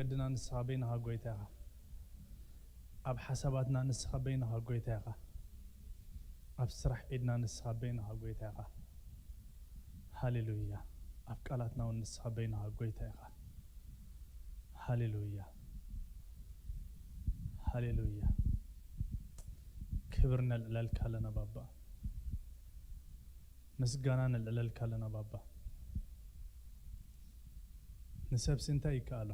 መንገድና ንስኻ በይንኻ ጎይታ ኢኻ። ኣብ ሓሳባትና ንስኻ በይንኻ ጎይታ ኢኻ። ኣብ ስራሕ ኢድና ንስኻ በይንኻ ጎይታ ኢኻ። ሃሌሉያ። ኣብ ቃላትና እውን ንስኻ በይንኻ ጎይታ ኢኻ። ሃሌሉያ። ሃሌሉያ። ክብር ነልዕለልካ ኣለና ባባ። ምስጋና ነልዕለልካ ኣለና ባባ። ንሰብሲ እንታይ ይከኣሎ?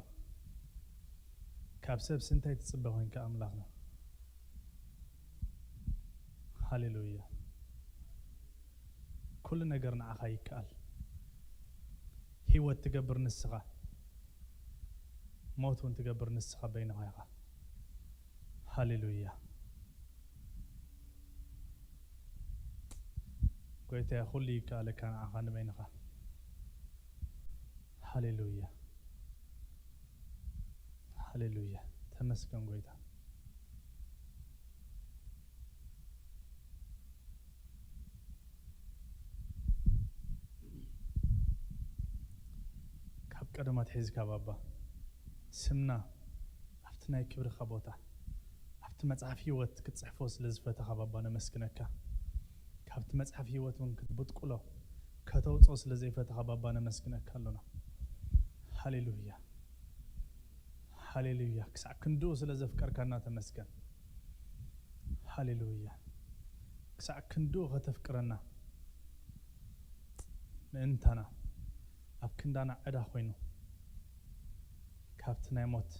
ካብ ሰብሲ እንታይ ትጽበ ኮንካ ኣምላኽና? ሃሌሉያ። ኩሉ ነገር ንዓኻ ይከኣል። ህይወት ትገብር ንስኻ፣ ሞት እውን ትገብር ንስኻ በይንኻ ኢኻ። ሃሌሉያ። ጎይታ ኩሉ ይከኣለካ ንዓኻ ንበይንኻ። ሃሌሉያ። ሃሌሉያ። ተመስገን ጎይታ። ካብ ቀደም ኣትሒዝካ ባባ ስምና ኣብቲ ናይ ክብርኻ ቦታ ኣብቲ መጽሓፍ ህይወት ክትጽሕፎ ስለ ዝፈተኻ ባባ ነመስግነካ። ካብቲ መጽሓፍ ህይወት እውን ክትብጥቁሎ ከተውጽኦ ስለ ዘይፈተኻ ባባ ነመስግነካ ኣሎና። ሃሌሉያ። ሃሌሉያ። ክሳዕ ክንድኡ ስለ ዘፍቀርካና ተመስገን። ሃሌሉያ። ክሳዕ ክንድኡ ከተፍቅረና ምእንታና ኣብ ክንዳና ዕዳ ኮይኑ ካብቲ ናይ ሞት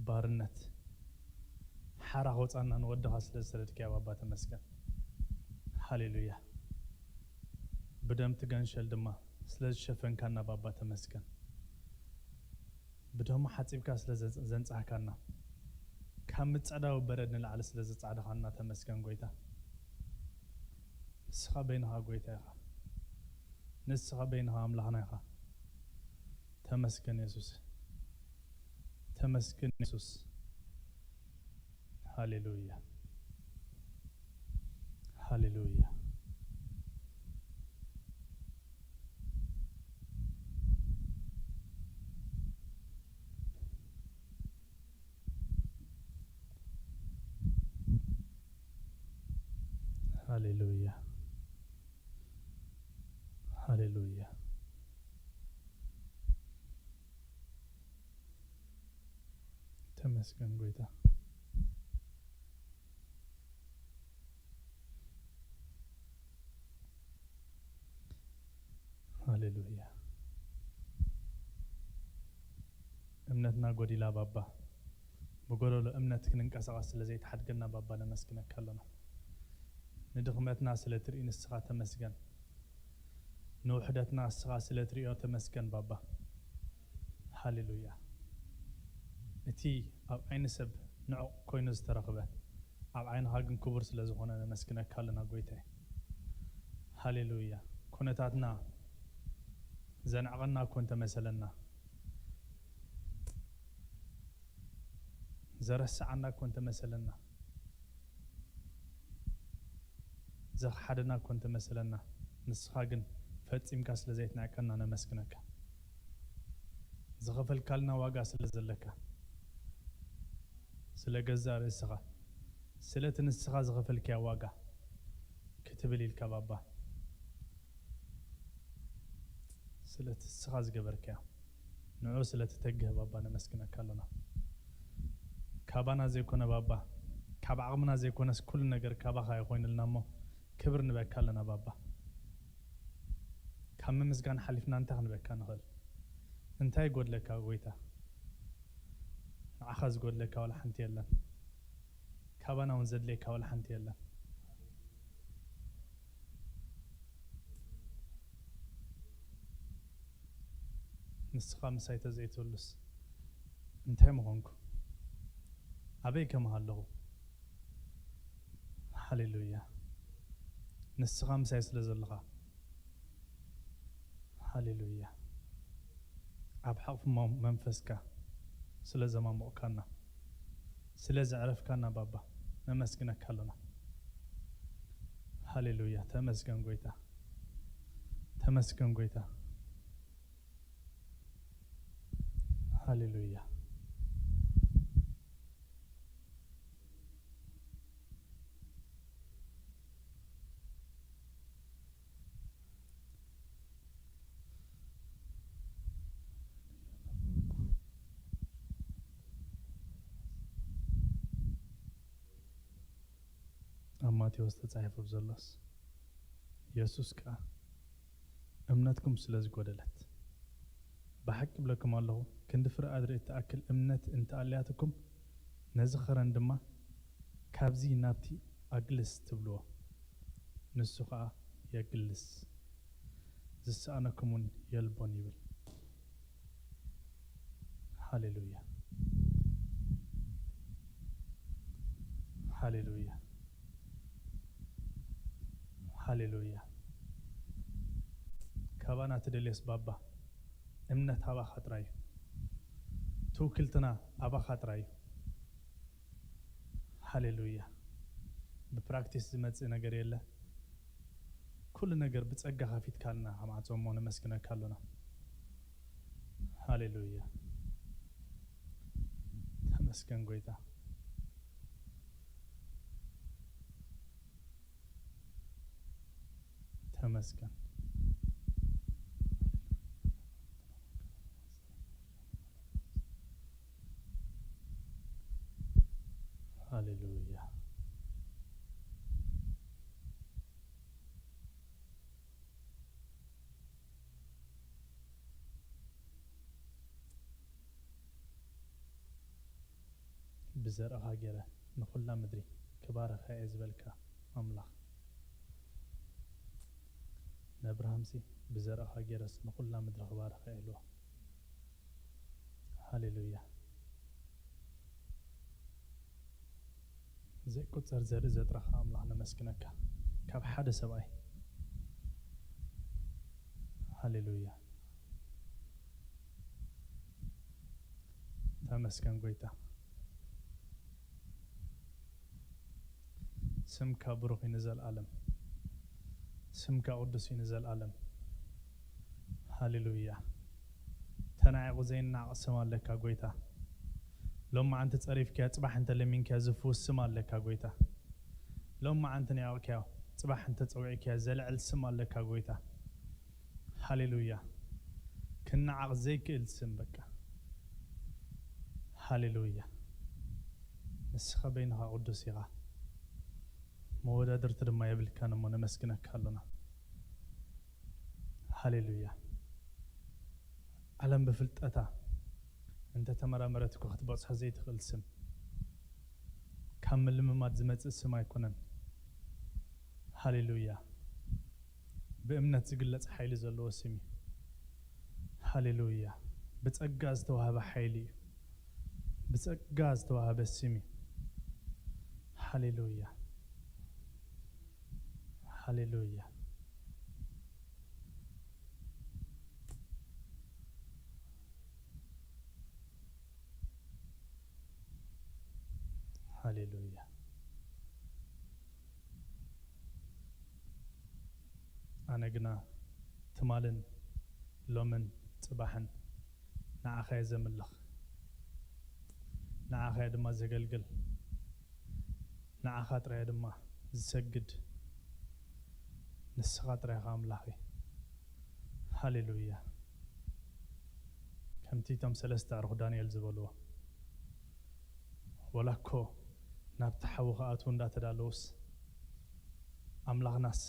ባርነት ሓራ ከውጻና ንወድኻ ስለ ዝሰደድካዮ ባባ ተመስገን። ሃሌሉያ። ብደምቲ ገንሸል ድማ ስለ ዝሸፈንካና ባባ ተመስገን። ብደሙ ሓጺብካ ስለ ዘ-፣ ዘንጻህካና፣ ካብ ምጽዕዳዊ በረድ ንላዕሊ ስለ ዘጻዕደኻና ተመስገን ጎይታ። ንስኻ በይንኻ ጎይታ ኢኻ። ንስኻ በይንኻ ኣምላኽና ኢኻ። ተመስገን የሱስ። ተመስገን የሱስ። ሃሌሉያ። ሃሌሉያ። ሃሌሉያ። ሃሌሉያ። ተመስገን ጎይታ። ሃሌሉያ። እምነትና ጎዲላ ባባ። ብጎደሎ እምነት ክንንቀሳቐስ ስለ ዘይትሓድገና ባባ ነመስግነካ ኣሎና። ንድኽመትና ስለ ትርኢ ንስኻ ተመስገን። ንውሕደትና ንስኻ ስለ ትርእዮ ተመስገን ባባ። ሃሌሉያ። እቲ ኣብ ዓይኒ ሰብ ንዑቕ ኮይኑ ዝተረኽበ ኣብ ዓይንኻ ግን ክቡር ስለ ዝኾነ ነመስግነካ ኣለና ጎይታይ። ሃሌሉያ። ኩነታትና ዘንዕቐና እኮ እንተመሰለና፣ ዘረስዓና እኮ እንተመሰለና፣ ዘኽሓደና እኮ እንተመሰለና፣ ንስኻ ግን ፈጺምካ ስለ ዘይትንዕቀና ነመስግነካ። ዝኸፈልካልና ዋጋ ስለ ዘለካ፣ ስለ ገዛእ ርእስኻ፣ ስለቲ ንስኻ ዝኸፈልካያ ዋጋ ክትብል ኢልካ ባባ፣ ስለቲ ንስኻ ዝገበርካዮ፣ ንዑ ስለ ትተግህ ባባ ነመስግነካ ኣሎና። ካባና ዘይኮነ ባባ፣ ካብ ዓቕምና ዘይኮነስ ኩሉ ነገር ካባኻ እዩ ኮይኑልና እሞ ክብር ንበካ ኣለና ባባ። ካብ ምምስጋን ሓሊፍና እንታይ ክንበካ ንኽእል? እንታይ ይጎድለካ ጎይታ? ንዓኻ ዝጎድለካ ዋላ ሓንቲ የለን። ካባና እውን ዘድልየካ ዋላ ሓንቲ የለን። ንስኻ ምሳይ ተዘይትህሉስ እንታይ ምኾንኩ? ኣበይ ከ ምሃለኹ? ሃሌሉያ። ንስኻ ምሳይ ስለ ዘለኻ። ሃሌሉያ። ኣብ ሓቕፊ መ-፣ መንፈስካ ስለ ዘማሞቕካና፣ ስለ ዘዕረፍካና ባባ ነመስግነካ ኣሎና። ሃሌሉያ። ተመስገን ጎይታ። ተመስገን ጎይታ። ሃሌሉያ። ኣብ ማቴዎስ ተጻሒፉ ብዘሎስ፣ የሱስ ከኣ፣ እምነትኩም ስለ ዝጎደለት፣ ብሓቂ እብለኩም ኣለኹ፣ ክንዲ ፍረ ኣድሪ እትኣክል እምነት እንተ ኣልያትኩም፣ ነዚ ኸረን ድማ፣ ካብዚ ናብቲ ኣግልስ ትብልዎ፣ ንሱ ኸኣ የግልስ፣ ዝሰኣነኩም እውን የልቦን ይብል። ሃሌሉያ፣ ሃሌሉያ፣ ሃሌሉያ። ካባና ትደልዮስ ባባ፣ እምነት ኣባኻ ጥራይ እዩ። ትውክልትና ኣባኻ ጥራይ እዩ። ሃሌሉያ። ብፕራክቲስ ዝመጽእ ነገር የለ። ኩሉ ነገር ብጸጋ ከፊትካልና፣ ከም ዓጾሞ ነመስግነካ ኣሎና። ሃሌሉያ። ተመስገን ጎይታ። ተመስገን። ሃሌሉያ። ብዘርእኻ ገይረ ንኹላ ምድሪ ክባርኻ እየ ዝበልካ ኣምላኽ፣ ንኣብርሃምሲ ብዘርእኻ ገይረስ ንኹላ ምድሪ ክባርኻ እየ ኢልዎ። ሃሌሉያ። ዘይቁጸር ዘርኢ ዘጥረኻ ኣምላኽ ነመስግነካ። ካብ ሓደ ሰብኣይ። ሃሌሉያ። ተመስገን ጎይታ። ስምካ ብሩኽ እዩ ንዘለኣለም። ስምካ ቅዱስ እዩ ንዘለኣለም። ሃሌሉያ። ተናዒቑ ዘይናቕ ስም ኣለካ ጎይታ። ሎማዓንቲ ጸሪፍካዮ፣ ጽባሕ እንተ ለሚንካዮ ዝፍውስ ስም ኣለካ ጎይታ። ሎማዓንቲ ናዒቕካዮ፣ ጽባሕ እንተ ጸዊዕካዮ ዘልዕል ስም ኣለካ ጎይታ። ሃሌሉያ። ክነዓቕ ዘይክእል ስም በቃ። ሃሌሉያ። ንስኻ በይንኻ ቅዱስ ኢኻ። መወዳድርቲ ድማ የብልካን እሞ ነመስግነካ ኣሎና። ሃሌሉያ። ዓለም ብፍልጠታ እንተ ተመራመረት እኮ ክትበጽሖ ዘይትኽእል ስም። ካብ ምልምማድ ዝመጽእ ስም ኣይኮነን። ሃሌሉያ። ብእምነት ዝግለጽ ሓይሊ ዘለዎ ስም እዩ። ሃሌሉያ። ብጸጋ ዝተዋህበ ሓይሊ እዩ። ብጸጋ ዝተዋህበ ስም እዩ። ሃሌሉያ። ሃሌሉያ። ሃሌሉያ። ኣነ ግና ትማልን ሎምን ጽባሕን ንዓኻ እየ ዘምልኽ፣ ንዓኻ እየ ድማ ዘገልግል፣ ንዓኻ ጥራይ እየ ድማ ዝሰግድ። ንስኻ ጥራይ ኢኻ ኣምላኸይ። ሃሌሉያ። ከምቲ እቶም ሰለስተ ኣዕሩኽ ዳንኤል ዝበልዎ፣ ወላ እኮ ናብቲ ሓዊ ክኣትዉ እንዳተዳለዉስ፣ ኣምላኽናስ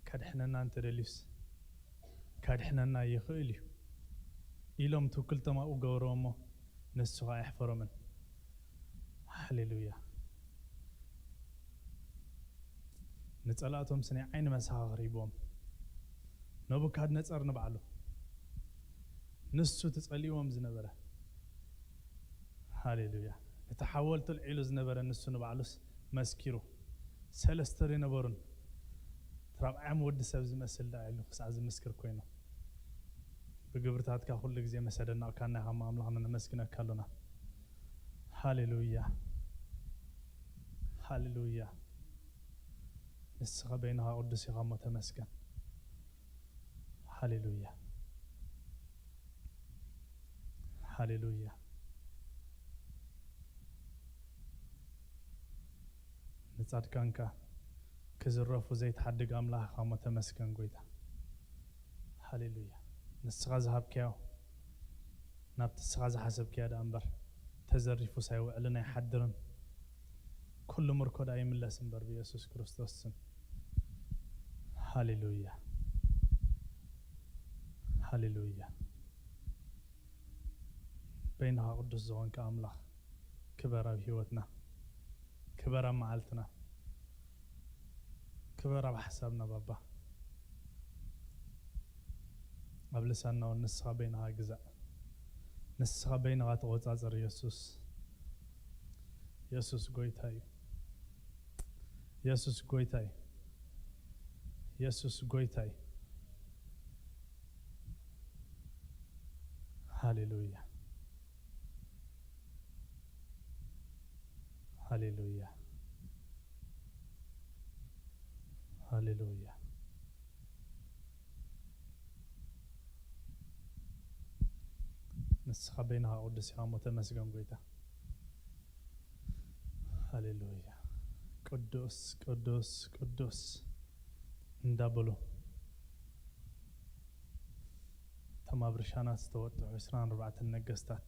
ከድሕነና እንተደልዩስ፣ ከድሕነና ይኽእል እዩ ኢሎም ትውክልቶም ኣብኡ ገበርዎ እሞ፣ ንሱ ኸኣ ኣየሕፈሮምን። ሃሌሉያ። ንጸላእቶምስ ናይ ዓይኒ መሰኻኽር ሂብዎም። ነቡካድነጸር ንባዕሉ፣ ንሱ እቲ ጸሊእዎም ዝነበረ፣ ሃሌሉያ፣ እቲ ሓወልቲ ኣልዒሉ ዝነበረ ንሱ ንባዕሉስ መስኪሩ። ሰለስተ ዶ ኣይነበሩን? እቲ ራብዓዮም ወዲ ሰብ ዝመስል ደኣ ኢሉ ክሳዕ ዝምስክር ኮይኑ። ብግብርታትካ ኩሉ ግዜ ምስ ኣደነቕካና ኢኻ እሞ ኣምላኽና ነመስግነካ ኣሎና። ሃሌሉያ፣ ሃሌሉያ። ንስኻ በይንኻ ቅዱስ ኢኻ እሞ ተመስገን። ሃሌሉያ፣ ሃሌሉያ። ንጻድቃንካ ክዝረፉ ዘይትሓድግ ኣምላኽ ኢኻ እሞ ተመስገን ጎይታ። ሃሌሉያ። ንስኻ ዝሃብካዮ ናብቲ ንስኻ ዝሓሰብካዮ ደኣ እምበር ተዘሪፉስ ኣይውዕልን ኣይሓድርን። ኩሉ ምርኮ ደኣ ይምለስ እምበር ብየሱስ ክርስቶስ ስም። ሃሌሉያ። ሃሌሉያ። በይንኻ ቅዱስ ዝኾንካ ኣምላኽ ክበር ኣብ ህይወትና፣ ክበር ኣብ መዓልትና፣ ክበር ኣብ ሓሳብና ባባ። ኣብ ልሳንና እውን ንስኻ በይንኻ ግዛእ፣ ንስኻ በይንኻ ተቖጻጸር የሱስ። የሱስ ጎይታ እዩ። የሱስ ጎይታ እዩ። የሱስ ጎይታ እዩ። ሃሌሉያ። ሃሌሉያ። ሃሌሉያ። ንስኻ በይንኻ ቅዱስ ኢኻ እሞ ተመስገን ጎይታ። ሃሌሉያ። ቅዱስ ቅዱስ ቅዱስ እንዳበሉ እቶም ኣብ ርሻናት ዝተወጥሑ ዕስራን ኣርባዕተን ነገስታት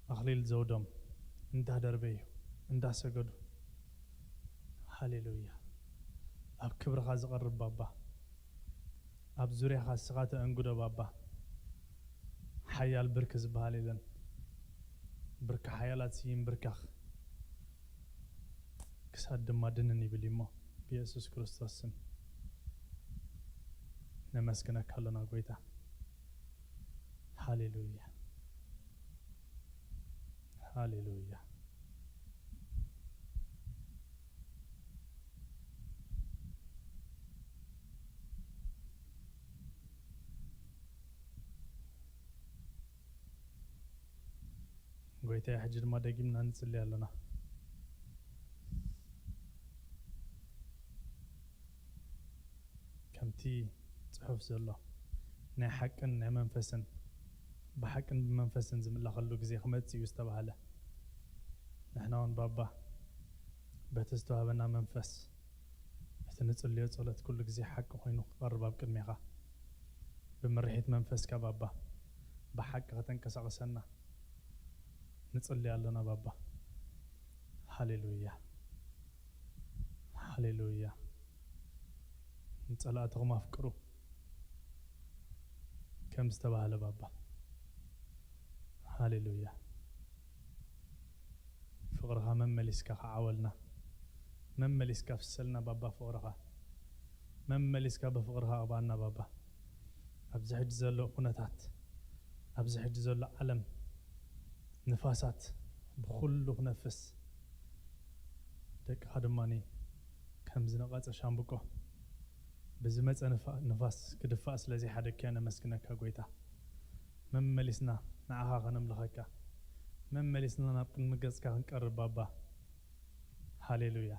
ኣኽሊል ዘውዶም እንዳደርበዩ እንዳሰገዱ፣ ሃሌሉያ፣ ኣብ ክብርኻ ዝቐርብ ባባ፣ ኣብ ዙርያኻ ንስኻ ተእንግዶ ባባ። ሓያል ብርኪ ዝበሃል የለን። ብርኪ ሓያላት ይንብርከኽ፣ ክሳድ ድማ ድንን ይብል እዩ እሞ፣ ብየሱስ ክርስቶስ ስም ነመስግነካ ኣሎና ጎይታ። ሃሌሉያ። ሃሌሉያ። ጎይታዬ፣ ሕጂ ድማ ደጊምና ንጽሊ ኣሎና። ከምቲ ጽሑፍ ዘሎ፣ ናይ ሓቅን ናይ መንፈስን፣ ብሓቅን ብመንፈስን ዝምለኸሉ ግዜ ክመጽእ እዩ ዝተባህለ፣ ንሕና እውን ባባ በቲ ዝተዋህበና መንፈስ እቲ ንጽልዮ ጸሎት ኩሉ ግዜ ሓቂ ኮይኑ ክቐርብ ኣብ ቅድሜኻ፣ ብምርሒት መንፈስካ ባባ ብሓቂ ከተንቀሳቕሰና ንጽሊ ኣሎና ባባ። ሃሌሉያ። ሃሌሉያ። ንጸላእትኹም ኣፍቅሩ ከም ዝተባህለ ባባ። ሃሌሉያ። ፍቕርኻ መመሊስካ ከዓወልና፣ መመሊስካ ፍሰልና ባባ ፍቕርኻ፣ መመሊስካ ብፍቕርኻ ቅብኣና ባባ። ኣብዚ ሕጂ ዘሎ ኩነታት፣ ኣብዚ ሕጂ ዘሎ ዓለም ንፋሳት ብኹሉ ክነፍስ፣ ደቅኻ ድማ ከም ዝነቐጸ ሻምብቆ ብዝመጸ ንፋ-፣ ንፋስ ክድፋእ ስለ ዘይሓደግካዮ ነመስግነካ ጎይታ። መመሊስና ንዓኻ ከነምልኸካ፣ መመሊስና ናብ ቅድሚ ገጽካ ክንቀርብ ባባ። ሃሌሉያ።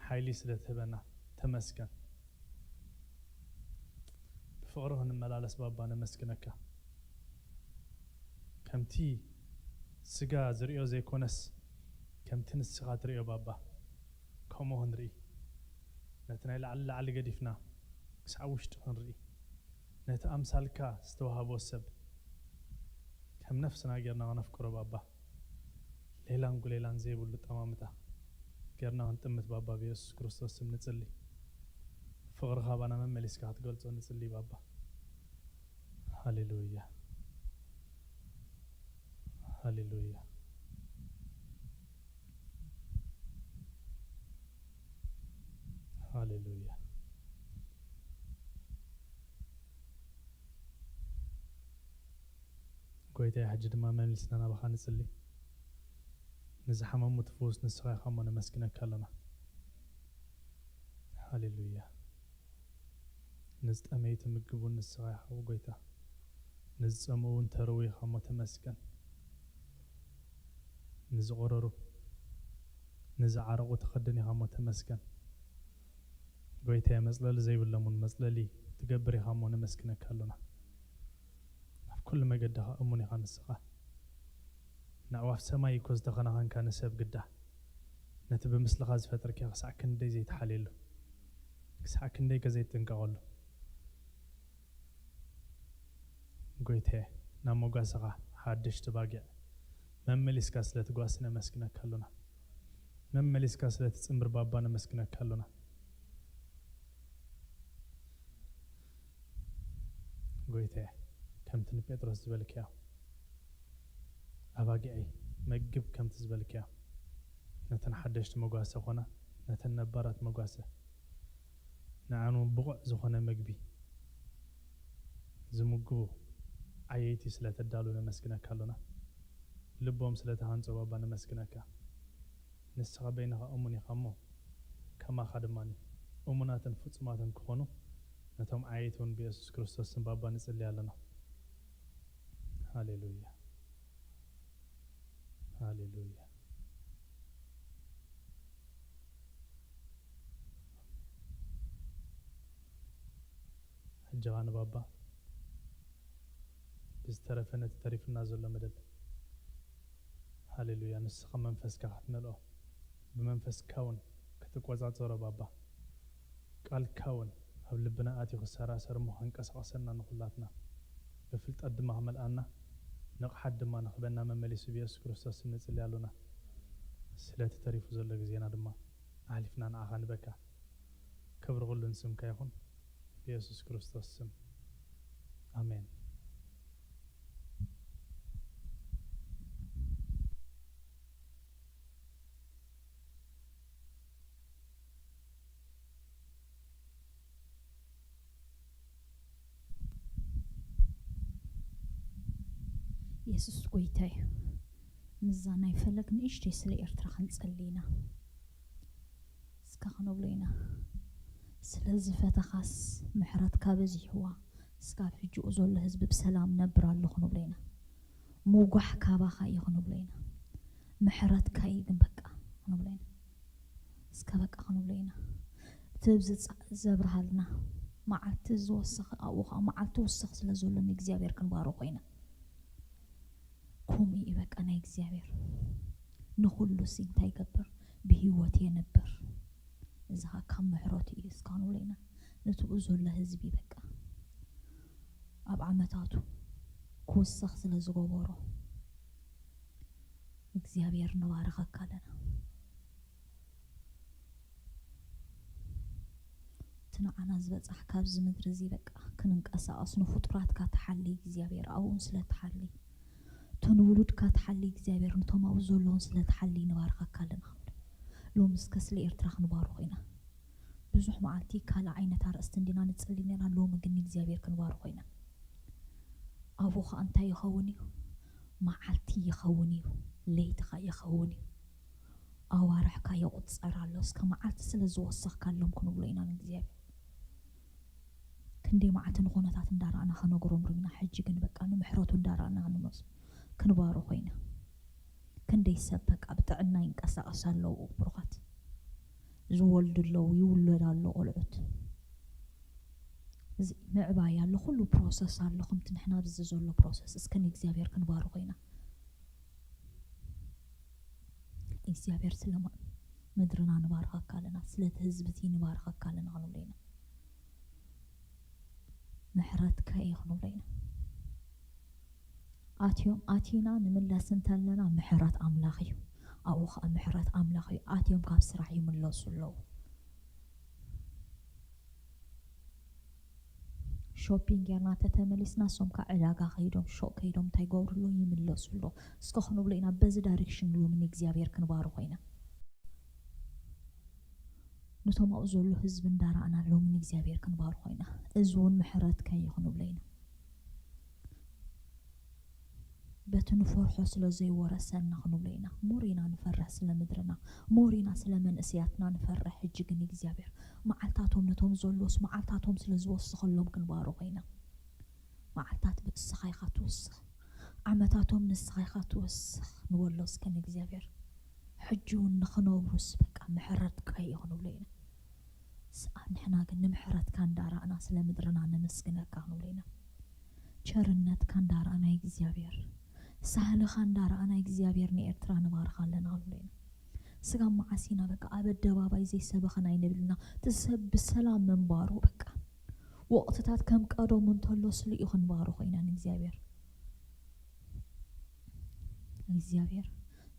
ሓይሊ ስለ ትህበና ተመስገን። ብፍቕሪ ክንመላለስ ባባ ነመስግነካ። ከምቲ ስጋ ዝርእዮ ዘይኮነስ ከምቲ ንስኻ ትርእዮ ባባ ከምኡ ክንርኢ፣ ነቲ ናይ ላዕሊ ላዕሊ ገዲፍና ክሳዕ ውሽጢ ክንርኢ፣ ነቲ ኣምሳልካ ዝተዋህቦ ሰብ ከም ነፍስና ጌርና ክነፍቅሮ ባባ፣ ሌላን ጉሌላን ዘይብሉ ጠማምታ ጌርና ክንጥምት ባባ ብየሱስ ክርስቶስ ስም ንጽሊ። ፍቕርኻ ባና መመሊስካ ክትገልጾ ንጽሊ ባባ። ሃሌሉያ። ሃሌሉያ። ሃሌሉያ። ጎይታዬ፣ ሕጂ ድማ መሊስና ናባኻ ንጽሊ። ንዝሓመሙ ትፍውስ ንስኻ ኢኻ እሞ ነመስግነካ ኣሎና። ሃሌሉያ። ንዝጠመዩ ትምግብ እውን ንስኻ ኢኻ ጎይታ። ንዝጸምኡ እውን ተርዊ ኢኻ እሞ ተመስገን። ንዝቖረሩ፣ ንዝዓረቑ ትኸድን ኢኻ እሞ ተመስገን። ጎይታዬ፣ መጽለሊ ዘይብሎም እውን መጽለሊ ትገብር ኢኻ እሞ ነመስግነካ ኣሎና። ኩሉ መገድኻ እሙን ኢኻ ንስኻ። ንኣዕዋፍ ሰማይ እኮ ዝተኸናኸንካ ንሰብ ግዳ፣ ነቲ ብምስልኻ ዝፈጠርክያ ክሳዕ ክንደይ ዘይትሓልየሉ፣ ክሳዕ ክንደይ ከ ዘይትጥንቀቐሉ። ጎይታየ፣ ናብ መጓሰኻ ሓደሽቲ ባጊዕ መመሊስካ ስለ ትጓሲ ነመስግነካ ኣሎና። መመሊስካ ስለ ትጽምብር ባባ ነመስግነካ ኣሎና። ጎይታየ፣ ከምቲ ንጴጥሮስ ዝበልክያ፣ ኣባጊዐይ መግብ ከምቲ ዝበልክያ፣ ነተን ሓደሽቲ መጓሰ ኾነ ነተን ነባራት መጓሰ፣ ንዓኑ ብቑዕ ዝኾነ መግቢ ዝምግቡ ዓየይቲ ስለ ተዳሉ ነመስግነካ ኣሎና። ልቦም ስለ ተሃንጾ ባባ ነመስግነካ። ንስኻ በይንኻ እሙን ኢኻ እሞ፣ ከማኻ ድማ እሙናትን ፍጹማትን ክኾኑ፣ ነቶም ዓየይቲ እውን ብየሱስ ክርስቶስ ስም ባባ ንጽሊ ኣለና። ሃሌሉያ፣ ሃሌሉያ። ሕጂ ኸኣ ንባባ ብዝተረፈ ነቲ ተሪፍና ዘሎ መደብ፣ ሃሌሉያ፣ ንስኻ መንፈስካ ክትመልኦ፣ ብመንፈስካ እውን ክትቆጻጸሮ ባባ፣ ቃልካ እውን ኣብ ልብና ኣትዩ ክሰራሰር እሞ ከንቀሳቕሰና ንኹላትና፣ ብፍልጠት ድማ ክመልኣና፣ ንቕሓት ድማ ንኽበና መመሊሱ ብየሱስ ክርስቶስ ስም ንጽሊ ኣሎና። ስለቲ ተሪፉ ዘሎ ግዜና ድማ ኣሕሊፍና ንዓኻ ንበካ። ክብሪ ኩሉ ንስምካ ይኹን፣ ብየሱስ ክርስቶስ ስም፣ ኣሜን። የሱስ ጎይታ እዩ። ምስዛ ናይ ፈለግ ንእሽተይ ስለ ኤርትራ ክንጸሊ ኢና። እስካ ክንብሎ ኢና። ስለ ዝፈተኻስ ምሕረትካ በዚሕዋ፣ እስካብ ሕጂ ዘሎ ህዝቢ ብሰላም ነብር ኣሎ ክንብሎ ኢና። ምውጋሕ ካባኻ እዩ ክንብሎ ኢና። ምሕረትካ እዩ ግን በቃ ክንብሎ ኢና። እስከ በቃ ክንብሎ ኢና። እቲ ኣብዚ ጻ-፣ ዘብርሃልና መዓልቲ ዝወሰኸ፣ ኣብኡ ኸዓ መዓልቲ ውስኽ ስለ ዘሎ ንእግዚኣብሔር ክንባርኾ ኢና። ከምኡ እዩ በቃ ናይ እግዚኣብሔር። ንኹሉ ሲ እንታይ ይገብር? ብህይወት የንብር። እዚ ኸዓ ካብ ምሕረቱ እዩ እስካ ንብሎ ኢና። ነቲ ብኡ ዘሎ ህዝቢ በቃ ኣብ ዓመታቱ ክውሰኽ ስለ ዝገበሮ እግዚኣብሔር ንባርኸካ ኣለና። እቲ ንዓና ዝበጻሕ ካብዚ ምድሪ እዚ በቃ ክንንቀሳቐስ ንፍጡራትካ ትሓሊ እግዚኣብሔር ኣብኡን ስለ ትሓሊ፣ እቶ ንውሉድካ ትሓሊ እግዚኣብሔር ንቶም ኣብኡ ዘለውን ስለ ትሓሊ ንባርኸካ ኣለና። ሎሚ እስከ ስለ ኤርትራ ክንባርኾ ኢና። ብዙሕ መዓልቲ ካልእ ዓይነት ኣርእስቲ እንዲና ንጽሊ ነና፣ ሎሚ ግን ንእግዚኣብሔር ክንባርኾ ኢና። ኣብኡ ኸኣ እንታይ ይኸውን እዩ? መዓልቲ ይኸውን እዩ፣ ለይቲ ኸኣ ይኸውን እዩ። ኣዋርሕካ ይቑጸር ኣሎ። እስከ መዓልቲ ስለ ዝወሰኽካሎም ክንብሎ ኢና ንእግዚኣብሔር። ክንደይ መዓልቲ ንኹነታት እንዳረኣና ከነጉረምርም ኢና። ሕጂ ግን በቃ ንምሕረቱ እንዳረኣና ንመስ-፣ ክንባርኾ ኢና። ክንደይ ሰብ በቃ ብጥዕና ይንቀሳቐስ ኣለዉ፣ ብሩኻት። ዝወልዱ ኣለዉ፣ ይውለድ ኣሎ ቆልዑት። እዚ ምዕባይ ኣሎ፣ ኩሉ ፕሮሰስ ኣሎ፣ ከምቲ ንሕና ኣብዚ ዘሎ ፕሮሰስ። እስከ ንእግዚኣብሔር ክንባርኾ ኢና። እግዚኣብሔር ስለ ማ-፣ ምድርና ንባርኸካ ኣለና፣ ስለቲ ህዝቢ እቲ ንባርኸካ ኣለና ክንብሎ ኢና። ምሕረትካ እዩ ክንብሎ ኢና። ኣትዮም ኣቲና ንምለስ እንተለና ምሕረት ኣምላኽ እዩ። ኣብኡ ኸኣ ምሕረት ኣምላኽ እዩ። ኣትዮም ካብ ስራሕ ይምለሱ ኣለዉ። ሾፒንግ ጌርና ተተመሊስና፣ እሶም ከዓ ዕዳጋ ከይዶም፣ ሾቅ ከይዶም እንታይ ይገብሩ ኣለዉ? ይምለሱ ኣለዉ። እስከ ክንብሎ ኢና፣ በዚ ዳይሬክሽን ሎሚ ንእግዚኣብሔር ክንባርኾ ኢና። ነቶም ኣብኡ ዘሎ ህዝቢ እንዳረኣና ሎሚ ንእግዚኣብሔር ክንባርኾ ኢና። እዚ እውን ምሕረትካ እዩ ክንብሎ ኢና። በቲ ንፈርሖ ስለ ዘይወረሰና ክንብሎ ኢና። ሞር ኢና ንፈርሕ ስለ ምድርና፣ ሞር ኢና ስለ መንእሰያትና ንፈርሕ። ሕጂ ግን እግዚኣብሔር መዓልታቶም ነቶም ዘሎስ መዓልታቶም ስለ ዝወስኸሎም ክንባርኾ ኢና። መዓልታት ብእስኻ ኢኻ ትውስኽ፣ ዓመታቶም ንስኻ ኢኻ ትውስኽ ንበሎ እስከ ንእግዚኣብሔር። ሕጂ እውን ንኽነብሩስ በቃ ምሕረትካ እዩ ክንብሎ ኢና። ስኣ ንሕና ግን ንምሕረትካ እንዳረኣና ስለ ምድርና ነመስግነካ ክንብሎ ኢና። ቸርነትካ እንዳረኣና እግዚኣብሔር፣ ሳህልኻ እንዳረኣና እግዚኣብሔር ንኤርትራ ንባርኻ ኣለና ንብሎ ኢና። ስጋብ መዓስ ኢና በቃ ኣብ ኣደባባይ ዘይሰበኽን ኣይንብል ኢና። እቲ ሰብ ብሰላም ምንባሩ በቃ ወቕትታት ከም ቀደሙ እንተሎ ስልኡ ክንባርኾ ኢና ንእግዚኣብሔር። እግዚኣብሔር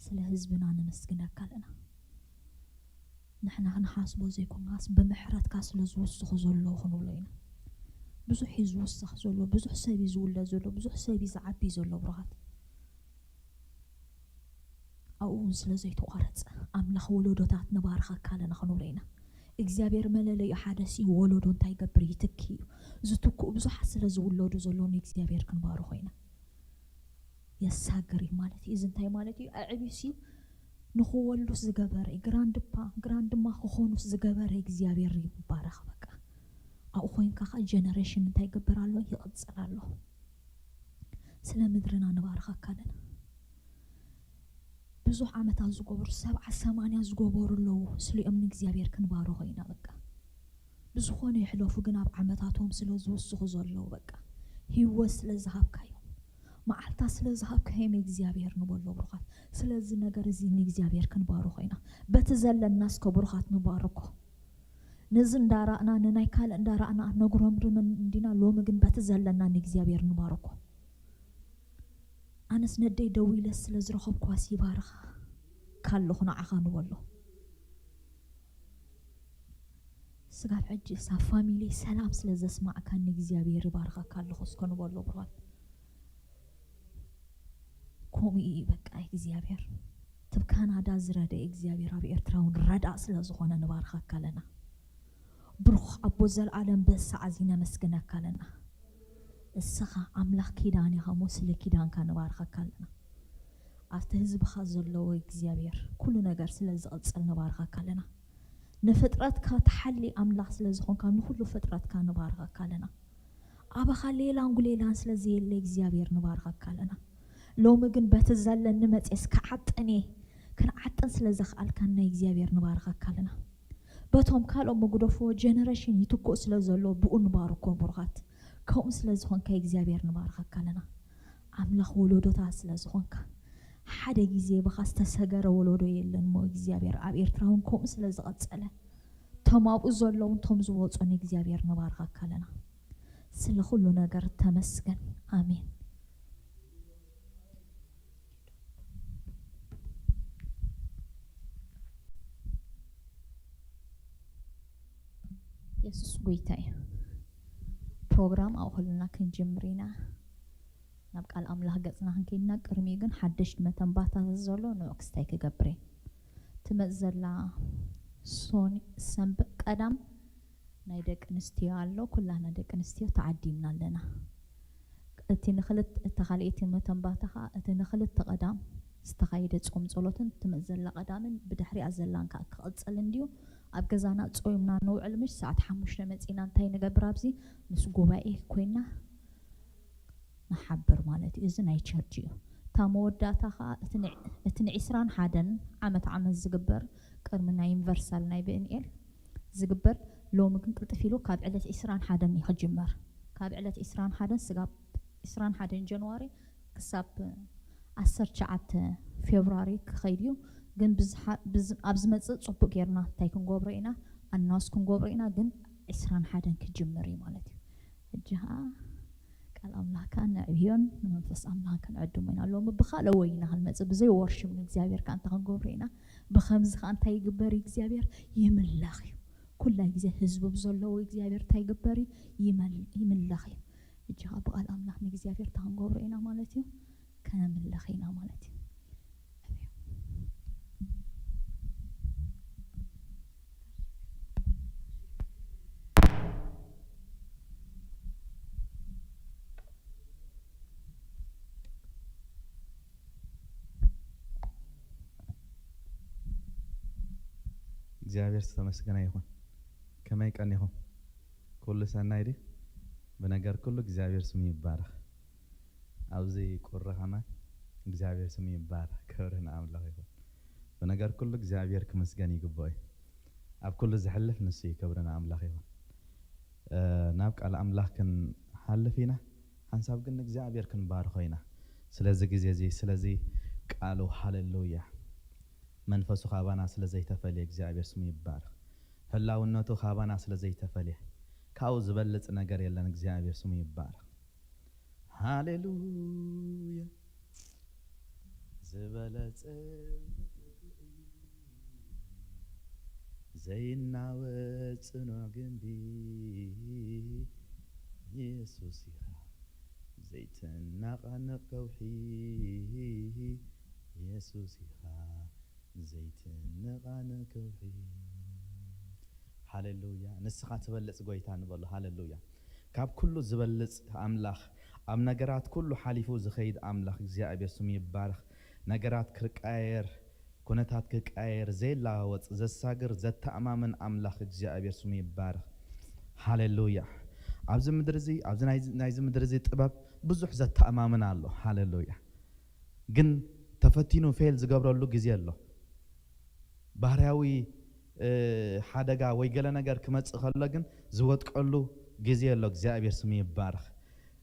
ስለ ህዝብና ነመስግነካ ኣለና። ንሕና ክንሓስቦ ዘይኮንካስ ብምሕረትካ ስለ ዝውስኹ ዘለዉ ክንብሎ ኢና። ብዙሕ እዩ ዝውሰኽ ዘሎ፣ ብዙሕ ሰብ እዩ ዝውለድ ዘሎ፣ ብዙሕ ሰብ እዩ ዝዓቢ ዘሎ ብሩኻት። ኣብኡ እውን ስለ ዘይተቋረፀ ኣምላኽ ወለዶታት ንባርኸካ ኣለና ክንብሎ ኢና። እግዚኣብሔር መለለዩ ሓደ ሲ ወለዶ እንታይ ይገብር ይትክ እዩ። ዝትክኡ ብዙሓት ስለ ዝውለዱ ዘሎ ንእግዚኣብሔር ክንባርኾ ኢና። የሳግር እዩ ማለት እዩ። እዚ እንታይ ማለት እዩ? ኣዕብዩ ሲ ንኽወልዱስ ዝገበረ፣ ግራንድፓ ግራንድማ ክኾኑስ ዝገበረ እግዚኣብሔር ይባረኽ። በቃ ኣብኡ ኮይንካ ከዓ ጀነሬሽን እንታይ ይገብር ኣሎ? ይቕፅል ኣሎ። ስለ ምድርና ንባርኸካ ኣለና። ብዙሕ ዓመታት ዝገበሩ፣ ሰብዓ ሰማንያ ዝገበሩ ኣለዉ። ስሊኦም ንእግዚኣብሔር ክንባርኾ ኢና። በቃ ብዝኾነ ይሕለፉ፣ ግን ኣብ ዓመታቶም ስለ ዝውስኹ ዘለዉ፣ በቃ ህይወት ስለ ዝሃብካዮም፣ መዓልታት ስለ ዝሃብካዮም እግዚኣብሔር ንበሎ ብሩኻት። ስለዚ ነገር እዚ ንእግዚኣብሔር ክንባርኾ ኢና። በቲ ዘለና እስከ ብሩኻት ንባርኮ። ነዚ እንዳራእና ንናይ ካልእ እንዳራእና ነጉረምርምን እንዲና፣ ሎሚ ግን በቲ ዘለና ንእግዚኣብሔር ንባርኮ። ኣነስ ነደይ ደዊለስ ስለ ዝረኸብኳስ ይባርኻ ካለኹ ንዓኻ ንበሎ። ስጋብ ሕጂ እሳ ፋሚሊ ሰላም ስለ ዘስማዕካኒ እግዚኣብሔር ይባርኸካ ኣለኹ እስከ ንበሎ ብሩኻት። ከምኡ እዩ በቃ እግዚኣብሔር። ትብ ካናዳ ዝረደ እግዚኣብሔር ኣብ ኤርትራ እውን ረዳእ ስለ ዝኾነ ንባርኸካ ኣለና። ብሩኽ ኣቦ ዘልኣለም በሳዕ እዚ ነመስግነካ ኣለና። እስኻ ኣምላኽ ኪዳን ኢኻ እሞ ስለ ኪዳንካ ንባርኸካ ኣለና። ኣብቲ ህዝብኻ ዘለዎ እግዚኣብሔር ኩሉ ነገር ስለ ዝቕጽል ንባርኸካ ኣለና። ንፍጥረትካ ትሓሊ ኣምላኽ ስለ ዝኾንካ ንኹሉ ፍጥረትካ ንባርኸካ ኣለና። ኣባኻ ሌላን ጉሌላን ስለ ዘየለ እግዚኣብሔር ንባርኸካ ኣለና። ሎሚ ግን በቲ ዘለኒ መጽየስ ክዓጥን እየ። ክንዓጥን ስለ ዘኽኣልካና እግዚኣብሔር ንባርኸካ ኣለና። በቶም ካልኦም መጉደፎ ጀነሬሽን ይትክኡ ስለ ዘሎ ብኡ ንባርኮ ብሩኻት። ከምኡ ስለ ዝኾንካ እግዚኣብሔር ንባርኸካ ኣለና። ኣምላኽ ወለዶታት ስለ ዝኾንካ ሓደ ግዜ ብኻ ዝተሰገረ ወለዶ የለን እሞ እግዚኣብሔር ኣብ ኤርትራ እውን ከምኡ ስለ ዝቐጸለ ተማብኡ ዘለውን ቶም ዝወፁ ንእግዚኣብሔር ንባርኸካ ኣለና። ስለ ኩሉ ነገር ተመስገን። ኣሜን። የሱስ ጎይታ እዩ። ፕሮግራም ኣብኡ ከለና ክንጅምር ኢና። ናብ ቃል ኣምላኽ ገጽና ክንከይድና ቅድሚኡ ግን ሓደሽቲ መተንባታት ዘሎ ንዑ ክስታይ ክገብር እየ። ትመጽእ ዘላ ሶኒ ሰንበት ቀዳም ናይ ደቂ ኣንስትዮ ኣሎ። ኩላና ደቂ ኣንስትዮ ተዓዲምና ኣለና። እቲ ንክልተ እታ ካልኣይቲ መተንባታ ኸኣ እቲ ንክልተ ቀዳም ዝተኻየደ ጾም ጸሎትን ትመጽእ ዘላ ቀዳምን ብድሕሪኣ ዘላን ከኣ ክቕጽል እንድዩ። ኣብ ገዛና ጾይምና ንውዕል ምሽ ሰዓት ሓሙሽተ መጺና እንታይ ንገብር ኣብዚ ምስ ጉባኤ ኮይና ንሓብር ማለት እዩ። እዚ ናይ ቸርች እዩ። እታ መወዳእታ ኸኣ እቲ ንዕ-፣ እቲ ንዒስራን ሓደን ዓመት ዓመት ዝግበር ቅድሚ ናይ ዩኒቨርሳል ናይ ብእንኤል ዝግበር ሎሚ ግን ቅልጥፍ ኢሉ ካብ ዕለት ዒስራን ሓደን እዩ ክጅመር። ካብ ዕለት ዒስራን ሓደን ስጋብ ዒስራን ሓደን ጃንዋሪ ክሳብ ዓሰርተ ትሽዓተ ፌብሩዋሪ ክኸይድ እዩ። ግን ብዝሓ-፣ ብዝ-፣ ኣብ ዝመጽእ ጽቡቕ ጌርና እንታይ ክንገብሮ ኢና? ኣናውንስ ክንገብሮ ኢና። ግን ዒስራን ሓደን ክጅምር እዩ ማለት እዩ። ሕጂ ኸኣ ቃል ኣምላኽ ከኣ ነዕብዮን ንመንፈስ ኣምላኽን ክንዕድሞ ኢና። ሎሚ ብኻልእ ወይ ኢና ክንመጽእ፣ ብዘይ ወርሽም ንእግዚኣብሔር ከኣ እንታይ ክንገብሮ ኢና? ብኸምዚ ከኣ እንታይ ይግበር እዩ? እግዚኣብሔር ይምለኽ እዩ። ኩላ ግዜ ህዝቡ ብዘለዎ እግዚኣብሔር እንታይ ይግበር እዩ? ይመል-፣ ይምለኽ እዩ። ሕጂ ኸኣ ብቓል ኣምላኽ ንእግዚኣብሔር እንታይ ክንገብሮ ኢና ማለት እዩ? ከነምልኽ ኢና ማለት እዩ። እግዚኣብሔር ዝተመስገነ ይኹን። ከመይ ቀኒኹም? ኩሉ ሰናይ ድዩ? ብነገር ኩሉ እግዚኣብሔር ስሙ ይባረኽ። ኣብዚ ቁሪ ከማን እግዚኣብሔር ስሙ ይባረኽ። ክብሪ ንኣምላኽ ይኹን። ብነገር ኩሉ እግዚኣብሔር ክምስገን ይግብኦ እዩ። ኣብ ኩሉ ዝሕልፍ ንሱ እዩ። ክብሪ ንኣምላኽ ይኹን። እ፣ ናብ ቃል ኣምላኽ ክንሓልፍ ኢና። ሓንሳብ ግን ንእግዚኣብሔር ክንባርኾ ኢና። ስለዚ ግዜ እዚ፣ ስለዚ ቃሉ፣ ሃሌሉያ። መንፈሱ ካባና ስለ ዘይተፈልየ እግዚኣብሔር ስሙ ይባረኽ። ህላውነቱ ካባና ስለ ዘይተፈልየ፣ ካብኡ ዝበልጽ ነገር የለን። እግዚኣብሔር ስሙ ይባረኽ። ሃሌሉያ። ዝበለጸ ዘይናወጽ ጽኑዕ ግንቢ የሱስ ኢኻ፣ ዘይትነቓነቕ ከውሒ የሱስ ኢኻ፣ ዘይትነቓነቕ ከውሒ። ሃሌሉያ። ንስኻ ትበልጽ ጎይታ ንበሎ። ሃሌሉያ። ካብ ኩሉ ዝበልጽ ኣምላኽ፣ ኣብ ነገራት ኩሉ ሓሊፉ ዝኸይድ ኣምላኽ እግዚኣብሔር ስሙ ይባረኽ። ነገራት ክቃየር፣ ኩነታት ክቃየር፣ ዘይለዋወጥ፣ ዘሳግር፣ ዘተኣማምን ኣምላኽ እግዚኣብሔር ስሙ ይባረኽ። ሃሌሉያ። ኣብዚ ምድሪ እዚ፣ ኣብዚ ናይ-፣ ናይዚ ምድሪ እዚ ጥበብ ብዙሕ ዘተኣማምን ኣሎ። ሃሌሉያ። ግን ተፈቲኑ ፌል ዝገብረሉ ግዜ ኣሎ። ባህርያዊ፣ እ፣ ሓደጋ ወይ ገለ ነገር ክመጽእ ከሎ ግን ዝወድቀሉ ግዜ ኣሎ። እግዚኣብሔር ስሙ ይባረኽ።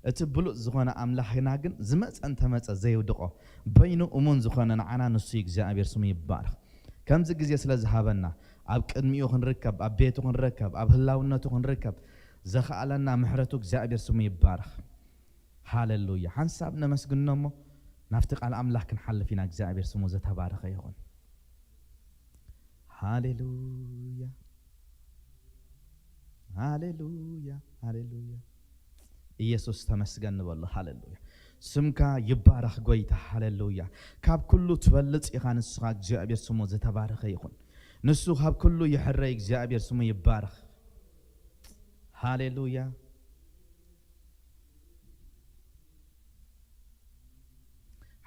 እቲ ብሉጽ ዝኾነ ኣምላኽና ግን ዝመጸ እንተመጸ ዘይውድቆ፣ በይኑ እሙን ዝኾነ ንዓና ንሱ እዩ። እግዚኣብሔር ስሙ ይባረኽ። ከምዚ ግዜ ስለ ዝሃበና፣ ኣብ ቅድሚኡ ክንርከብ፣ ኣብ ቤቱ ክንርከብ፣ ኣብ ህላውነቱ ክንርከብ ዘኽኣለና ምሕረቱ እግዚኣብሔር ስሙ ይባረኽ። ሃሌሉያ። ሓንሳብ ነመስግኖ እሞ ናብቲ ቃል ኣምላኽ ክንሓልፍ ኢና። እግዚኣብሔር ስሙ ዝተባረኸ ይኹን። ሃሌሉያ፣ ሃሌሉያ፣ ሃሌሉያ። ኢየሱስ ተመስገን ንበሎ። ሃሌሉያ። ስምካ ይባረኽ ጎይታ። ሃሌሉያ። ካብ ኩሉ ትበልጽ ኢኻ ንስኻ። እግዚኣብሔር ስሙ ዝተባረኸ ይኹን። ንሱ ካብ ኩሉ ይሕረይ። እግዚኣብሔር ስሙ ይባረኽ። ሃሌሉያ።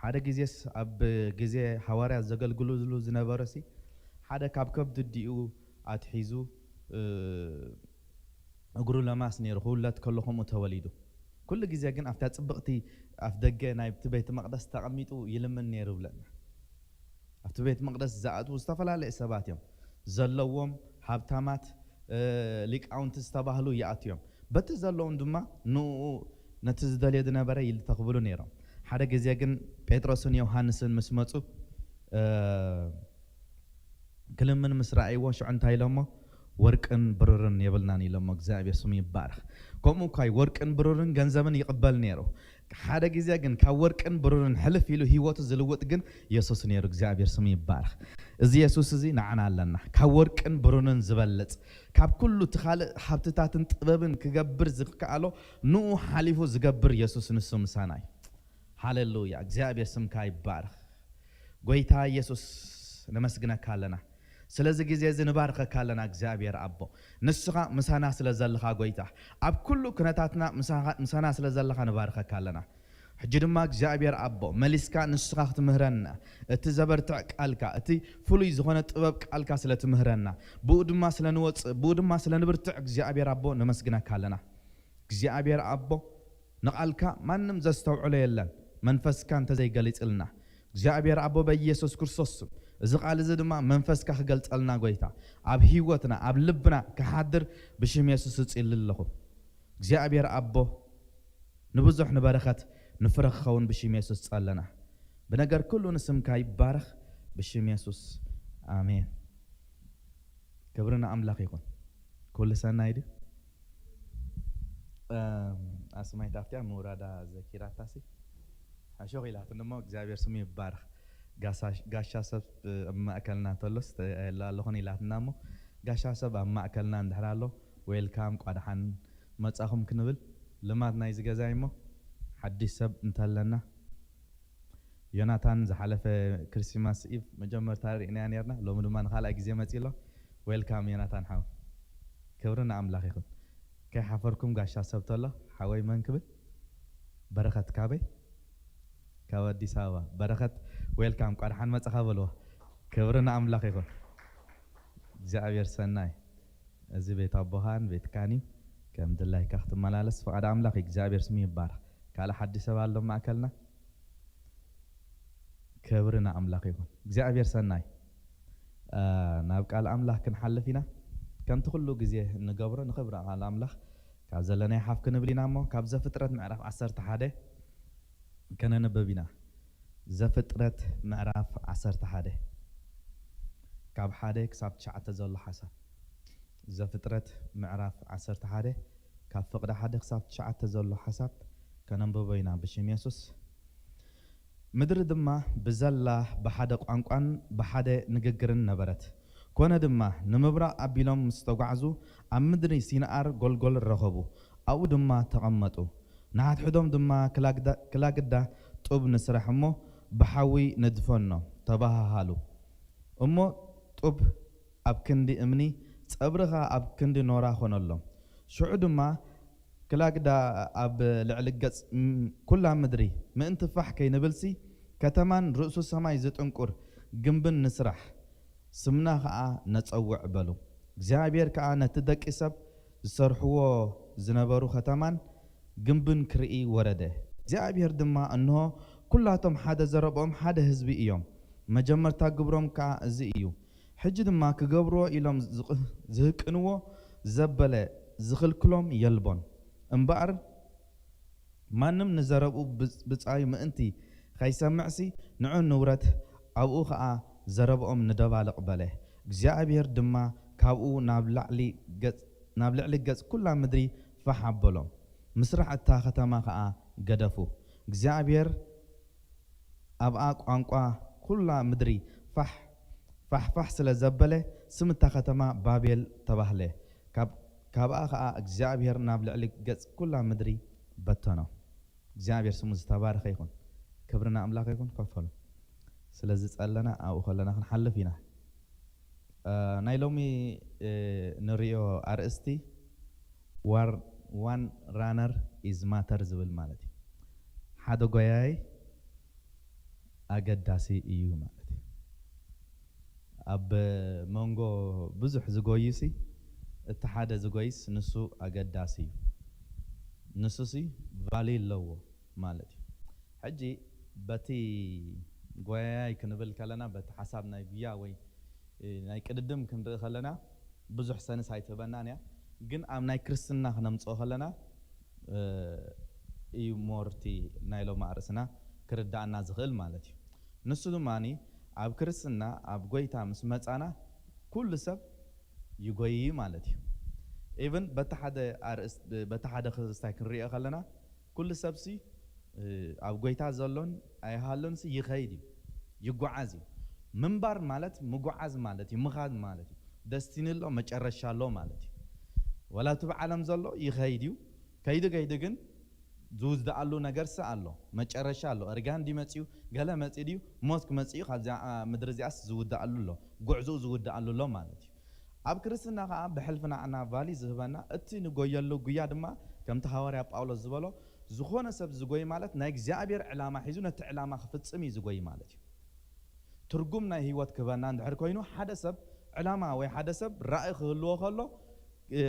ሓደ ግዜስ ኣብ ግዜ ሃዋርያት ዘገልግሉሉ ዝነበረሲ፣ ሓደ ካብ ከብዲ ኣዲኡ ኣትሒዙ፣ እ፣ እግሩ ለማስ ነይሩ፣ ክውለድ ከሎ ከምኡ ተወሊዱ። ኩሉ ግዜ ግን ኣብታ ጽብቕቲ ኣፍ ደገ ናይቲ ቤተ መቕደስ ተቐሚጡ ይልምን ነይሩ ይብለና። ኣብቲ ቤት መቕደስ ዝኣትዉ ዝተፈላለየ ሰባት እዮም ዘለዎም፣ ሃብታማት፣ እ፣ ሊቃውንቲ ዝተባህሉ ይኣትዉ እዮም። በቲ ዘለዎም ድማ ንኡ ነቲ ዝደልዮ ዝነበረ ይልተኽብሉ ነይሮም። ሓደ ግዜ ግን ጴጥሮስን ዮሃንስን ምስ መጹ፣ እ፣ ክልምን ምስ ረኣይዎ ሽዑ እንታይ ኢሎሞ? "ወርቅን ብሩርን የብልናን" ኢሎሞ። እግዚኣብሔር ስሙ ይባረኽ። ከምኡ እኳ እዩ፣ ወርቅን ብሩርን ገንዘብን ይቕበል ነይሩ። ሓደ ግዜ ግን ካብ ወርቅን ብሩርን ሕልፍ ኢሉ ህይወቱ ዝልውጥ ግን የሱስ ነይሩ። እግዚኣብሔር ስሙ ይባረኽ። እዚ የሱስ እዚ ንዓና ኣለና። ካብ ወርቅን ብሩርን ዝበልጽ፣ ካብ ኩሉ እቲ ካልእ ሃብትታትን ጥበብን ክገብር ዝከኣሎ ንኡ ሓሊፉ ዝገብር የሱስ ንሱ ምሳና እዩ። ሃሌሉያ። እግዚኣብሔር ስምካ ይባረኽ። ጎይታ የሱስ ነመስግነካ ኣለና። ስለዚ ግዜ እዚ ንባርከካ ኣለና እግዚኣብሔር ኣቦ። ንስኻ ምሳና ስለ ዘለኻ ጎይታ፣ ኣብ ኩሉ ኩነታትና ምሳኻ-፣ ምሳና ስለ ዘለኻ ንባርከካ ኣለና። ሕጂ ድማ እግዚኣብሔር ኣቦ መሊስካ ንስኻ ክትምህረና፣ እቲ ዘበርትዕ ቃልካ፣ እቲ ፍሉይ ዝኾነ ጥበብ ቃልካ ስለ ትምህረና፣ ብኡ ድማ ስለ ንወጽእ፣ ብኡ ድማ ስለ ንብርትዕ እግዚኣብሔር ኣቦ ነመስግነካ ኣለና። እግዚኣብሔር ኣቦ ንቓልካ ማንም ዘስተውዕሎ የለን መንፈስካ እንተዘይገሊጽልና። እግዚኣብሔር ኣቦ በኢየሱስ ክርስቶስ ስም እዚ ቃል እዚ ድማ መንፈስካ ክገልጸልና ጎይታ ኣብ ህይወትና ኣብ ልብና ክሓድር ብሽም የሱስ እጽሊ ኣለኹ። እግዚኣብሔር ኣቦ ንብዙሕ ንበረኸት ንፍረ ክኸውን ብሽም የሱስ ጸለና። ብነገር ኩሉ ንስምካ ይባረኽ ብሽም የሱስ ኣሜን። ክብሪ ንኣምላኽ ይኹን። ኩሉ ሰናይ ድዩ? እም፣ ኣስማይት ኣብቲያ ምውራዳ ዘኪራታሲ ሕሹኽ ኢላትኒ እሞ እግዚኣብሔር ስሙ ይባረኽ። ጋሳ-፣ ጋሻ ሰብ ኣብ ማእከልና እንተሎስ ተ-፣ የለ ኣለኹን ኢላትና እሞ ጋሻ ሰብ ኣብ ማእከልና እንድሕር ኣሎ ዌልካም ቋድሓን መጻኹም ክንብል ልማድ ናይዚ ገዛ እዩ እሞ ሓድሽ ሰብ እንተለና ዮናታን ዝሓለፈ ክሪስማስ ኢቭ መጀመርታ ርኢናዮ ነርና፣ ሎሚ ድማ ንኻልኣይ ግዜ መጺኡ ኣሎ። ዌልካም ዮናታን ሓው። ክብሪ ንኣምላኽ ይኹን። ከይሓፈርኩም ጋሻ ሰብ ተሎ ሓወይ መን ክብል? በረኸት ካበይ? ካብ ኣዲስ ኣበባ። በረኸት ዌልካም፣ ቋድሓን መጻኻ በልዎ። ክብሪ ንኣምላኽ ይኹን። እግዚኣብሔር ሰናይ። እዚ ቤት ኣቦኻን ቤትካን እዩ። ከም ድላይካ ክትመላለስ ፍቓድ ኣምላኽ እዩ። እግዚኣብሔር ስሙ ይባረኽ። ካልእ ሓድሽ ሰብ ኣሎ ኣብ ማእከልና? ክብሪ ንኣምላኽ ይኹን። እግዚኣብሔር ሰናይ። እ፣ ናብ ቃል ኣምላኽ ክንሓልፍ ኢና። ከምቲ ኩሉ ግዜ እንገብሮ ንኽብሪ ቃል ኣምላኽ ካብ ዘለናዮ ሓፍ ክንብል ኢና እሞ፣ ካብ ዘፍጥረት ምዕራፍ ዓሰርተ ሓደ ከነንብብ ኢና። ዘፍጥረት ምዕራፍ ዓሰርተ ሓደ፣ ካብ ሓደ ክሳብ ትሽዓተ ዘሎ ሓሳብ። ዘፍጥረት ምዕራፍ ዓሰርተ ሓደ፣ ካብ ፍቕዲ ሓደ ክሳብ ትሽዓተ ዘሎ ሓሳብ ከነንብቦ ኢና ብሽም የሱስ። ምድሪ ድማ ብዘላ ብሓደ ቋንቋን ብሓደ ንግግርን ነበረት። ኮነ ድማ፣ ንምብራቕ ኣቢሎም ምስ ተጓዕዙ፣ ኣብ ምድሪ ሲንኣር ጎልጎል ረኸቡ። ኣብኡ ድማ ተቐመጡ። ንሓድሕዶም ድማ፣ ክላግዳ፣ ክላግዳ ጡብ ንስራሕ እሞ፣ ብሓዊ ንድፈኖ፣ ተባሃሃሉ። እሞ ጡብ ኣብ ክንዲ እምኒ፣ ጸብሪ ኸኣ ኣብ ክንዲ ኖራ ኾነሎም። ሽዑ ድማ፣ ክላግዳ ኣብ ልዕሊ ገጽ፣ ም፣ ኩላ ምድሪ፣ ምእንቲ ፋሕ ከይንብልሲ፣ ከተማን ርእሱ ሰማይ ዝጥንቁር ግምብን ንስራሕ፣ ስምና ኸኣ ነጸውዕ፣ በሉ። እግዚኣብሔር ከኣ ነቲ ደቂ ሰብ ዝሰርሕዎ ዝነበሩ ከተማን ግምብን ክርኢ ወረደ። እግዚኣብሔር ድማ፣ እንሆ፣ ኩላቶም ሓደ ዘረብኦም ሓደ ህዝቢ እዮም፣ መጀመርታ ግብሮም ከኣ እዚ እዩ። ሕጂ ድማ ክገብርዎ ኢሎም ዝቕ-፣ ዝህቅንዎ ዘበለ ዝኽልክሎም የልቦን። እምበኣር ማንም ንዘረብኡ ብጽ-፣ ብጻዩ ምእንቲ ኸይሰምዕሲ፣ ንዑ ንውረድ፣ ኣብኡ ኸኣ ዘረብኦም ንደባልቕ፣ በለ። እግዚኣብሔር ድማ ካብኡ ናብ ላዕሊ ገጽ፣ ናብ ልዕሊ ገጽ ኩላ ምድሪ ፋሕ ኣበሎም። ምስራሕ እታ ኸተማ ኸኣ ገደፉ። እግዚኣብሔር ኣብኣ ቋንቋ ኩላ ምድሪ ፋሕ፣ ፋሕ፣ ፋሕ ስለ ዘበለ፣ ስም እታ ኸተማ ባቤል ተባህለ። ካብ፣ ካብኣ ኸኣ እግዚኣብሔር ናብ ልዕሊ ገጽ ኩላ ምድሪ በተኖ። እግዚኣብሔር ስሙ ዝተባረኸ ይኹን። ክብሪ ንኣምላኽ ይኹን። ኮፍ በሉ። ስለ ዝጸለና ኣብኡ ከለና ክንሓልፍ ኢና። እ፣ ናይ ሎሚ፣ እ፣ ንርእዮ ኣርእስቲ ዋር-፣ ዋን ራነር ኢዝ ማተር ዝብል ማለት እዩ። ሓደ ጎያይ ኣገዳሲ እዩ ማለት እዩ። ኣብ መንጎ ብዙሕ ዝጎይሲ፣ እቲ ሓደ ዝጎይስ ንሱ ኣገዳሲ እዩ። ንሱሲ ቫልዩ ኣለዎ ማለት እዩ። ሕጂ በቲ ጎያያይ ክንብል ከለና፣ በቲ ሓሳብ ናይ ጉያ ወይ፣ እ፣ ናይ ቅድድም ክንርኢ ከለና፣ ብዙሕ ሰንስ ኣይትህበናን እያ። ግን ኣብ ናይ ክርስትና ክነምጽኦ ከለና፣ እ፣ እዩ ሞር እቲ ናይ ሎሚ ኣርእስና ክርዳኣና ዝኽእል ማለት እዩ። ንሱ ድማኒ፣ ኣብ ክርስትና፣ ኣብ ጎይታ ምስ መጻና፣ ኩሉ ሰብ ይጎይ ማለት እዩ። ኢቭን በቲ ሓደ ኣርእስ-፣ በቲ ሓደ ክስታይ ክንሪኦ ከለና፣ ኩሉ ሰብሲ፣ እ፣ ኣብ ጎይታ ዘሎን ኣይሃሎንሲ ይኸይድ እዩ፣ ይጓዓዝ እዩ። ምንባር ማለት ምጉዓዝ ማለት እዩ፣ ምኻድ ማለት እዩ። ደስቲኒ ኣሎ፣ መጨረሻ ኣሎ ማለት እዩ። ወላ እቲ ብዓለም ዘሎ ይኸይድ እዩ። ከይዱ ከይዱ ግን ዝውድኣሉ ነገርሲ ኣሎ፣ መጨረሻ ኣሎ። እርጋን ድዩ መጺኡ፣ ገለ መጺኡ ድዩ፣ ሞት ክመጽእ እዩ፣ ካብዚኣ ምድሪ እዚኣስ ዝውድኣሉ ኣሎ፣ ጉዕዞኡ ዝውድኣሉ ኣሎ ማለት እዩ። ኣብ ክርስትና ኸኣ ብሕልፍና እና ቫሊ ዝህበና እቲ ንጎየሉ ጉያ ድማ፣ ከምቲ ሃዋርያ ጳውሎስ ዝበሎ፣ ዝኾነ ሰብ ዝጎይ ማለት ናይ እግዚኣብሔር ዕላማ ሒዙ ነቲ ዕላማ ክፍጽም እዩ ዝጎይ ማለት እዩ። ትርጉም ናይ ህይወት ክህበና እንድሕር ኮይኑ፣ ሓደ ሰብ ዕላማ ወይ ሓደ ሰብ ራእይ ክህልዎ ከሎ፣ እ፣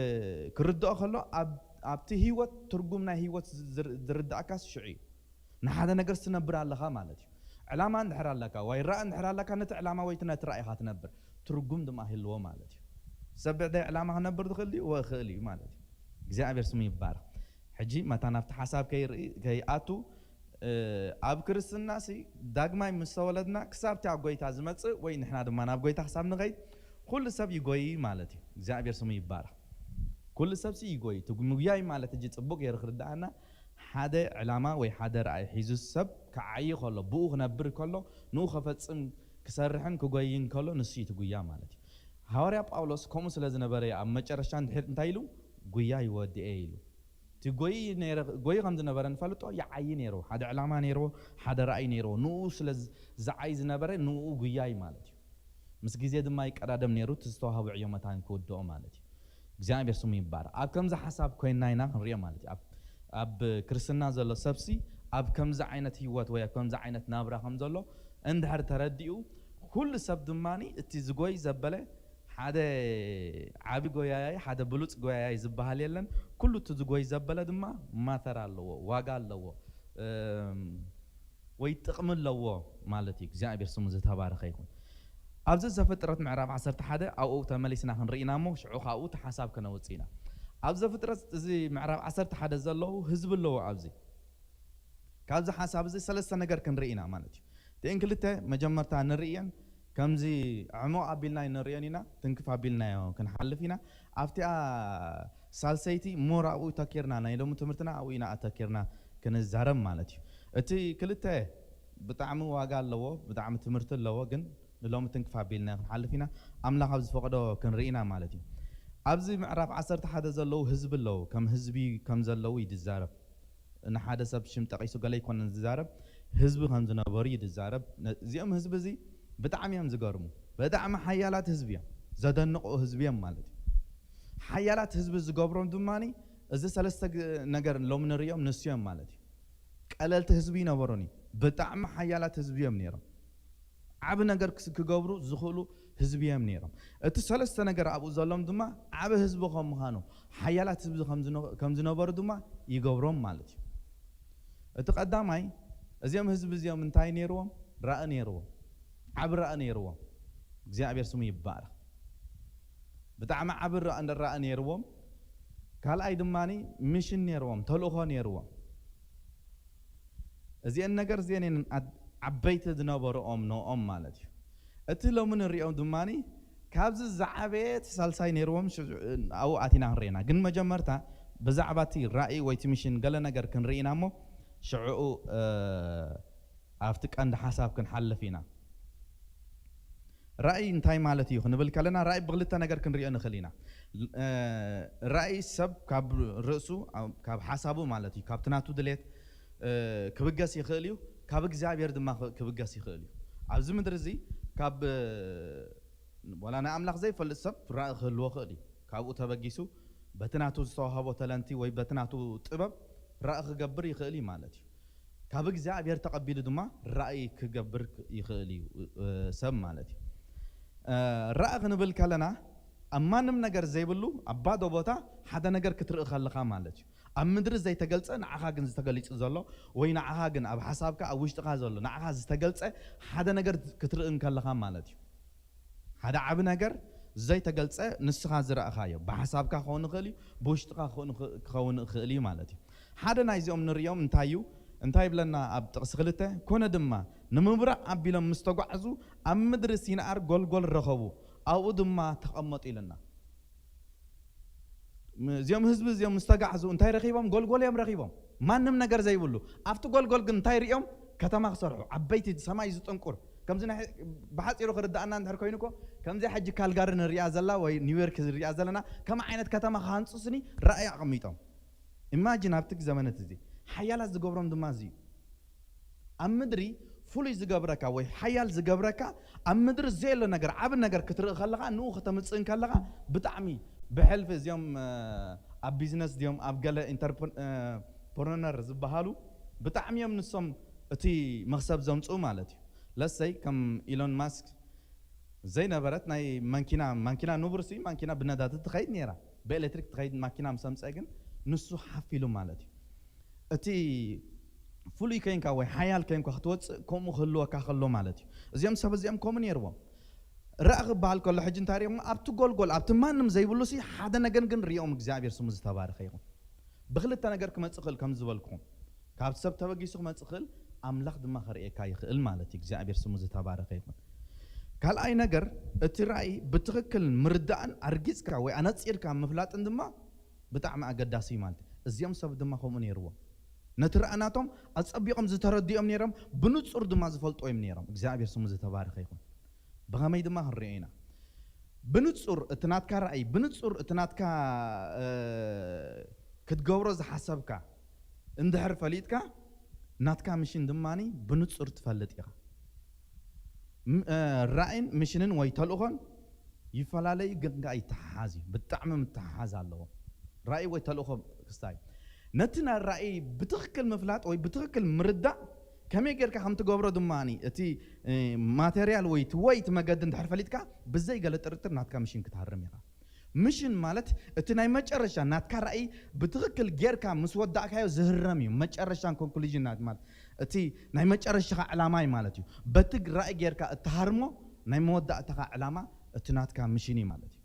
ክርድኦ ከሎ፣ ኣብ-፣ ኣብቲ ህይወት ትርጉም ናይ ህይወት ዝር-፣ ዝርድኣካስ ሽዑ እዩ። ንሓደ ነገር ትነብር ኣለኻ ማለት እዩ። ዕላማ እንድሕር ኣለካ ወይ ራእይ እንድሕር ኣለካ፣ ነቲ ዕላማ ወይ ነቲ ራእይ ኢኻ ትነብር። ትርጉም ድማ ይህልዎ ማለት እዩ። ሰብ ብዕዳይ ዕላማ ክነብር ዝኽእል ድዩ? ወ-፣ ይኽእል እዩ ማለት እዩ። እግዚኣብሔር ስሙ ይባረኽ። ሕጂ መታ ናብቲ ሓሳብ ከይርኢ-፣ ከይኣቱ፣ እ፣ ኣብ ክርስትናሲ ዳግማይ ምስ ተወለድና ክሳብ እቲ ኣብ ጎይታ ዝመጽእ ወይ ንሕና ድማ ናብ ጎይታ ክሳብ ንኸይድ ኩሉ ሰብ ይጎይ ማለት እዩ። እግዚኣብሔር ስሙ ይባረኽ። ኩሉ ሰብሲ ይጎይ። እቲ ምጉያይ ማለት ሕጂ ጽቡቕ ገይሩ ክርድኣና፣ ሓደ ዕላማ ወይ ሓደ ራእይ ሒዙ ሰብ ክዓዪ ከሎ፣ ብኡ ክነብር ከሎ፣ ንኡ ከፈጽም ክሰርሕን ክጎይን ከሎ፣ ንሱ እዩ እቲ ጉያ ማለት እዩ። ሃዋርያ ጳውሎስ ከምኡ ስለ ዝነበረ እዩ ኣብ መጨረሻ እንድሕር እንታይ ኢሉ? ጉያ ይወድኤ ኢሉ። እቲ ጎይ ነይረ-፣ ጎይ ከም ዝነበረ ንፈልጦ፣ ይዓዪ ነይርዎ። ሓደ ዕላማ ነይርዎ፣ ሓደ ራእይ ነይርዎ። ንኡ ስለ ዝ-፣ ዝዓዪ ዝነበረ፣ ንኡ ጉያይ ማለት እዩ። ምስ ግዜ ድማ ይቀዳደም ነይሩ፣ እቲ ዝተዋህቦ ዕዮ መታን ክውድኦ ማለት እዩ። እግዚኣብሔር ስሙ ይባረኽ። ኣብ ከምዚ ሓሳብ ኮይንና ኢና ክንሪኦ ማለት እዩ። ኣብ፣ ኣብ ክርስትና ዘሎ ሰብሲ ኣብ ከምዚ ዓይነት ህይወት ወይ ኣብ ከምዚ ዓይነት ናብራ ከም ዘሎ እንድሕር ተረዲኡ፣ ኩሉ ሰብ ድማኒ እቲ ዝጎይ ዘበለ ሓደ ዓቢ ጎያያይ፣ ሓደ ብሉጽ ጎያያይ ዝበሃል የለን። ኩሉ እቲ ዝጎይ ዘበለ ድማ ማተር ኣለዎ፣ ዋጋ ኣለዎ፣ እም፣ ወይ ጥቕሚ ኣለዎ ማለት እዩ። እግዚኣብሔር ስሙ ዝተባረኸ ይኹን። ኣብዚ ዘፍጥረት ምዕራፍ ዓሰርተ ሓደ ኣብኡ ተመሊስና ክንርኢ ኢና እሞ፣ ሽዑ ካብኡ እቲ ሓሳብ ከነውጽእ ኢና። ኣብ ዘፍጥረት እዚ ምዕራፍ ዓሰርተ ሓደ ዘለዉ ህዝቢ ኣለዉ። ኣብዚ ካብዚ ሓሳብ እዚ ሰለስተ ነገር ክንርኢ ኢና ማለት እዩ። እቲኤን ክልተ መጀመርታ ንርእየን፣ ከምዚ ዕሙቕ ኣቢልና ንርእየን ኢና፣ ትንክፍ ኣቢልናዮ ክንሓልፍ ኢና። ኣብቲኣ ሳልሰይቲ ሞር ኣብኡ ተኪርና፣ ናይ ሎሚ ትምህርትና ኣብኡ ኢና ኣተኪርና ክንዛረብ ማለት እዩ። እቲ ክልተ ብጣዕሚ ዋጋ ኣለዎ፣ ብጣዕሚ ትምህርቲ ኣለዎ፣ ግን ንሎሚ ትንክፍ ኣቢልና ክንሓልፍ ኢና። ኣምላኽ ኣብ ዝፈቕዶ ክንርኢ ኢና ማለት እዩ። ኣብዚ ምዕራፍ ዓሰርተ ሓደ ዘለዉ ህዝቢ ኣለዉ፣ ከም ህዝቢ ከም ዘለዉ እዩ ዝዛረብ። ንሓደ ሰብ ሽም ጠቒሱ ገለ ኣይኮነን ዝዛረብ፣ ህዝቢ ከም ዝነበሩ እዩ ዝዛረብ። ነ-፣ እዚኦም ህዝቢ እዚ ብጣዕሚ እዮም ዝገርሙ፣ ብጣዕሚ ሓያላት ህዝቢ እዮም፣ ዘደንቑ ህዝቢ እዮም ማለት እዩ። ሓያላት ህዝቢ ዝገብሮም ድማ እዚ ሰለስተ ግ-፣ ነገር ሎሚ ንርእዮም ንሱ እዮም ማለት እዩ። ቀለልቲ ህዝቢ ይነበሩን እዩ፣ ብጣዕሚ ሓያላት ህዝቢ እዮም ነይሮም። ዓቢ ነገር ክስ-፣ ክገብሩ ዝኽእሉ ህዝቢ እዮም ነይሮም። እቲ ሰለስተ ነገር ኣብኡ ዘሎም ድማ ዓቢ ህዝቢ ከም ምዃኑ፣ ሓያላት ህዝቢ ከም ዝነ-፣ ከም ዝነበሩ ድማ ይገብሮም ማለት እዩ። እቲ ቀዳማይ፣ እዚኦም ህዝቢ እዚኦም እንታይ ነይርዎም? ራኢ ነይርዎም። ዓቢ ራኢ ነይርዎም። እግዚኣብሔር ስሙ ይባረኽ። ብጣዕሚ ዓቢ ራኢ፣ እንደ ራኢ ነይርዎም። ካልኣይ ድማ ሚሽን ነይርዎም፣ ተልእኾ ነይርዎም። እዚአን ነገር እዚአን እየን ኣድ-፣ ዓበይቲ ዝነበርኦም ንኦም ማለት እዩ። እቲ ሎሚ ንሪኦም ድማ ካብዚ ዝዓበየ እቲ ሳልሳይ ነይርዎም፣ ሽ-፣ ኣብኡ ኣቲና ክንርኢና። ግን መጀመርታ ብዛዕባ እቲ ራእይ ወይ እቲ ሚሽን ገለ ነገር ክንርኢ ኢና እሞ ሽዕኡ፣ እ፣ ኣብቲ ቀንዲ ሓሳብ ክንሓልፍ ኢና። ራእይ እንታይ ማለት እዩ ክንብል ከለና፣ ራእይ ብክልተ ነገር ክንሪኦ ንኽእል ኢና። እ፣ ራእይ ሰብ ካብ ርእሱ፣ ካብ ሓሳቡ ማለት እዩ፣ ካብቲ ናቱ ድሌት፣ እ፣ ክብገስ ይኽእል እዩ፣ ካብ እግዚኣብሔር ድማ ክ-፣ ክብገስ ይኽእል እዩ። ኣብዚ ምድሪ እዚ ካብ፣ እ፣ ዋላ ናይ ኣምላኽ ዘይፈልጥ ሰብ ራእይ ክህልዎ ይኽእል እዩ። ካብኡ ተበጊሱ በቲ ናቱ ዝተዋህቦ ተለንቲ ወይ በቲ ናቱ ጥበብ ራእይ ክገብር ይኽእል እዩ ማለት እዩ። ካብ እግዚኣብሔር ተቐቢሉ ድማ ራእይ ክገብር ይኽእል እዩ፣ እ፣ ሰብ ማለት እዩ። እ፣ ራእይ ክንብል ከለና ኣብ ማንም ነገር ዘይብሉ ኣብ ባዶ ቦታ ሓደ ነገር ክትርኢ ከለኻ ማለት እዩ። ኣብ ምድሪ ዘይተገልጸ ንዓኻ ግን ዝተገሊጹ ዘሎ ወይ ንዓኻ ግን ኣብ ሓሳብካ ኣብ ውሽጥኻ ዘሎ ንዓኻ ዝተገልጸ ሓደ ነገር ክትርኢ እንከለኻ ማለት እዩ። ሓደ ዓቢ ነገር ዘይተገልጸ ንስኻ ዝረእኻዮ ብሓሳብካ ክኸውን ይኽእል እዩ፣ ብውሽጥኻ ክኸውን ይኽ-፣ ክኸውን ይኽእል እዩ ማለት እዩ። ሓደ ናይዚኦም ንርእዮም እንታይ እዩ? እንታይ ይብለና ኣብ ጥቕሲ ክልተ? ኮነ ድማ ንምብራቕ ኣቢሎም ምስ ተጓዕዙ ኣብ ምድሪ ሲንኣር ጎልጎል ረኸቡ፣ ኣብኡ ድማ ተቐመጡ ኢልና። ም-፣ እዚኦም ህዝቢ እዚኦም ምስ ተጋዕዙ እንታይ ረኺቦም? ጎልጎል እዮም ረኺቦም። ማንም ነገር ዘይብሉ። ኣብቲ ጎልጎል ግን እንታይ ሪኦም? ከተማ ክሰርሑ። ዓበይቲ ሰማይ ዝጥንቁር። ከምዚ ናይ፣ ብሓጺሩ ክርዳእና እንድሕር ኮይኑ እኮ፣ ከምዚ ሕጂ ካልጋሪ ንሪኣ ዘላ ወይ ኒውዮርክ ንሪኣ ዘለና፣ ከም ዓይነት ከተማ ክሃንጹ ስኒ ራእይ ኣቐሚጦም። ኢማጂን ኣብቲ ዘመነት እዚ። ሓያላት ዝገብሮም ድማ እዚ እዩ። ኣብ ምድሪ ፍሉይ ዝገብረካ ወይ ሓያል ዝገብረካ፣ ኣብ ምድሪ ዘየሎ ነገር፣ ዓቢ ነገር ክትርኢ ከለኻ፣ ንኡ ከተምጽእ እንከለኻ፣ ብጣዕሚ ብሕልፊ እዚኦም፣ እ፣ ኣብ ቢዝነስ ድዮም፣ ኣብ ገለ ኢንተርፕረ-፣ እ፣ ፕረነር ዝበሃሉ፣ ብጣዕሚ እዮም ንሶም እቲ መኽሰብ ዘምጽኡ ማለት እዩ። ለሰይ ከም ኢሎን ማስክ ዘይነበረት ናይ ማንኪና፣ ማንኪና ንቡርሲ ማንኪና ብነዳዲ ትኸይድ ነይራ። ብኤሌክትሪክ ትኸይድ ማኪና ምስ ኣምፀአ ግን ንሱ ሓፍ ኢሉ ማለት እዩ። እቲ ፍሉይ ኮይንካ ወይ ሓያል ኮይንካ ክትወፅእ ከምኡ ክህልወካ ከሎ ማለት እዩ። እዚኦም ሰብ እዚኦም ከምኡ ነይርዎም። ራእ ክበሃል ከሎ ሕጂ እንታይ ሪኦም? ኣብቲ ጎልጎል፣ ኣብቲ ማንም ዘይብሉ ሲ ሓደ ነገር ግን ሪኦም፣ እግዚኣብሔር ስሙ ዝተባረኸ ይኹን። ብክልተ ነገር ክመጽእ ክእል ከም ዝበልኩኹም። ካብቲ ሰብ ተበጊሱ ክመጽእ ክእል፣ ኣምላኽ ድማ ከርእየካ ይኽእል ማለት እዩ። እግዚኣብሔር ስሙ ዝተባረኸ ይኹን። ካልኣይ ነገር፣ እቲ ራእይ ብትኽክል ምርዳእን ኣርጊጽካ ወይ ኣነጺርካ ምፍላጥን ድማ ብጣዕሚ ኣገዳሲ እዩ ማለት እዩ። እዚኦም ሰብ ድማ ከምኡ ነይርዎም። ነቲ ራእናቶም ኣጸቢቖም ዝተረድኦም ነይሮም፣ ብንጹር ድማ ዝፈልጡ እዮም ነይሮም። እግዚኣብሔር ስሙ ዝተባረኸ ይኹን። ብኸመይ ድማ ክንሪኦ ኢና? ብንጹር እቲ ናትካ ራእይ፣ ብንጹር እቲ ናትካ፣ እ፣ ክትገብሮ ዝሓሰብካ እንድሕር ፈሊጥካ፣ ናትካ ምሽን ድማኒ ብንጹር ትፈልጥ ኢኻ። ም-፣ እ፣ ራእይን ምሽንን ወይ ተልእኾን ይፈላለዩ፣ ግን ከኣ ይተሓሓዝ እዩ። ብጣዕሚ ምትሕሓዝ ኣለዎ። ራእይ ወይ ተልእኾ ክስታይ። ነቲ ናይ ራእይ ብትኽክል ምፍላጥ ወይ ብትኽክል ምርዳእ ከመይ ጌርካ ከም ትገብሮ ድማ እቲ፣ እ፣ ማተርያል ወይ እቲ ወይ እቲ መገዲ እንድሕር ፈሊጥካ፣ ብዘይ ገለ ጥርጥር ናትካ ምሽን ክትሃርም ኢኻ። ምሽን ማለት እቲ ናይ መጨረሻ ናትካ ራእይ ብትኽክል ጌርካ ምስ ወዳእካዮ ዝህረም እዩ። መጨረሻን ኮንክሉዥን ናት-፣ ማለት እቲ ናይ መጨረሻኻ ዕላማ እዩ ማለት እዩ። በቲ ራእይ ጌርካ እትሃርሞ ናይ መወዳእታኻ ዕላማ እቲ ናትካ ምሽን እዩ ማለት እዩ።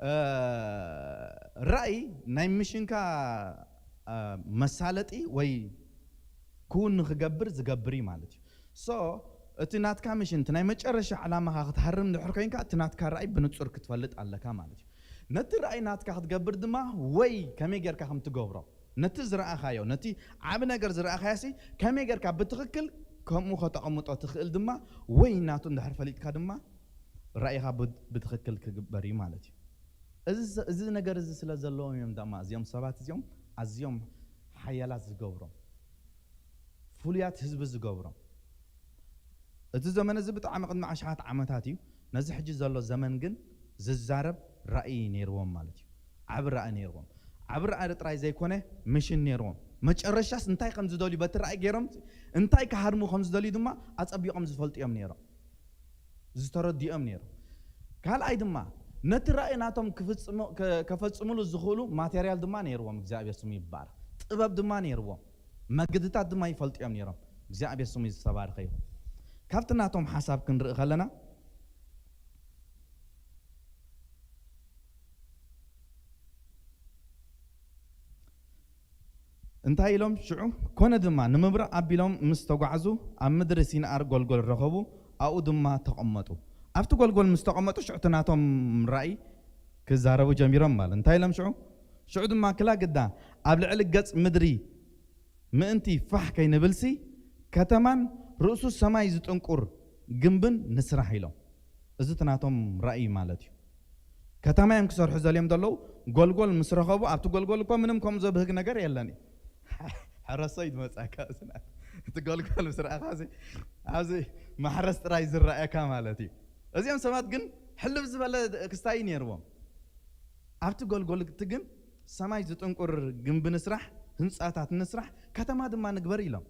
እ፣ ራእይ ናይ ምሽንካ መሳለጢ ወይ ክውን ንክገብር ዝገብር እዩ ማለት እዩ። So እቲ ናትካ ምሽን፣ እቲ ናይ መጨረሻ ዕላማኻ ክትሃርም ድሕር ኮይንካ፣ እቲ ናትካ ራእይ ብንጹር ክትፈልጥ ኣለካ ማለት እዩ። ነቲ ራእይ ናትካ ክትገብር ድማ ወይ ከመይ ጌርካ ከም ትገብሮ፣ ነቲ ዝረኣኻዮ፣ ነቲ ዓቢ ነገር ዝረኣኻዮ ሲ ከመይ ጌርካ ብትኽክል ከምኡ ከተቐምጦ ትኽእል ድማ ወይ ናቱ እንድሕር ፈሊጥካ ድማ ራእይኻ ብ- ብትኽክል ክግበር እዩ ማለት እዩ። እዚ ስ- እዚ ነገር እዚ ስለ ዘለዎም እዮም ድማ እዚኦም ሰባት እዚኦም ኣዝዮም ሓያላት ዝገብሮም፣ ፍሉያት ህዝቢ ዝገብሮም። እቲ ዘመን እዚ ብጣዕሚ ቅድሚ ኣሽሓት ዓመታት እዩ። ነዚ ሕጂ ዘሎ ዘመን ግን ዝዛረብ ራእይ ነይርዎም ማለት እዩ። ዓቢ ራእይ ነይርዎም። ዓቢ ራእይ ጥራይ ዘይኮነ፣ ምሽን ነይርዎም። መጨረሻስ እንታይ ከም ዝደልዩ፣ በቲ ራእይ ገይሮም እንታይ ክሃርሙ ከም ዝደልዩ ድማ ኣጸቢቖም ዝፈልጡ እዮም ነይሮም፣ ዝተረድኦም ነይሮም። ካልኣይ ድማ ነቲ ራእይ ናቶም ክፍጽሙ- ከ- ከፈጽሙሉ ዝኽእሉ ማቴርያል ድማ ነይርዎም። እግዚኣብሔር ስሙ ይባረክ። ጥበብ ድማ ነይርዎም። መገድታት ድማ ይፈልጡ እዮም ነይሮም። እግዚኣብሔር ስሙ ዝተባረኸ ይኹን። ካብቲ ናቶም ሓሳብ ክንርኢ ከለና፣ እንታይ ኢሎም ሽዑ? ኮነ ድማ ንምብራቕ ኣቢሎም ምስ ተጓዕዙ፣ ኣብ ምድሪ ሲንኣር ጎልጎል ረኸቡ፣ ኣብኡ ድማ ተቐመጡ። ኣብቲ ጎልጎል ምስ ተቐመጡ ሽዑ እቲ ናቶም ራእይ ክዛረቡ ጀሚሮም ማለት። እንታይ ኢሎም ሽዑ? ሽዑ ድማ ክላ ግዳ ኣብ ልዕሊ ገጽ ምድሪ ምእንቲ ፋሕ ከይንብልሲ፣ ከተማን ርእሱ ሰማይ ዝጥንቁር ግንብን ንስራሕ ኢሎም። እዚ እቲ ናቶም ራእይ ማለት እዩ። ከተማ እዮም ክሰርሑ ዘልዮም ዘለዉ። ጎልጎል ምስ ረኸቡ፣ ኣብቲ ጎልጎል እኮ ምንም ከምኡ ዘብህግ ነገር የለን እዩ። ሕረሶ እዩ ዝመጻካ። እዚ ናት- እቲ ጎልጎል ምስ ረኣኻ፣ እዚ ኣብዚ ማሕረስ ጥራይ ዝረኣየካ ማለት እዩ። እዚኦም ሰባት ግን ሕልፍ ዝበለ ክስታይ ነይርዎም። ኣብቲ ጎልጎል እቲ ግን ሰማይ ዝጥንቁር ግንቢ ንስራሕ፣ ህንጻታት ንስራሕ፣ ከተማ ድማ ንግበር ኢሎም።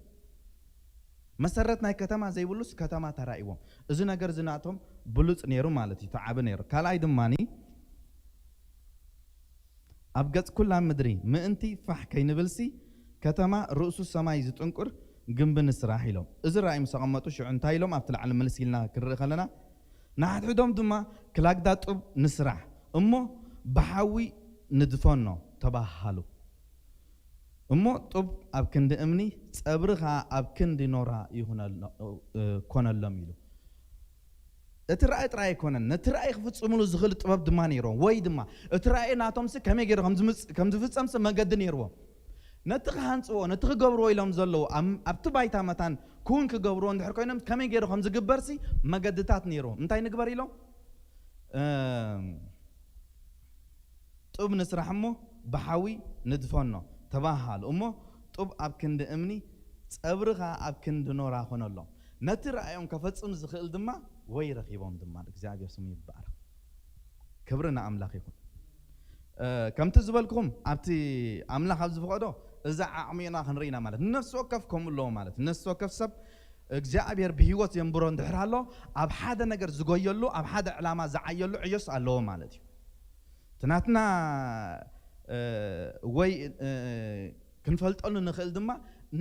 መሰረት ናይ ከተማ ዘይብሉስ ከተማ ተራእይዎም። እዚ ነገር እዚ ናቶም ብሉጽ ነይሩ ማለት እዩ፣ ተዓቢ ነይሩ። ካልኣይ ድማኒ ኣብ ገጽ ኩላ ምድሪ ምእንቲ ፋሕ ከይንብልሲ፣ ከተማ ርእሱ ሰማይ ዝጥንቁር ግንቢ ንስራሕ ኢሎም። እዚ ራእይ ምስ ኣቐመጡ ሽዑ እንታይ ኢሎም ኣብቲ ላዕሊ ምልስ ኢልና ክንርኢ ከለና፣ ንሓድሕዶም ድማ ክላግዳ ጡብ ንስራሕ እሞ ብሓዊ ንድፈኖ ተባሃሉ። እሞ ጡብ ኣብ ክንዲ እምኒ፣ ጸብሪ ኸኣ ኣብ ክንዲ ኖራ ይኹነሎ- እ፣ ኮነሎም ኢሉ። እቲ ራእይ ጥራይ ኣይኮነን፣ ነቲ ራእይ ክፍጽምሉ ዝኽእል ጥበብ ድማ ነይርዎም። ወይ ድማ እቲ ራእይ ናቶምሲ ከመይ ገይሩ ከም ዝምጽ- ከም ዝፍጸምሲ መገዲ ነይርዎም። ነቲ ክሃንጽዎ፣ ነቲ ክገብርዎ ኢሎም ዘለዉ ኣብ- ኣብቲ ባይታ መታን ክውን ክገብርዎ እንድሕር ኮይኖም ከመይ ገይሩ ከም ዝግበርሲ መገድታት ነይርዎም። እንታይ ንግበር ኢሎም? እም፣ ጡብ ንስራሕ እሞ ብሓዊ ንድፈኖ ተባሃሉ። እሞ ጡብ ኣብ ክንዲ እምኒ፣ ጸብሪ ኸኣ ኣብ ክንዲ ኖራ ኾነሎም። ነቲ ራእዮም ከፈጽም ዝኽእል ድማ ወይ ረኺቦም ድማ። እግዚኣብሔር ስሙ ይባረክ። ክብሪ ንኣምላኽ ይኹን። እ፣ ከምቲ ዝበልኩኹም ኣብቲ ኣምላኽ ኣብ ዝፈቐዶ እዛ ዓቕሚ ኢና ክንርኢ ኢና ማለት። ንነፍሲ ወከፍ ከምኡ ኣለዎ ማለት። ንነፍሲ ወከፍ ሰብ እግዚኣብሔር ብህይወት የንብሮ እንድሕር ኣሎ፣ ኣብ ሓደ ነገር ዝጎየሉ፣ ኣብ ሓደ ዕላማ ዝዓየሉ ዕዮስ ኣለዎ ማለት እዩ። እቲ ናትና፣ እ፣ ወይ፣ እ፣ ክንፈልጠሉ ንኽእል ድማ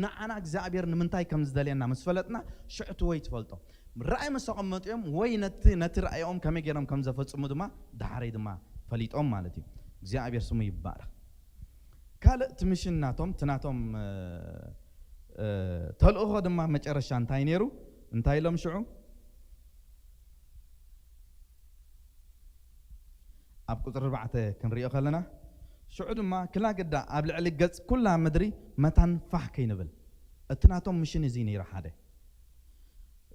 ንዓና እግዚኣብሔር ንምንታይ ከም ዝደልየና ምስ ፈለጥና ሽዑ እቲ ወይ ትፈልጦ። ራእይ ምስ ኣቐመጡ እዮም ወይ ነቲ ነቲ ራእዮም ከመይ ገይሮም ከም ዘፈጽሙ ድማ ዳሕረይ ድማ ፈሊጦም ማለት እዩ። እግዚኣብሔር ስሙ ይባረክ። ካልእ እቲ ምሽን ናቶም፣ እቲ ናቶም፣ እ፣ እ፣ ተልእኾ ድማ መጨረሻ እንታይ ነይሩ? እንታይ ኢሎም ሽዑ? ኣብ ቁጽሪ ኣርባዕተ ክንሪኦ ከለና፣ ሽዑ ድማ ክላ ግዳ ኣብ ልዕሊ ገጽ ኩላ ምድሪ መታን ፋሕ ከይንብል። እቲ ናቶም ምሽን እዚ ነይሩ ሓደ።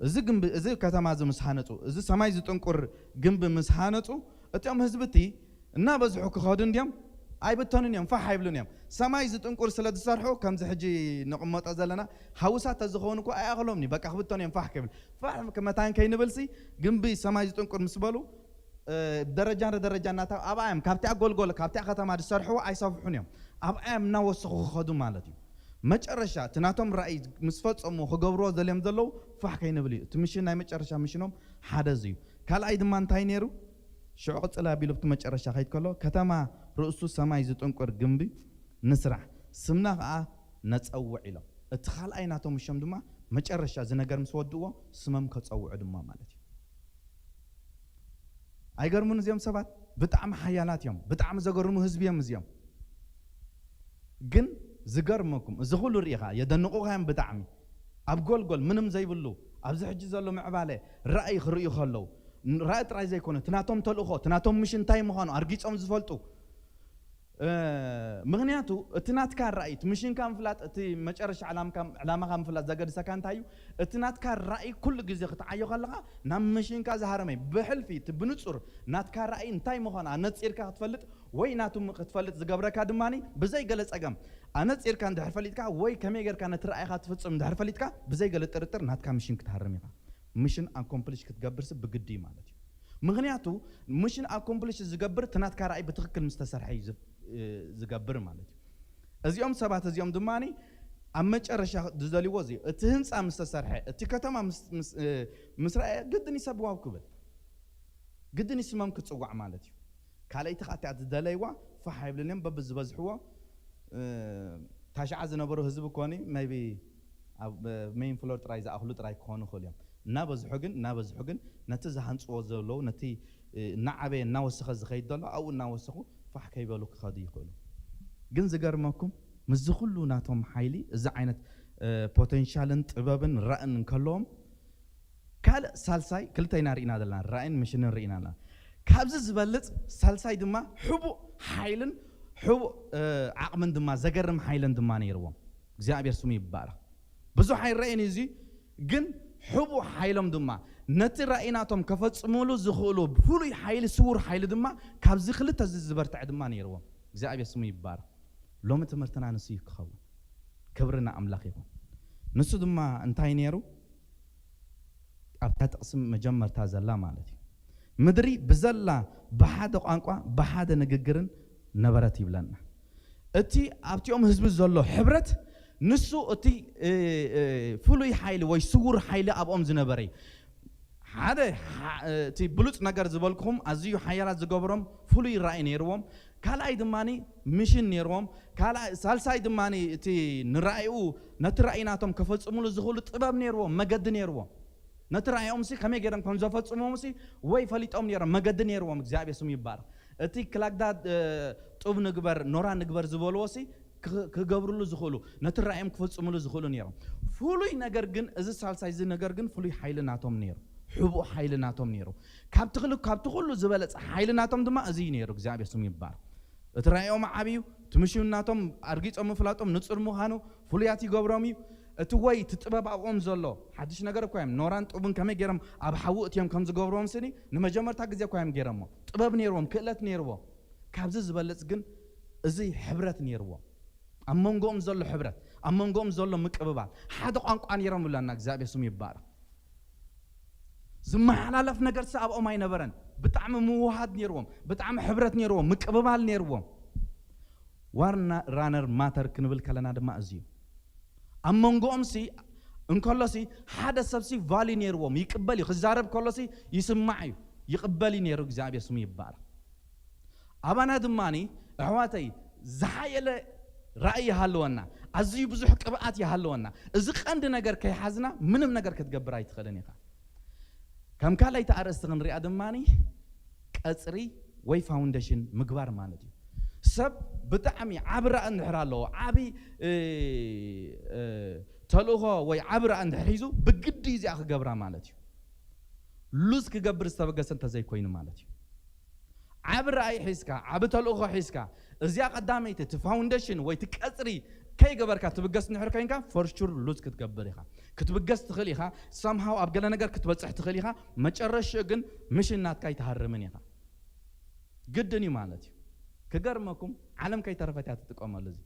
እዚ ግንቢ፣ እዚ ከተማ እዚ ምስ ሃነጹ፣ እዚ ሰማይ ዝጥንቁር ግንቢ ምስ ሃነጹ፣ እቲኦም ህዝቢ እቲ እናበዝሑ ክኸዱ እንድዮም፣ ኣይብተኑን እዮም፣ ፋሕ ኣይብሉን እዮም። ሰማይ ዝጥንቁር ስለ ዝሰርሑ፣ ከምዚ ሕጂ ንቕመጦ ዘለና ሃውሳት ተዝኸውን እኮ ኣይኣኽሎምን እዩ። በቃ ክብተኑ እዮም፣ ፋሕ ከይብሉ። ፋሕ መታን ከይንብልሲ፣ ግንቢ ሰማይ ዝጥንቁር ምስ በሉ፣ እ፣ ደረጃ ንደረጃ እናታ-፣ ኣብኣ እዮም፣ ካብቲኣ ጎልጎል፣ ካብቲኣ ከተማ ዝሰርሕዎ ኣይሰፍሑን እዮም። ኣብኣ እዮም እናወሰኹ ክኸዱ ማለት እዩ። መጨረሻ፣ እቲ ናቶም ራእይ ምስ ፈጸሙ ክገብርዎ ዘልዮም ዘለዉ፣ ፋሕ ከይንብል እዩ። እቲ ምሽን፣ ናይ መጨረሻ ምሽኖም ሓደ እዚ እዩ። ካልኣይ ድማ እንታይ ነይሩ? ሽዑ ቅጽል ኣቢሉ ኣብቲ መጨረሻ ከይድ ከሎ፣ ከተማ ርእሱ ሰማይ ዝጥንቁር ግንቢ ንስራሕ፣ ስምና ኸኣ ነጸውዕ ኢሎም። እቲ ካልኣይ ናቶም ምሽኖም ድማ መጨረሻ እዚ ነገር ምስ ወድእዎ፣ ስሞም ከጸውዑ ድማ ማለት እዩ። ኣይገርሙን እዚኦም ሰባት? ብጣዕሚ ሓያላት እዮም። ብጣዕሚ ዘገርሙ ህዝቢ እዮም እዚኦም። ግን ዝገርመኩም፣ እዚ ኩሉ ርኢኻ የደንቑኻ እዮም ብጣዕሚ። ኣብ ጎልጎል ምንም ዘይብሉ፣ ኣብዚ ሕጂ ዘሎ ምዕባለ ራእይ ክርእዩ ከለዉ፣ ራእይ ጥራይ ዘይኮነ፣ እቲ ናቶም ተልእኾ፣ እቲ ናቶም ምሽ እንታይ ምዃኑ ኣርጊጾም ዝፈልጡ። ምክንያቱ እቲ ናትካ ራእይ፣ እቲ ምሽንካ ምፍላጥ፣ እቲ መጨረሻ ዕላማኻ ምፍላጥ ዘገድሰካ እንታይ እዩ? እቲ ናትካ ራእይ ኩሉ ግዜ ክትዓዮ ከለኻ ናብ ምሽንካ ዝሃረመ እዩ። ብሕልፊ እቲ ብንጹር ናትካ ራእይ እንታይ ምዃኑ ኣነጺርካ ክትፈልጥ ወይ ናቱ ክትፈልጥ ዝገብረካ ድማ ብዘይ ገለ ጸገም ኣነጺርካ እንድሕር ፈሊጥካ ወይ ከመይ ጌርካ ነቲ ራእይኻ ትፍጽም እንድሕር ፈሊጥካ ብዘይ ገለ ጥርጥር ናትካ ምሽን ክትሃርም ኢኻ። ምሽን ኣኮምፕሊሽ ክትገብርሲ ብግዲ እዩ ማለት እዩ። ምክንያቱ ምሽን ኣኮምፕሊሽ ዝገብር እቲ ናትካ ራእይ ብትኽክል ምስ ተሰርሐ እዩ ዝገብር ማለት እዩ። እዚኦም ሰባት እዚኦም ድማ ኣብ መጨረሻ ዝደልይዎ እዚ እቲ ህንፃ ምስ ተሰርሐ እቲ ከተማ ምስ ረአየ ግድን ይሰብዋው ክብል ግድን ይስመም ክፅዋዕ ማለት እዩ። ካልኣይቲ ከዓ እቲኣ ዝደለይዋ ፋሕ ኣይብልን እዮም በብዝበዝሕዎ ታሽዓ ዝነበሩ ህዝቢ ኮኒ ቢ ኣብ ሜይን ፍሎር ጥራይ ዝኣኽሉ ጥራይ ክኾኑ ይኽእሉ እዮም። እናበዝሑ ግን እናበዝሑ ግን ነቲ ዝሃንፅዎ ዘለዉ ነቲ እናዓበየ እናወሰኸ ዝኸይድ ዘሎ ኣብኡ እናወሰኹ ፋሕ ከይበሉ ክኸዱ ይኽእሉ። ግን ዝገርመኩም ምስዚ ኩሉ ናቶም ሓይሊ እዚ ዓይነት ፖቴንሻልን ጥበብን ራእን እንከለዎም ካልእ ሳልሳይ ክልተ ኢና ርኢና ዘለና ራእን ምሽንን ርኢና ኣለና። ካብዚ ዝበልፅ ሳልሳይ ድማ ሕቡእ ሓይልን ሕቡእ ዓቕምን ድማ ዘገርም ሓይልን ድማ ነይርዎም። እግዚኣብሔር ስሙ ይባረክ። ብዙሕ ኣይረአን እዩ እዚ ግን ሕቡእ ሓይሎም ድማ ነቲ ራእይናቶም ከፈፅሙሉ ዝኽእሉ ፍሉይ ሓይሊ ስውር ሓይሊ ድማ ካብዚ ክልተ እዚ ዝበርትዐ ድማ ነይርዎም። እግዚኣብሔር ስሙ ይባረክ። ሎሚ ትምህርትና ንሱ እዩ ክኸውን። ክብሪ ንኣምላኽ ይኹን። ንሱ ድማ እንታይ ነይሩ? ኣብታ ጥቕሲ መጀመርታ ዘላ ማለት እዩ። ምድሪ ብዘላ ብሓደ ቋንቋ ብሓደ ንግግርን ነበረት ይብለና። እቲ ኣብቲኦም ህዝቢ ዘሎ ሕብረት ንሱ እቲ ፍሉይ ሓይሊ ወይ ስውር ሓይሊ ኣብኦም ዝነበረ እዩ። ሓደ እቲ ብሉፅ ነገር ዝበልኩኹም ኣዝዩ ሓያላት ዝገበሮም ፍሉይ ራእይ ነይርዎም። ካልኣይ ድማ ምሽን ነይርዎም። ካልኣይ ሳልሳይ ድማ እቲ ንራእይኡ ነቲ ራእይ ናቶም ከፈፅሙሉ ዝኽእሉ ጥበብ ነይርዎም፣ መገዲ ነይርዎም። ነቲ ራእዮም ሲ ከመይ ገይሮም ከም ዘፈፅሞም ሲ ወይ ፈሊጦም ነይሮም፣ መገዲ ነይርዎም። እግዚኣብሔር ስሙ ይባረክ። እቲ ክላግዳ ጡብ ንግበር ኖራ ንግበር ዝበልዎ ሲ ክገብርሉ ዝኽእሉ ነቲ ራእዮም ክፈፅሙሉ ዝኽእሉ ነይሮም። ፍሉይ ነገር ግን እዚ ሳልሳይ እዚ ነገር ግን ፍሉይ ሓይሊ ናቶም ነይሩ፣ ሕቡእ ሓይሊ ናቶም ነይሩ። ካብቲ ክሉ ካብቲ ኩሉ ዝበለፀ ሓይሊ ናቶም ድማ እዚ እዩ ነይሩ። እግዚኣብሔር ስሙ ይባረክ። እቲ ራእዮም ዓብዩ እቲ ምሽን ናቶም ኣርጊፆም ምፍላጦም ንፁር ምዃኑ ፍሉያት ይገብሮም እዩ። እቲ ወይ እቲ ጥበብ ኣብኦም ዘሎ ሓድሽ ነገር እኳ እዮም ኖራን ጡብን ከመይ ገይሮም ኣብ ሓዊ እትዮም ከም ዝገብርዎም ስኒ ንመጀመርታ ግዜ እኳ እዮም ገይሮሞ። ጥበብ ነይርዎም፣ ክእለት ነይርዎም። ካብዚ ዝበልፅ ግን እዚ ሕብረት ነይርዎም። ኣብ መንጎኦም ዘሎ ሕብረት፣ ኣብ መንጎኦም ዘሎ ምቅብባል፣ ሓደ ቋንቋ ነይሮም ይብለና። እግዚኣብሔር ስሙ ይባረክ። ዝመሓላለፍ ነገር ሲ ኣብኦም ኣይነበረን። ብጣዕሚ ምውሃድ ነይርዎም፣ ብጣዕሚ ሕብረት ነይርዎም፣ ምቅብባል ነይርዎም። ዋር ራነር ማተር ክንብል ከለና ድማ እዚ እዩ። ኣብ መንጎኦም ሲ እንከሎ ሲ ሓደ ሰብ ሲ ቫልዩ ነይርዎም፣ ይቅበል እዩ። ክዛረብ ከሎ ሲ ይስማዕ እዩ፣ ይቅበል እዩ ነይሩ። እግዚኣብሔር ስሙ ይባረክ። ኣባና ድማ ኣሕዋተይ ዝሓየለ ራእይ ይሃለወና፣ ኣዝዩ ብዙሕ ቅብኣት ይሃለወና። እዚ ቀንዲ ነገር ከይሓዝና ምንም ነገር ክትገብር ኣይትኽእልን ኢኻ። ከም ካልኣይቲ ኣርእስቲ ክንሪኣ ድማ ቀፅሪ ወይ ፋውንዴሽን ምግባር ማለት እዩ። ሰብ ብጣዕሚ ዓቢ ራእይ እንድሕር ኣለዎ፣ ዓቢ ተልእኾ ወይ ዓቢ ራእይ እንድሕር ሒዙ ብግዲ እዚኣ ክገብራ ማለት እዩ። ሉዝ ክገብር ዝተበገሰ እንተዘይኮይኑ ማለት እዩ። ዓቢ ራእይ ሒዝካ፣ ዓቢ ተልእኾ ሒዝካ፣ እዚኣ ቀዳመይቲ እቲ ፋውንዴሽን ወይ እቲ ቀፅሪ ከይገበርካ ትብገስ እንድሕር ኮይንካ ፎር ሹር ሉዝ ክትገብር ኢኻ። ክትብገስ ትኽእል ኢኻ። ሰምሃው ኣብ ገለ ነገር ክትበፅሕ ትኽእል ኢኻ። መጨረሽኡ ግን ምሽን ናትካ ኣይትሃርምን ኢኻ። ግድን እዩ ማለት እዩ። ክገርመኩም ዓለም ከይተረፈት እያ ትጥቀመሉ እዚ።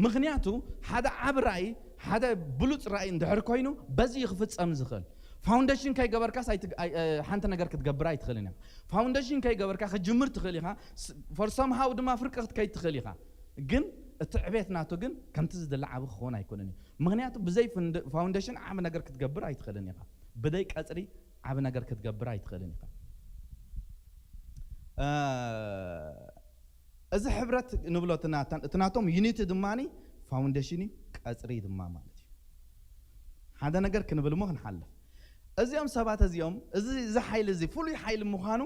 ምክንያቱ ሓደ ዓቢ ራእይ ሓደ ብሉፅ ራእይ እንድሕር ኮይኑ በዚ እዩ ክፍፀም ዝኽእል። ፋውንዴሽን ከይገበርካስ ሓንቲ ነገር ክትገብር ኣይትኽእልን እያ። ፋውንዴሽን ከይገበርካ ክጅምር ትኽእል ኢኻ። ፎር ሰምሃው ድማ ፍርቂ ክትከይድ ትኽእል ኢኻ። ግን እቲ ዕቤት ናቱ ግን ከምቲ ዝድለ ዓቢ ክኸውን ኣይኮነን እዩ። ምክንያቱ ብዘይ ፋውንዴሽን ዓቢ ነገር ክትገብር ኣይትኽእልን ኢኻ። ብደይ ቀፅሪ ዓቢ ነገር ክትገብር ኣይትኽእልን ኢኻ። እዚ ሕብረት ንብሎ እቲ ናቶም ዩኒቲ ድማ ፋውንዴሽን እዩ፣ ቀፅሪ ድማ ማለት እዩ። ሓደ ነገር ክንብል እሞ ክንሓልፍ እዚኦም ሰባት እዚኦም እዚ ሓይሊ እዚ ፍሉይ ሓይሊ ምዃኑ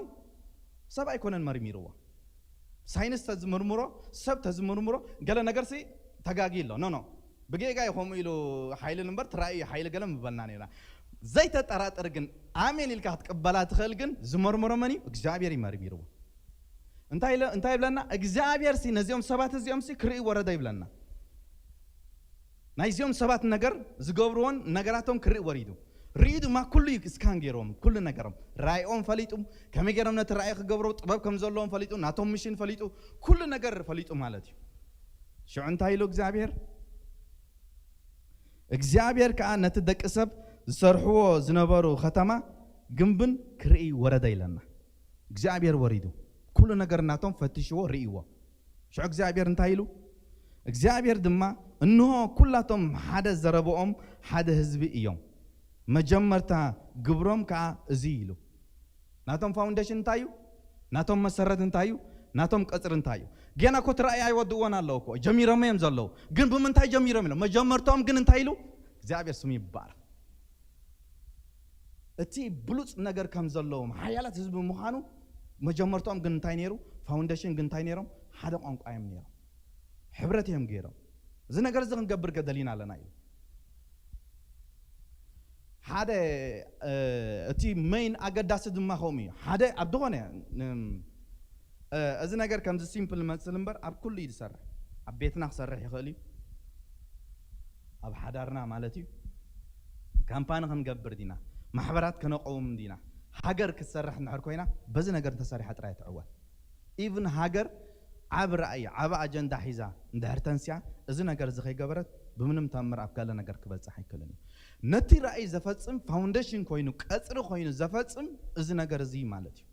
ሰብ ኣይኮነን መርሚርዎ። ሳይንስ ተዝምርምሮ፣ ሰብ ተዝምርምሮ፣ ገለ ነገር ሲ ተጋጊ ኣሎ። ኖ፣ ኖ። ብጌጋ እዩ ከምኡ ኢሉ ሓይሊ እምበር፣ ትራእዩ ሓይሊ ገለ ምበልና ነይርና። ዘይተጠራጥር ግን፣ ኣሜን ኢልካ ክትቅበላ ትኽእል ግን፣ ዝመርምሮ መን እዩ? እግዚኣብሔር እዩ መርሚርዎ። እንታይ ኢለ-፣ እንታይ ይብለና? እግዚኣብሔር ሲ ነዚኦም ሰባት እዚኦም ሲ ክርኢ ወረደ ይብለና። ናይዚኦም ሰባት ነገር ዝገብርዎን ነገራቶም ክርኢ ወሪዱ። ርእዩ ድማ ኩሉ እዩ ስካን ገይሮም፣ ኩሉ ነገሮም። ራእዮም ፈሊጡ፣ ከመይ ገይሮም ነቲ ራእይ ክገብሮ ጥበብ ከም ዘለዎም ፈሊጡ፣ ናቶም ምሽን ፈሊጡ፣ ኩሉ ነገር ፈሊጡ ማለት እዩ። ሽዑ እንታይ ኢሉ እግዚኣብሔር? እግዚኣብሔር ከኣ ነቲ ደቂ ሰብ ዝሰርሕዎ ዝነበሩ ከተማ ግንብን ክርኢ ወረደ ኢለና። እግዚኣብሔር ወሪዱ፣ ኩሉ ነገር ናቶም ፈትሽዎ፣ ርእይዎ። ሽዑ እግዚኣብሔር እንታይ ኢሉ? እግዚኣብሔር ድማ፣ "እንሆ፣ ኩላቶም ሓደ ዘረብኦም ሓደ ህዝቢ እዮም፣ መጀመርታ ግብሮም ከኣ እዚ እዩ" ኢሉ። ናቶም ፋውንዴሽን እንታይ እዩ? ናቶም መሰረት እንታይ እዩ? ናቶም ቀጽሪ እንታይ እዩ? ገና እኮ እቲ ራእይ ኣይወድእዎን ኣለዉ እኮ፣ ጀሚሮም እዮም ዘለዉ። ግን ብምንታይ ጀሚሮም ኢሎም? መጀመርታኦም ግን እንታይ ኢሉ? እግዚኣብሔር ስሙ ይባረክ። እቲ ብሉጽ ነገር ከም ዘለዎም ሓያላት ህዝቢ ምዃኑ መጀመርታኦም ግን እንታይ ነይሩ? ፋውንዴሽን ግን እንታይ ነይሮም? ሓደ ቋንቋ እዮም ነይሮም። ሕብረት እዮም ገይሮም። እዚ ነገር እዚ ክንገብር ገደሊና ኣለና እዩ። ሓደ፣ እ፣ እቲ ሜይን ኣገዳሲ ድማ ከምኡ እዩ። ሓደ ኣብ ዝኾነ፣ እም፣ እ፣ እዚ ነገር ከምዚ ሲምፕል መስል እምበር ኣብ ኩሉ እዩ ዝሰርሕ። ኣብ ቤትና ክሰርሕ ይኽእል እዩ። ኣብ ሓዳርና ማለት እዩ። ካምፓኒ ክንገብር ዲና፣ ማሕበራት ከነቀውም ዲና፣ ሃገር ክትሰርሕ እንድሕር ኮይና፣ በዚ ነገር እንተሰሪሓ ጥራይ ትዕወት። ኢቭን ሃገር ዓቢ ራእይ፣ ዓቢ ኣጀንዳ ሒዛ እንድሕር ተንስያ፣ እዚ ነገር እዚ ከይገበረት ብምንም ተኣምር ኣብ ገለ ነገር ክበጽሕ ኣይክእልን እዩ። ነቲ ራእይ ዘፈጽም ፋውንዴሽን ኮይኑ፣ ቀጽሪ ኮይኑ ዘፈጽም እዚ ነገር እዚ ማለት እዩ።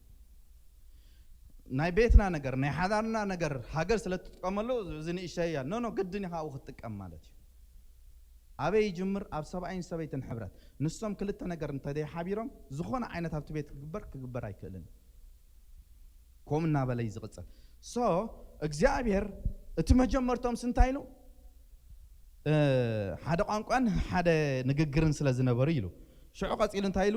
ናይ ቤትና ነገር፣ ናይ ሓዳርና ነገር ሃገር ስለ እትጥቀመሉ እዚ ንእሽተይ እያ። ኖ፣ ኖ፣ ግድን ኢኻ ኣብኡ ክትጥቀም ማለት እዩ። ኣበይ ይጅምር? ኣብ ሰብኣይን ሰበይትን ሕብረት። ንሶም ክልተ ነገር እንተደይ ሓቢሮም፣ ዝኾነ ዓይነት ኣብቲ ቤት ክግበር፣ ክግበር ኣይክእልን እዩ። ከምኡ እናበለ እዩ ዝቕጽል። ሶ፣ እግዚኣብሔር እቲ መጀመርቶም ስንታይ ኢሉ? እ፣ ሓደ ቋንቋን ሓደ ንግግርን ስለ ዝነበሩ ኢሉ። ሽዑ ቀጺሉ እንታይ ኢሉ?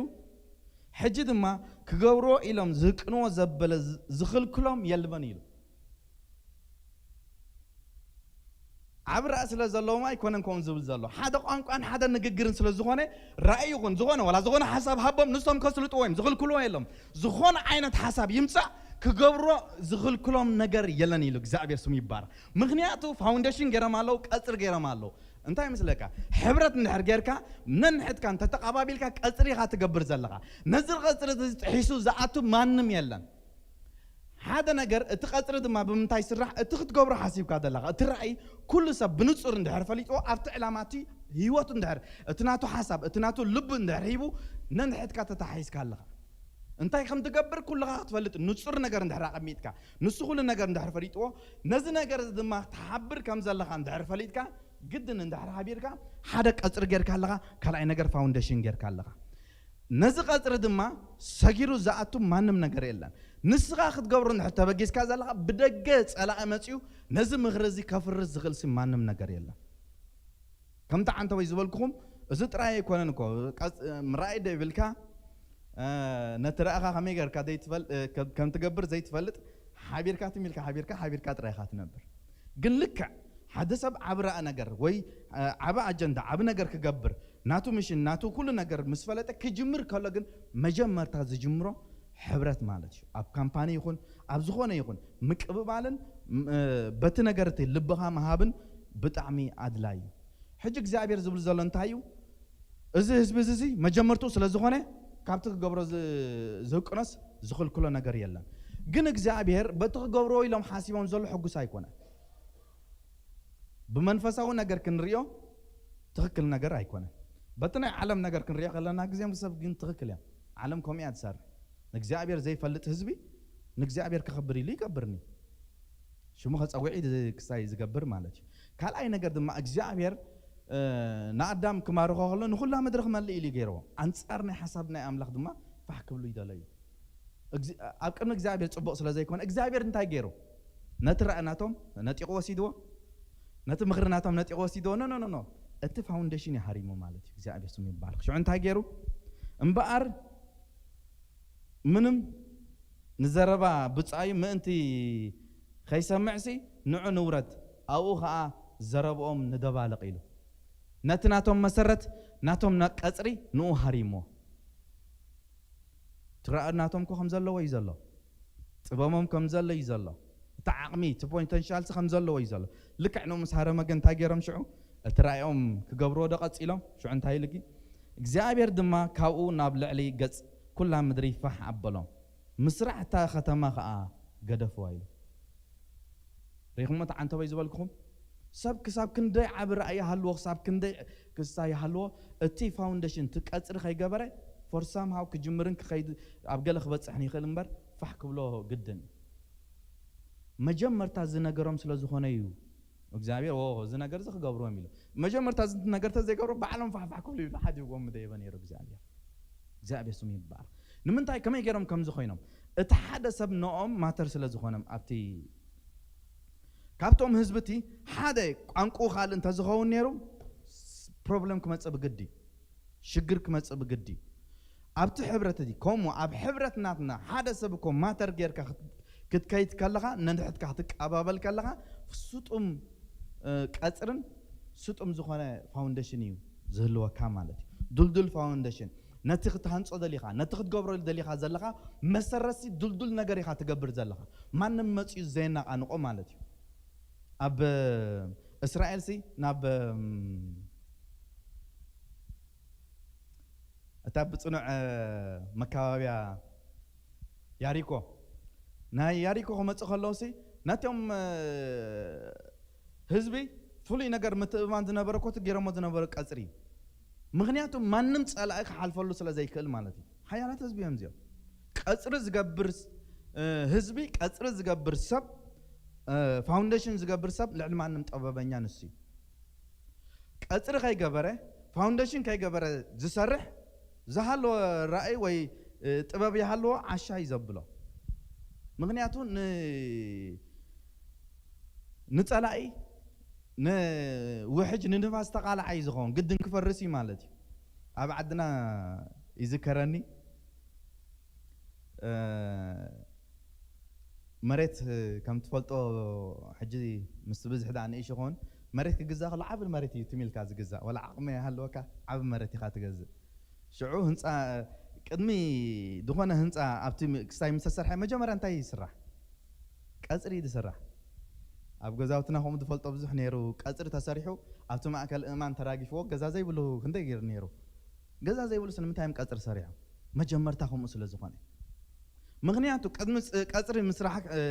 ሕጂ ድማ ክገብርዎ ኢሎም ዝህቅንዎ ዘበለ ዝ-፣ ዝኽልክሎም የልበን ኢሉ። ዓቢ ራእይ ስለ ዘለዎም ኣይኮነን ከምኡ ዝብል ዘሎ። ሓደ ቋንቋን ሓደ ንግግርን ስለ ዝኾነ፣ ራእይ ይኹን ዝኾነ፣ ዋላ ዝኾነ ሓሳብ ሃቦም፣ ንሶም ከስልጥዎ እዮም፣ ዝኽልክልዎ የሎም። ዝኾነ ዓይነት ሓሳብ ይምጻእ፣ ክገብሮ ዝኽልክሎም ነገር የለን ኢሉ። እግዚኣብሔር ስሙ ይባረክ። ምኽንያቱ ፋውንዴሽን ገይሮም ኣለዉ፣ ቀጽሪ ገይሮም ኣለዉ። እንታይ ይመስለካ? ሕብረት እንድሕር ጌርካ፣ ነንሕድካ እንተተቐባቢልካ፣ ቀጽሪ ኢኻ ትገብር ዘለኻ። ነዚ ቀጽሪ እዚ ጥሒሱ ዝኣቱ ማንም የለን። ሓደ ነገር፣ እቲ ቀጽሪ ድማ ብምንታይ ይስራሕ? እቲ ክትገብሮ ሓሲብካ ዘለኻ፣ እቲ ራእይ ኩሉ ሰብ ብንጹር እንድሕር ፈሊጥዎ፣ ኣብቲ ዕላማ እቲ ህይወቱ እንድሕር፣ እቲ ናቱ ሓሳብ፣ እቲ ናቱ ልቡ እንድሕር ሂቡ፣ ነንሕድካ ተታሒዝካ ኣለኻ። እንታይ ከም ትገብር ኩልኻ ክትፈልጥ፣ ንጹር ነገር እንድሕር ኣቐሚጥካ፣ ንሱ ኩሉ ነገር እንድሕር ፈሊጥዎ፣ ነዚ ነገር እዚ ድማ ክትሓብር ከም ዘለኻ እንድሕር ፈሊጥካ፣ ግድን እንድሕር ሓቢርካ፣ ሓደ ቀጽሪ ጌርካ ኣለኻ፣ ካልኣይ ነገር ፋውንዴሽን ጌርካ ኣለኻ። ነዚ ቀጽሪ ድማ ሰጊሩ ዝኣቱ ማንም ነገር የለን። ንስኻ ክትገብሮ እንድሕር ተበጊስካ ዘለኻ፣ ብደገ ጸላኢ መጺኡ ነዚ ምኽሪ እዚ ከፍርስ ዝኽእል ሲ ማንም ነገር የለን። ከምቲ ዓንተወይ ዝበልኩኹም፣ እዚ ጥራይ ኣይኮነን እኮ፣ ቀጽ-፣ ምርኣይ ዶ ይብልካ፣ እ፣ ነቲ ረኣኻ ከመይ ጌርካ ዘይትፈል-፣ እ፣ ከም፣ ከም ትገብር ዘይትፈልጥ፣ ሓቢርካ ትም ኢልካ ሓቢርካ፣ ሓቢርካ ጥራይ ኢኻ ትነብር። ግን ልክዕ ሓደ ሰብ ዓቢ ራእ ነገር ወይ፣ እ፣ ዓቢ ኣጀንዳ፣ ዓቢ ነገር ክገብር፣ ናቱ ምሽን፣ ናቱ ኩሉ ነገር ምስ ፈለጠ ክጅምር ከሎ ግን መጀመርታ ዝጅምሮ ሕብረት ማለት እዩ። ኣብ ካምፓኒ ይኹን፣ ኣብ ዝኾነ ይኹን፣ ምቅብባልን፣ ም-፣ እ፣ በቲ ነገር እቲ ልብኻ ምሃብን ብጣዕሚ ኣድላይ እዩ። ሕጂ እግዚኣብሔር ዝብል ዘሎ እንታይ እዩ? እዚ ህዝቢ እዚ፣ እዚ መጀመርትኡ ስለ ዝኾነ፣ ካብቲ ክገብሮ ዝ-፣ ዝህቅኖስ ዝኽልክሎ ነገር የለን። ግን እግዚኣብሔር በቲ ክገብርዎ ኢሎም ሓሲቦም ዘሎ ሕጉስ ኣይኮነን። ብመንፈሳዊ ነገር ክንሪኦ ትኽክል ነገር ኣይኮነን። በቲ ናይ ዓለም ነገር ክንሪኦ ከለና፣ ግዜ ሰብ ግን ትኽክል እያ። ዓለም ከምኡ እያ ትሰርሕ። ንእግዚኣብሔር ዘይፈልጥ ህዝቢ ንእግዚኣብሔር ከኽብር ኢሉ ይገብርኒ። ሽሙ ከጸውዕ ኢሉ ክሳይ ዝገብር ማለት እዩ። ካልኣይ ነገር ድማ እግዚኣብሔር፣ እ፣ ንኣዳም ክማርኾ ከሎ ንኹላ ምድሪ ክመልእ ኢሉ ገይርዎ። ኣንጻር ናይ ሓሳብ ናይ ኣምላኽ ድማ ፋሕ ክብሉ ይደለዩ። እግዚ-፣ ኣብ ቅድሚ እግዚኣብሔር ጽቡቕ ስለ ዘይኮነ እግዚኣብሔር እንታይ ገይሩ? ነቲ ራእይ ናቶም ነጢቑ ወሲድዎ። ነቲ ምኽሪ ናቶም ነጢቑ ወሲድዎ። ኖ፣ ኖ፣ ኖ፣ ኖ። እቲ ፋውንዴሽን እዩ ሃሪሙ ማለት እዩ። እግዚኣብሔር ስሙ ይባረክ። ሽዑ እንታይ ገይሩ? እምበኣር ምንም ንዘረባ ብጻዩ ምእንቲ ኸይሰምዕሲ ንዑ ንውረድ፣ ኣብኡ ኸኣ ዘረብኦም ንደባልቕ ኢሉ። ነቲ ናቶም መሰረት፣ ናቶም ና-፣ ቀጽሪ ንኡ ሃሪሞ። ትረኣ ናቶም እኮ ከም ዘለዎ እዩ ዘሎ። ጥበቦም ከም ዘሎ እዩ ዘሎ። እቲ ዓቕሚ፣ እቲ ፖቴንሻልሲ ከም ዘለዎ እዩ ዘሎ። ልክዕ ንኡ ምስ ሃረመ ግን እንታይ ገይሮም ሽዑ? እቲ ራእዮም ክገብርዎ ዶ ቀጺሎም? ሽዑ እንታይ ኢሉ ግን? እግዚኣብሔር ድማ ካብኡ ናብ ልዕሊ ገጽ ኩላ ምድሪ ፋሕ ኣበሎም። ምስራሕ እታ ኸተማ ኸኣ ገደፍዋ ኢሉ። ርኢኹሞ እቲ ዓንተቦይ ዝበልኩኹም? ሰብ ክሳብ ክንደይ ዓቢ ራእይ ይሃልዎ፣ ክሳብ ክንደይ ክስታይ ይሃልዎ፣ እቲ ፋውንዴሽን፣ እቲ ቀጽሪ ከይገበረ፣ for somehow ክጅምርን ክኸይድ፣ ኣብ ገለ ክበጽሕን ይኽእል እምበር፣ ፋሕ ክብሎ ግድን እዩ። መጀመርታ ዝነገሮም ስለ ዝኾነ እዩ። እግዚኣብሔር፣ "ኦ፣ እዚ ነገር እዚ ክገብርዎም" ኢሉ። መጀመርታ እዚ ነገር ተዘይገብሮ፣ ባዕሎም ፋሕፋሕ ክብሉ ኢሉ ሓዲግዎም ምደየበ ነይሩ እግዚኣብሔር። እግዚኣብሔር ስሙ ይባረክ። ንምንታይ፣ ከመይ ገይሮም ከምዚ ኮይኖም? እቲ ሓደ ሰብ ንኦም ማተር ስለ ዝኾኖም፣ ኣብቲ፣ ካብቶም ህዝቢ እቲ ሓደ ቋንቋኡ ካልእ እንተዝኸውን ነይሩ፣ ፕሮብለም ክመጽእ ብግዲ እዩ። ሽግር ክመጽእ ብግዲ እዩ። ኣብቲ ሕብረት እቲ፣ ከምኡ ኣብ ሕብረት ናትና ሓደ ሰብ እኮ ማተር ጌርካ ክት-፣ ክትከይድ ከለኻ፣ ነንሕድካ ክትቀባበል ከለኻ፣ ስጡም፣ እ፣ ቀጽርን ስጡም ዝኾነ ፋውንዴሽን እዩ ዝህልወካ ማለት እዩ። ድልዱል ፋውንዴሽን፣ ነቲ ክትሃንጾ ደሊኻ፣ ነቲ ክትገብሮ ደሊኻ ዘለኻ መሰረትሲ ድልዱል ነገር ኢኻ ትገብር ዘለኻ። ማንም መጺኡ ዘየናቃንቆ ማለት እዩ። ኣብ እስራኤልሲ ናብ፣ እም፣ እታ ብጽኑዕ፣ እ፣ መካባብያ ያሪኮ፣ ናይ ያሪኮ ክመጹ ከለውሲ፣ ነቶም፣ እ፣ ህዝቢ ፍሉይ ነገር ምትእምማን ዝነበረ ኮቲ ገይሮሞ ዝነበረ ቀጽሪ። ምኽንያቱ ማንም ጸላኢ ክሓልፈሉ ስለ ዘይክእል ማለት እዩ። ሓያላት ህዝቢ እዮም እዚኦም። ቀጽሪ ዝገብር ስ-፣ እ፣ ህዝቢ፣ ቀጽሪ ዝገብር ሰብ፣ እ፣ ፋውንዴሽን ዝገብር ሰብ ልዕሊ ማንም ጥበበኛ ንሱ እዩ። ቀጽሪ ከይገበረ፣ ፋውንዴሽን ከይገበረ ዝሰርሕ ዝሃለወ ራእይ ወይ፣ እ፣ ጥበብ ይሃለዎ ዓሻ እዩ ዘብሎ። ምኽንያቱ ን-፣ ንጸላኢ፣ ንውሕጅ፣ ንንፋስ ተቓላዓይ ዝኸውን ግድን ክፈርስ እዩ ማለት እዩ። ኣብ ዓድና ይዝከረኒ፣ እ፣ መሬት ከም ትፈልጦ ሕጂ ምስ ብዝሒ ደኣ ንእሽ ይኸውን፣ መሬት ክግዛእ ከሎ ዓቢ መሬት እዩ ትም ኢልካ ዝግዛእ። ዋላ ዓቕሚ ይሃልወካ፣ ዓቢ መሬት ኢኻ ትገዝእ። ሽዑ ህንጻ፣ ቅድሚ ዝኾነ ህንጻ ኣብቲ ም-፣ ክስታይ ምስ ተሰርሐ መጀመርያ እንታይ ይስራሕ? ቀጽሪ እዩ ዝስራሕ። ኣብ ገዛውትና ከምኡ ዝፈልጦ ብዙሕ ነይሩ። ቀጽሪ ተሰሪሑ ኣብቲ ማእከል እማን ተራጊፍዎ ገዛ ዘይብሉ ክንደይ ገይሩ ነይሩ። ገዛ ዘይብሉስ ንምንታይ እዮም ቀጽሪ ሰሪሖም? መጀመርታ ከምኡ ስለ ዝኾነ። ምኽንያቱ ቅድሚ ፅ-፣ ቀጽሪ ምስራሕ፣ እ፣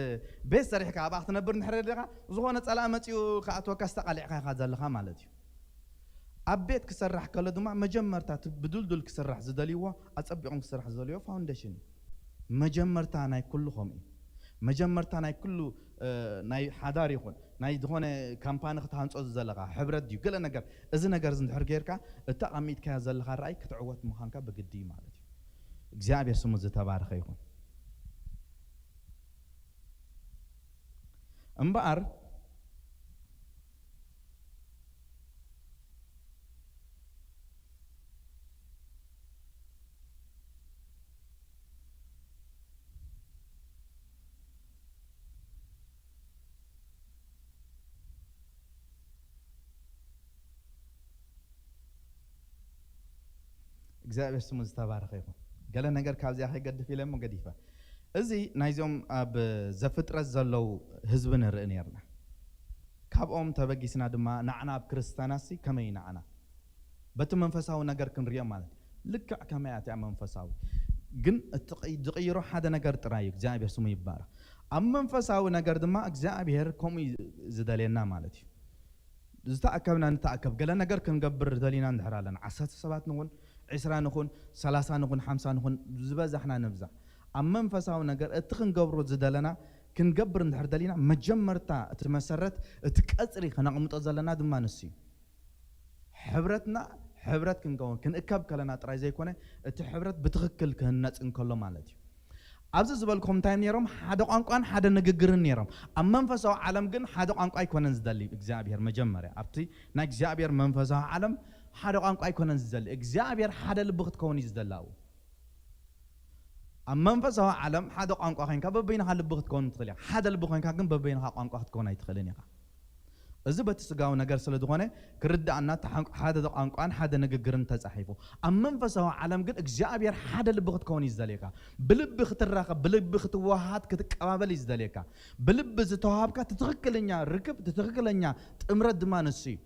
ቤት ሰሪሕካ ኣብኣ ክትነብር እንድሕር ደሊኻ፣ ዝኾነ ጸላኢ መጺኡ ክኣትወካ ዝተቓሊዕካ ኢኻ ዘለኻ ማለት እዩ። ኣብ ቤት ክሰራሕ ከሎ ድማ መጀመርታ እቲ ብድልዱል ክስራሕ ዝደልይዎ፣ ኣጸቢቖም ክስራሕ ዝደልይዎ ፋውንዴሽን እዩ። መጀመርታ ናይ ኩሉ ከምኡ እዩ። መጀመርታ ናይ ኩሉ፣ እ፣ ናይ ሓዳር ይኹን፣ ናይ ዝኾነ ካምፓኒ ክትሃንጾ ዝዘለኻ፣ ሕብረት ድዩ፣ ገለ ነገር፣ እዚ ነገር እዚ እንድሕር ጌርካ፣ እቲ ኣቐሚጥካዮ ዘለኻ ራእይ ክትዕወት ምዃንካ ብግዲ እዩ ማለት እዩ። እግዚኣብሔር ስሙ ዝተባረኸ ይኹን። እምበኣር፣ እግዚኣብሔር ስሙ ዝተባረኸ ይኹን። ገለ ነገር ካብዚኣ ከይገድፍ ኢለ እሞ ገዲፈ። እዚ ናይዞም ኣብ ዘፍጥረት ዘለዉ ህዝቢ ንርኢ ነርና። ካብኦም ተበጊስና ድማ ንዓና ኣብ ክርስትያናሲ ከመይ ንዓና? በቲ መንፈሳዊ ነገር ክንሪኦ ማለት እዩ። ልክዕ ከመይ እያ እቲኣ መንፈሳዊ? ግን እቲ ቕ-፣ ዝቕይሮ ሓደ ነገር ጥራይ እዩ። እግዚኣብሔር ስሙ ይባረኽ። ኣብ መንፈሳዊ ነገር ድማ እግዚኣብሔር ከምኡ እዩ ዝደልየና ማለት እዩ። ዝተኣከብና ንተኣከብ፣ ገለ ነገር ክንገብር ደሊና እንድሕር ኣለና፣ ዓሰርተ ሰባት ንኹን፣ ዕስራ ንኹን፣ ሰላሳ ንኹን፣ ሓምሳ ንኹን፣ ዝበዛሕና ንብዛሕ፣ ኣብ መንፈሳዊ ነገር እቲ ክንገብሮ ዝደለና ክንገብር እንድሕር ደሊና፣ መጀመርታ እቲ መሰረት፣ እቲ ቀጽሪ ክነቕምጦ ዘለና ድማ ንሱ እዩ። ሕብረትና ሕብረት ክንከውን፣ ክንእከብ ከለና ጥራይ ዘይኮነ፣ እቲ ሕብረት ብትኽክል ክህነጽ እንከሎ ማለት እዩ። ኣብዚ ዝበልኩም እንታይ ነይሮም? ሓደ ቋንቋን ሓደ ንግግርን ነይሮም። ኣብ መንፈሳዊ ዓለም ግን ሓደ ቋንቋ ኣይኮነን ዝደሊ እግዚኣብሔር። መጀመርያ ኣብቲ ናይ እግዚኣብሔር መንፈሳዊ ዓለም ሓደ ቋንቋ ኣይኮነን ዝደሊ። እግዚኣብሔር ሓደ ልቢ ክትከውን እዩ ዝደሊ ኣብኡ። ኣብ መንፈሳዊ ዓለም ሓደ ቋንቋ ኮይንካ በበይንኻ ልቢ ክትከውን ትኽእል ኢኻ። ሓደ ልቢ ኮይንካ ግን በበይንኻ ቋንቋ ክትከውን ኣይትኽእልን ኢኻ። እዚ በቲ ስጋዊ ነገር ስለ ዝኾነ ክርድኣና፣ እቲ ሓንቋ-፣ ሓደ ቋንቋን ሓደ ንግግርን ተጻሒፉ። ኣብ መንፈሳዊ ዓለም ግን እግዚኣብሔር ሓደ ልቢ ክትከውን እዩ ዝደልየካ። ብልቢ ክትራኸብ፣ ብልቢ ክትወሃሃድ፣ ክትቀባበል እዩ ዝደልየካ። ብልቢ ዝተዋሃብካ እቲ ትኽክለኛ ርክብ፣ እቲ ትኽክለኛ ጥምረት ድማ ንሱ እዩ።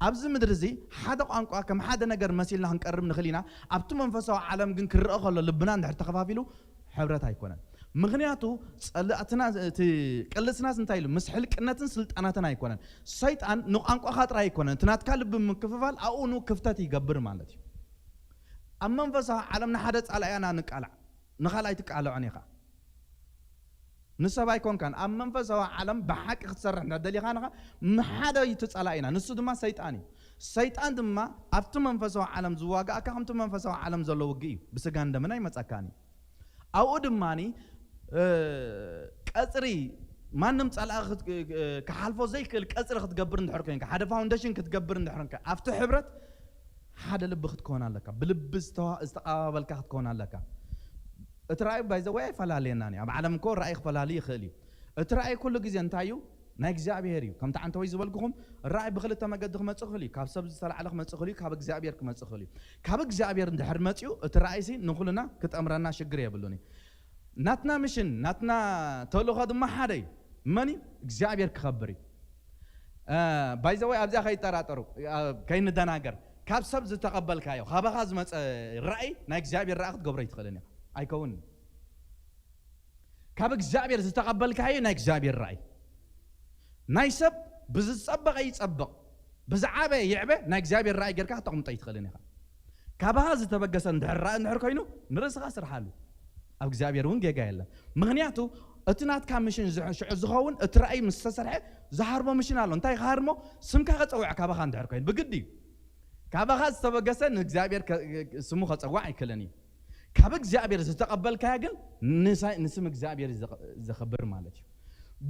ኣብዚ ምድሪ እዚ ሓደ ቋንቋ ከም ሓደ ነገር መሲልና ክንቀርብ ንኽእል ኢና። ኣብቲ መንፈሳዊ ዓለም ግን ክረአ ከሎ ልብና እንድሕር ተኸፋፊሉ ሕብረት ኣይኮነን። ምኽንያቱ ጸላእትና፣ እቲ ቅልስናስ እንታይ ኢሉ? ምስ ሕልቅነትን ስልጣናትን ኣይኮነን። ሰይጣን ንቋንቋኻ ጥራይ ኣይኮነን። እቲ ናትካ ልቢ ምክፍፋል ኣብኡ ኑ ክፍተት ይገብር ማለት እዩ። ኣብ መንፈሳዊ ዓለም ንሓደ ጻላእያና ንቃላዕ፣ ንኻልኣይ ትቃልዖን ኢኻ። ንሰብ ኣይኮንካን። ኣብ መንፈሳዊ ዓለም ብሓቂ ክትሰርሕ እንዳ ደሊኻ ንኻ፣ ንሓደ እዩ እቲ ጸላኢና፣ ንሱ ድማ ሰይጣን እዩ። ሰይጣን ድማ ኣብቲ መንፈሳዊ ዓለም ዝዋጋእካ ከምቲ መንፈሳዊ ዓለም ዘሎ ውግእ እዩ። ብስጋን ደምን ኣይመጸካን እዩ። ኣብኡ ድማኒ፣ እ፣ ቀጽሪ ማንም ጸላኢ ክት-፣ እ፣ ክሓልፎ ዘይክእል ቀጽሪ ክትገብር እንድሕር ኮይንካ፣ ሓደ ፋውንዴሽን ክትገብር እንድሕር ኮይንካ፣ ኣብቲ ሕብረት ሓደ ልቢ ክትከውን ኣለካ። ብልቢ ዝተዋ-፣ ዝተቐባበልካ ክትከውን ኣለካ። እቲ ራእይ ባይ ዘ ወይ ኣይፈላለየናን እዩ። ኣብ ዓለም እኮ ራእይ ክፈላለ ይኽእል እዩ። እቲ ራእይ ኩሉ ግዜ እንታይ እዩ? ናይ እግዚኣብሔር እዩ። ከምቲ ዓንተወይ ዝበልኩኹም፣ ራእይ ብክልተ መገዲ ክመጽእ ይኽእል እዩ። ካብ ሰብ ዝተላዕለ ክመጽእ ይኽእል እዩ፣ ካብ እግዚኣብሔር ክመጽእ ይኽእል እዩ። ካብ እግዚኣብሔር እንድሕር መጺኡ፣ እቲ ራእይሲ ንኹልና ክጠምረና ሽግር የብሉን እዩ። ናትና ምሽን፣ ናትና ተልእኾ ድማ ሓደ እዩ። መን እዩ? እግዚኣብሔር ክኸብር እዩ። እ፣ ባይ ዘ ወይ ኣብዚኣ ከይጠራጠሩ፣ እ፣ ከይንደናገር። ካብ ሰብ ዝተቐበልካዮ፣ ካባኻ ዝመጸ ራእይ ናይ እግዚኣብሔር ራእይ ክትገብሮ ኣይትኽእልን ኢኻ። ኣይከውንን። ካብ እግዚኣብሔር ዝተቐበልካዮ ናይ እግዚኣብሔር ራእይ። ናይ ሰብ ብዝጸበቐ ይጸብቕ፣ ብዝዓበየ ይዕበ፣ ናይ እግዚኣብሔር ራእይ ጌርካ ክተቕምጦ ኣይትኽእልን ኢኻ። ካባኻ ዝተበገሰ እንድሕር ራእይ እንድሕር ኮይኑ፣ ንርእስኻ ስርሓሉ። ኣብ እግዚኣብሔር እውን ጌጋ የለን። ምኽንያቱ እቲ ናትካ ምሽን ዝሕ-፣ ሽዑ ዝኸውን እቲ ራእይ ምስ ተሰርሐ ዝሃርሞ ምሽን ኣሎ። እንታይ ክሃርሞ? ስምካ ከጸውዕ ካባኻ እንድሕር ኮይኑ፣ ብግዲ እዩ። ካባኻ ዝተበገሰ ንእግዚኣብሔር ከ-፣ ስሙ ከጸውዕ ኣይክእልን እዩ። ካብ እግዚኣብሔር ዝተቐበልካያ ግን ንሳ-፣ ንስም እግዚኣብሔር ዘ-፣ ዘኽብር ማለት እዩ።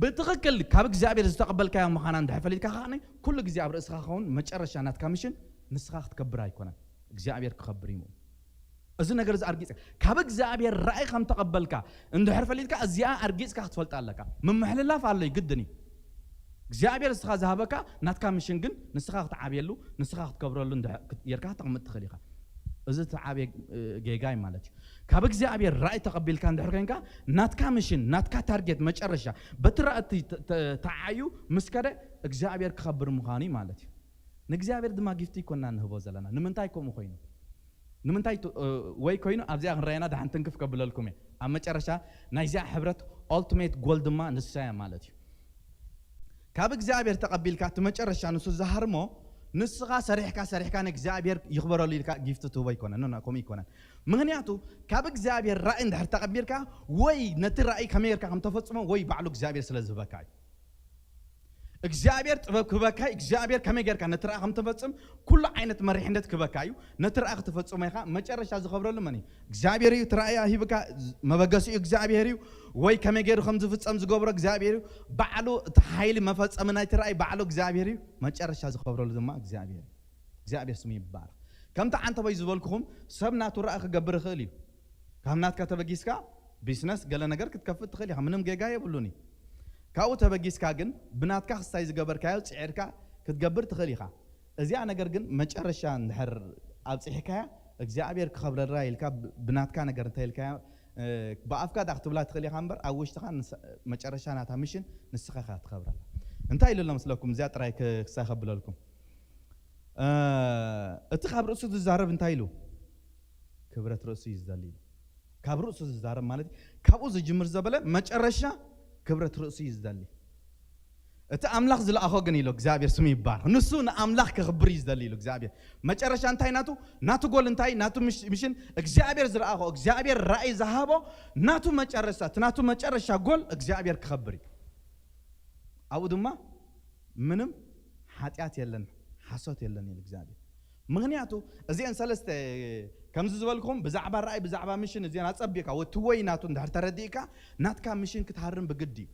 ብትኽክል ካብ እግዚኣብሔር ዝተቐበልካያ ምዃና እንድሕር ፈሊጥካ ከኣ ኩሉ ግዜ ኣብ ርእስኻ ክኸውን፣ መጨረሻ ናትካ ምሽን ንስኻ ክትከብር ኣይኮነን፣ እግዚኣብሔር ክኸብር እዩ። እዚ ነገር እዚ ኣርጊጽ ካብ እግዚኣብሔር ራእይ ከም ተቐበልካ እንድሕር ፈሊጥካ፣ እዚኣ ኣርጊጽካ ክትፈልጣ ኣለካ። ምምሕልላፍ ኣሎ፣ ይግድን እዩ። እግዚኣብሔር ንስኻ ዝሃበካ ናትካ ምሽን ግን ንስኻ ክትዓብየሉ፣ ንስኻ ክትከብረሉ እንድሕር ክት-፣ ጌርካ ክተቕምጥ ትኽእል ኢኻ። እዚ እቲ ዓብየ፣ እ፣ ጌጋ እዩ ማለት እዩ። ካብ እግዚኣብሔር ራእይ ተቐቢልካ እንድሕር ኮይንካ፣ ናትካ ምሽን፣ ናትካ ታርጌት መጨረሻ በቲ ራእቲ ተ-፣ ተ-፣ ተዓዩ ምስ ከደ እግዚኣብሔር ክኸብር ምዃኑ እዩ ማለት እዩ። ንእግዚኣብሔር ድማ ጊፍቲ ይኮና ንህቦ ዘለና። ንምንታይ ከምኡ ኮይኑ? ንምንታይ ቱ-፣ እ፣ ወይ ኮይኑ ኣብዚኣ ክንረኣየና ደሓን ትንክፍ ከብለልኩም እየ። ኣብ መጨረሻ ናይዚኣ ሕብረት ኦልቲሜት ጎል ድማ ንሳ እያ ማለት እዩ። ካብ እግዚኣብሔር ተቐቢልካ እቲ መጨረሻ ንሱ ዝሃርሞ ንስኻ ሰሪሕካ ሰሪሕካ ንእግዚኣብሔር ይኽበረሉ ኢልካ ጊፍቲ ትህቦ ኣይኮነን። ኖ፣ ኖ፣ ከምኡ ኣይኮነን። ምኽንያቱ ካብ እግዚኣብሔር ራእይ እንድሕር ተቐቢልካ ወይ ነቲ ራእይ ከመይ ጌርካ ከም ተፈጽሞ ወይ ባዕሉ እግዚኣብሔር ስለ ዝህበካ እዩ። እግዚኣብሔር ጥበብ ክህበካ እዩ። እግዚኣብሔር ከመይ ጌርካ ነቲ ራእይ ከም ተፈጽም ኩሉ ዓይነት መሪሕነት ክህበካ እዩ። ነቲ ራእይ ክትፈጽሞ ኢኻ። መጨረሻ ዝኸብረሉ መን እዩ? እግዚኣብሔር እዩ። እቲ ራእይ ሂብካ መበገሲኡ እግዚኣብሔር እዩ። ወይ ከመይ ገይሩ ከም ዝፍጸም ዝገብሮ እግዚኣብሔር እዩ። ባዕሉ እቲ ሓይሊ መፈጸሚ ናይቲ ራእይ ባዕሉ እግዚኣብሔር እዩ። መጨረሻ ዝኸብረሉ ድማ እግዚኣብሔር እዩ። እግዚኣብሔር ስሙ ይባረክ። ከምቲ ዓንተቦይ ዝበልኩኹም ሰብ ናቱ ራእይ ክገብር ይኽእል እዩ። ካብ ናትካ ተበጊስካ ቢዝነስ ገለ ነገር ክትከፍት ትኽእል ኢኻ። ምንም ጌጋ የብሉን እዩ። ካብኡ ተበጊስካ ግን ብናትካ ክስታይ ዝገበርካዮ ጽዒርካ ክትገብር ትኽእል ኢኻ። እዚኣ ነገር ግን መጨረሻ እንድሕር ኣብጽሒካያ እግዚኣብሔር ክኸብረላ ኢልካ ብ-፣ ብናትካ ነገር እንታይ ኢልካያ፣ እ፣ ብኣፍካ ደኣ ክትብላ ትኽእል ኢኻ እምበር ኣብ ውሽጥኻ ንስ-፣ መጨረሻ ናታ ምሽን ንስኻ ኢኻ ትኸብረላ። እንታይ ኢሉ ኣሎ መስለኩም? እዚኣ ጥራይ ክ-፣ ክሳይ ከብለልኩም። እ፣ እቲ ካብ ርእሱ ዝዛረብ እንታይ ኢሉ? ክብረት ርእሱ እዩ ዝደሊ ኢሉ። ካብ ርእሱ ዝዛረብ ማለት እዩ። ካብኡ ዝጅምር ዘበለ መጨረሻ ክብረት ርእሱ እዩ ዝደሊ። እቲ ኣምላኽ ዝለኣኾ ግን ኢሉ እግዚኣብሔር ስሙ ይባረክ። ንሱ ንኣምላኽ ከኽብር እዩ ዝደሊ ኢሉ እግዚኣብሔር። መጨረሻ እንታይ ናቱ? ናቱ ጎል እንታይ? ናቱ ምሽ-፣ ምሽን እግዚኣብሔር ዝለኣኾ፣ እግዚኣብሔር ራእይ ዝሃቦ ናቱ መጨረሻ፣ እቲ ናቱ መጨረሻ ጎል እግዚኣብሔር ክኸብር እዩ። ኣብኡ ድማ ምንም ሓጢኣት የለን፣ ሓሶት የለን ኢሉ እግዚኣብሔር። ምኽንያቱ እዚአን ሰለስተ ከምዚ ዝበልኩም ብዛዕባ ራእይ፣ ብዛዕባ ምሽን እዚአን ኣጸቢቕካ፣ ወቲ ወይ ናቱ እንድሕር ተረዲእካ ናትካ ምሽን ክትሃርም ብግዲ እዩ።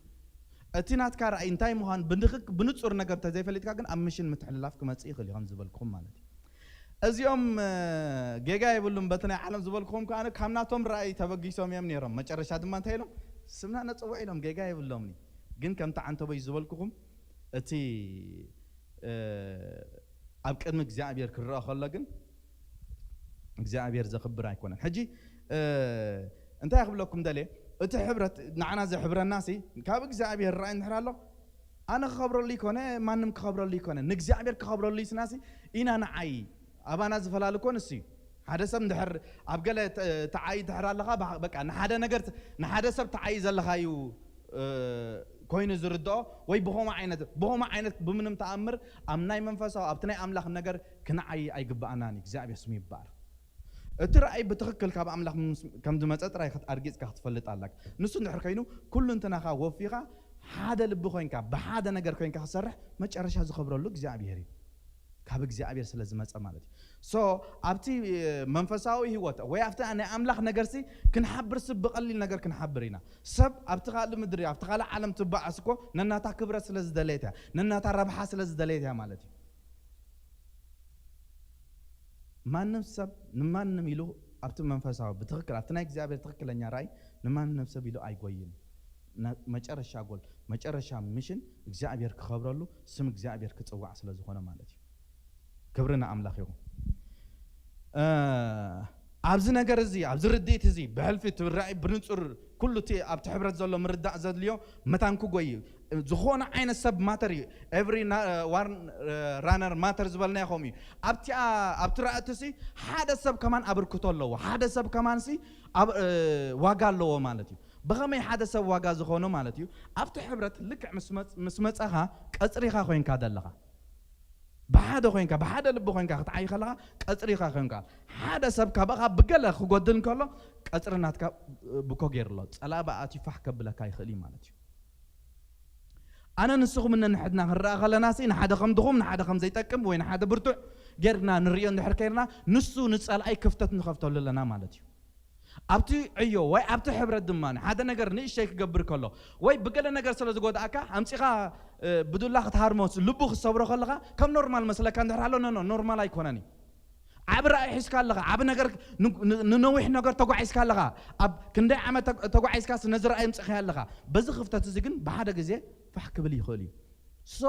እቲ ናትካ ራእይ እንታይ ምዃኑ ብንኽ-፣ ብንጹር ነገር እንተዘይፈሊጥካ ግን ኣብ ምሽን ምትሕልላፍ ክመጽእ ይኽእል እዩ፣ ከም ዝበልኩም ማለት እዩ። እዚኦም እ፣ ጌጋ የብሉም። በቲ ናይ ዓለም ዝበልኩኹም ከኣ ካብ ናቶም ራእይ ተበጊሶም እዮም ነይሮም። መጨረሻ ድማ እንታይ ኢሎም? ስምና ነጽውዕ ኢሎም፣ ጌጋ የብሎምን። ግን ከምቲ ዓንተቦይ ዝበልኩኹም እቲ እ፣ ኣብ ቅድሚ እግዚኣብሔር ክረአ ከሎ ግን እግዚኣብሔር ዘኽብር ኣይኮነን። ሕጂ እ፣ እንታይ ክብለኩም ደልየ፣ እቲ ሕብረት ንዓና ዘሕብረና ሲ ካብ እግዚኣብሔር ራእይ እንድሕር ኣሎ፣ ኣነ ክኸብረሉ ይኮነ፣ ማንም ክኸብረሉ ይኮነ፣ ንእግዚኣብሔር ክኸብረሉ ይስናሲ ኢና ንዓይ። ኣባና ዝፈላሊ እኮ ንሱ እዩ። ሓደ ሰብ እንድሕር ኣብ ገለ ተ- ተዓይ ድሕር ኣለኻ፣ በ- በቃ ንሓደ ነገር ት- ንሓደ ሰብ ተዓይ ዘለኻ እዩ እ፣ ኮይኑ ዝርድኦ፣ ወይ ብኸምኡ ዓይነት ብኸምኡ ዓይነት ብምንም ተኣምር ኣብ ናይ መንፈሳዊ ኣብቲ ናይ ኣምላኽ ነገር ክንዓይ ኣይግብኣናን እዩ። እግዚኣብሔር ስሙ ይባረክ። እቲ ራእይ ብትኽክል ካብ ኣምላኽ ምስ- ከም ዝመፀ ጥራይ ክት- ኣርጊፅካ ክትፈልጥ ኣለካ። ንሱ እንድሕር ኮይኑ ኩሉ እንትናኻ ወፊኻ ሓደ ልቢ ኮይንካ ብሓደ ነገር ኮይንካ ክሰርሕ መጨረሻ ዝኸብረሉ እግዚኣብሔር እዩ። ካብ እግዚኣብሔር ስለ ዝመፀ ማለት እዩ። ሶ ኣብቲ እ፣ መንፈሳዊ ህይወት ወይ ኣብቲ ናይ ኣምላኽ ነገርሲ ክንሓብር ሲ ብቐሊል ነገር ክንሓብር ኢና። ሰብ ኣብቲ ካልእ ምድሪ ኣብቲ ካልእ ዓለም ትበኣስ እኮ ነናታ ክብረት ስለ ዝደለየት እያ፣ ነናታ ረብሓ ስለ ዝደለየት እያ ማለት እዩ። ማንም ሰብ ንማንም ኢሉ ኣብቲ መንፈሳዊ ብትኽክል ኣብቲ ናይ እግዚኣብሔር ትኽክለኛ ራእይ ንማንም ሰብ ኢሉ ኣይጎይን። ነ- መጨረሻ ጎል መጨረሻ ሚሽን እግዚኣብሔር ክኸብረሉ ስም እግዚኣብሔር ክጽዋዕ ስለ ዝኾነ ማለት እዩ። ክብሪ ንኣምላኽ ይኹን። እ፣ ኣብዚ ነገር እዚ ኣብዚ ርድኢት እዚ ብሕልፊ እቲ ራእይ ብንጹር ኩሉ እቲ ኣብቲ ሕብረት ዘሎ ምርዳእ ዘድልዮ መታን ክጎይ እዩ። ዝኾነ ዓይነት ሰብ ማተር እዩ። ኤቭሪ ዋን ራነር ማተር ዝበልናዮ ከምኡ እዩ። ኣብቲ ኣብቲ ራእቲ ሲ ሓደ ሰብ ከማን ኣበርክቶ ኣለዎ። ሓደ ሰብ ከማን ሲ ኣብ እ፣ ዋጋ ኣለዎ ማለት እዩ። ብኸመይ ሓደ ሰብ ዋጋ ዝኾኖ ማለት እዩ? ኣብቲ ሕብረት ልክዕ ምስ መጽ- ምስ መጻኻ ቀጽሪኻ ኮይንካ ዘለኻ ብሓደ ኮይንካ ብሓደ ልቢ ኮይንካ ክትዓይ ከለኻ ቀጽሪኻ ኮይንካ ሓደ ሰብ ካባኻ ብገለ ክጎድል እንከሎ ቀጽሪ ናትካ ብኮ ገይሩ ኣሎ ጸላኢ ብኣትዩ ፋሕ ከብለካ ይኽእል እዩ ማለት እዩ። ኣነ ንስኹም ነንሕድና ክንረኣ ከለና ሲ ንሓደ ከም ድኹም ንሓደ ከም ዘይጠቅም ወይ ንሓደ ብርቱዕ ጌርና ንርእዮ እንድሕር ከይርና ንሱ ንጸላኣይ ክፍተት ንኸፍተሉ ኣለና ማለት እዩ። ኣብቲ ዕዮ ወይ ኣብቲ ሕብረት ድማ ሓደ ነገር ንእሽተይ ክገብር ከሎ ወይ ብገለ ነገር ስለ ዝጎድኣካ ኣምፂኻ እ፣ ብዱላ ክትሃርሞ ልቡ ክትሰብሮ ከለኻ ከም ኖርማል መስለካ እንድሕር ኣሎ ኖ ኖርማል ኣይኮነን እዩ። ዓብ ራእይ ሒዝካ ኣለኻ ዓብ ነገር ን- ን- ንነዊሕ ነገር ተጓዒዝካ ኣለኻ ኣብ ክንደይ ዓመት ተግ- ተጓዒዝካ ነዚ ራእይ ምፅእኻ ኣለኻ በዚ ክፍተት እዚ ግን ብሓደ ግዜ ፋሕ ክብል ይኽእል እዩ። ሶ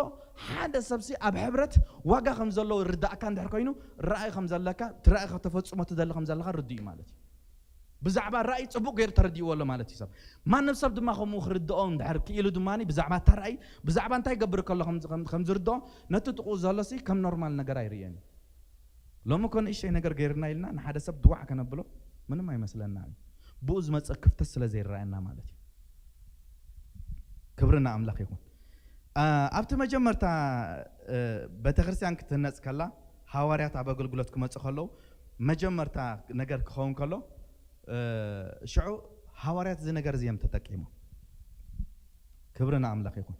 ሓደ ሰብሲ ኣብ ሕብረት ዋጋ ከም ዘለዎ ርዳእካ እንድሕር ኮይኑ ራእይ ከም ዘለካ እቲ ራእይ ከተፈፅሞ ትደሊ ከም ዘለካ ርድእ እዩ ማለት እዩ። ብዛዕባ ራእይ ፅቡቅ ገይሩ ተረዲእዎ ኣሎ ማለት እዩ ሰብ። ማንም ሰብ ድማ ከምኡ ክርድኦ እንድሕር ክኢሉ ድማ ብዛዕባ እታ ራእይ ብዛዕባ እንታይ ገብር ከሎ ከም- ከም- ከም ዝርድኦ ነቲ ጥቁ ዘሎሲ ከም ኖርማል ነገር ኣይርእዮን እዩ። ሎሚ እኮ ንእሽተይ ነገር ገይርና ኢልና ንሓደ ሰብ ድዋዕ ከነብሎ ምንም ኣይመስለና እዩ። ብኡ ዝመፀ ክፍተት ስለ ዘይረኣየና ማለት እዩ። ክብሪ ንኣምላኽ ይኹን። ኣ፣ ኣብቲ መጀመርታ እ፣ ቤተክርስትያን ክትህነፅ ከላ ሃዋርያት ኣብ ኣገልግሎት ክመፁ ከለዉ መጀመርታ ነገር ክኸውን ከሎ እ፣ ሽዑ ሃዋርያት እዚ ነገር እዚ እዮም ተጠቂሞም። ክብሪ ንኣምላኽ ይኹን።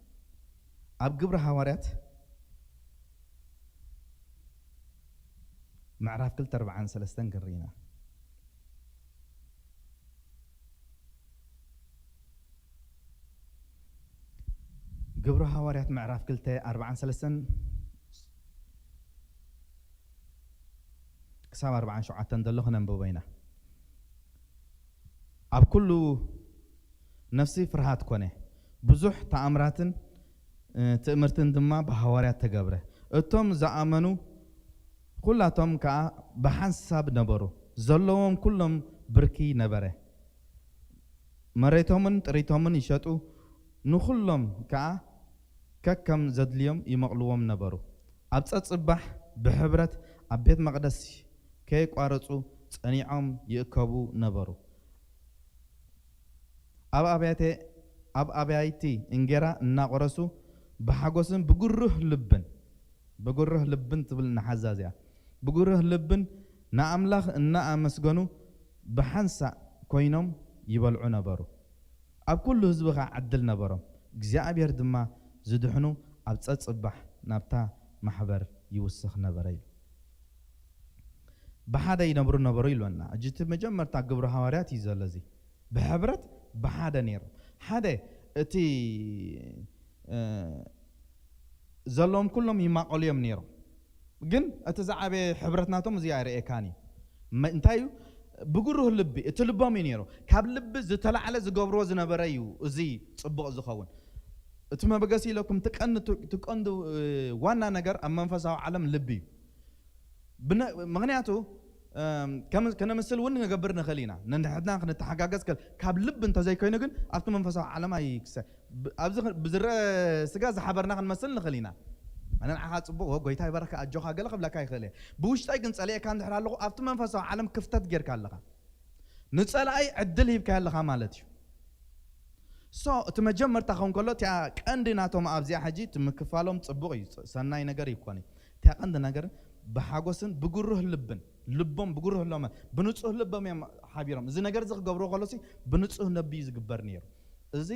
ኣብ ግብሪ ሃዋርያት ምዕራፍ ክልተ ኣርባዓን ሰለስተን ክንርኢ ኢና። ግብሪ ሃዋርያት ምዕራፍ ክልተ ኣርባዓን ሰለስተን ክሳብ ኣርባዓን ሸውዓተን ዘሎ ክነንብቦ ኢና። ኣብ ኩሉ ነፍሲ ፍርሃት ኮነ። ብዙሕ ተኣምራትን እ፣ ትእምርትን ድማ ብሃዋርያት ተገብረ። እቶም ዝኣመኑ ኩላቶም ከኣ ብሓንሳብ ነበሩ። ዘለዎም ኩሎም ብርኪ ነበረ። መሬቶምን ጥሪቶምን ይሸጡ፣ ንኹሎም ከኣ ከከም ዘድልዮም ይመቕልዎም ነበሩ። ኣብ ጸጽባሕ ብሕብረት ኣብ ቤት መቕደስ ከየቋረጹ ጸኒዖም ይእከቡ ነበሩ። ኣብ ኣብያተ ኣብ ኣብያይቲ እንጌራ እናቆረሱ ብሓጎስን ብጉሩህ ልብን ብጉሩህ ልብን ትብል ንሓዛዝ እያ ብጉሩህ ልብን ንኣምላኽ እናኣመስገኑ ብሓንሳእ ኮይኖም ይበልዑ ነበሩ። ኣብ ኩሉ ህዝቢ ኸዓ ዕድል ነበሮም። እግዚኣብሔር ድማ ዝድሕኑ ኣብ ጸጽባሕ ናብታ ማሕበር ይውስኽ ነበረ ኢሉ። ብሓደ ይነብሩ ነበሩ ኢልወና። እጂ እቲ መጀመርታ ግብሪ ሃዋርያት እዩ ዘሎ እዚ። ብሕብረት ብሓደ ነይሮም። ሓደ እቲ እ፣ ዘለዎም ኩሎም ይማቐሉ እዮም ነይሮም። ግን እቲ ዝዓበየ ሕብረት ናቶም እዚ ኣይርእየካን እዩ። መ- እንታይ እዩ? ብግሩህ ልቢ፣ እቲ ልቦም እዩ ነይሩ። ካብ ልቢ ዝተላዕለ ዝገብርዎ ዝነበረ እዩ እዚ ጽቡቕ ዝኸውን። እቲ መበገሲ ኢለኩም፣ እቲ ቀንዲ፣ እቲ ቀንዲ፣ እ፣ ዋና ነገር ኣብ መንፈሳዊ ዓለም ልቢ እዩ። ብነ-፣ ምኽንያቱ፣ እም፣ ከም-፣ ከነምስል እውን ንገብር ንኽእል ኢና። ነንሕድና ክንተሓጋገዝ ከል-፣ ካብ ልቢ እንተዘይኮይኑ ግን ኣብቲ መንፈሳዊ ዓለም ኣይክሰ-፣ ብ-፣ ኣብዚ ኽ-፣ ብዝረአ ስጋ ዝሓበርና ክንመስል ንኽእል ኢና። ኣነ ንዓኻ ጽቡቕ፣ ወ-፣ ጎይታ ይባርካ፣ ኣጆኻ ገለ ክብለካ ይኽእል እየ። ብውሽጠይ ግን ጸሊኤካ እንድሕር ኣለኹ፣ ኣብቲ መንፈሳዊ ዓለም ክፍተት ጌርካ ኣለኻ። ንጸላኢ ዕድል ሂብካዮ ኣለኻ ማለት እዩ። ሶ፣ እቲ መጀመርታ ክኸውን ከሎ፣ እቲኣ ቀንዲ ናቶም ኣብዚኣ ሕጂ እቲ ምክፋሎም ጽቡቕ እዩ፣ ሰናይ ነገር ይኮን እዩ። እቲኣ ቀንዲ ነገር ብሓጎስን ብግሩህ ልብን፣ ልቦም ብግሩህ ሎመ፣ ብንጹህ ልቦም እዮም ሓቢሮም። እዚ ነገር እዚ ክገብርዎ ከሎሲ ብንጹህ ነቢ እዩ ዝግበር ነይሩ። እዚ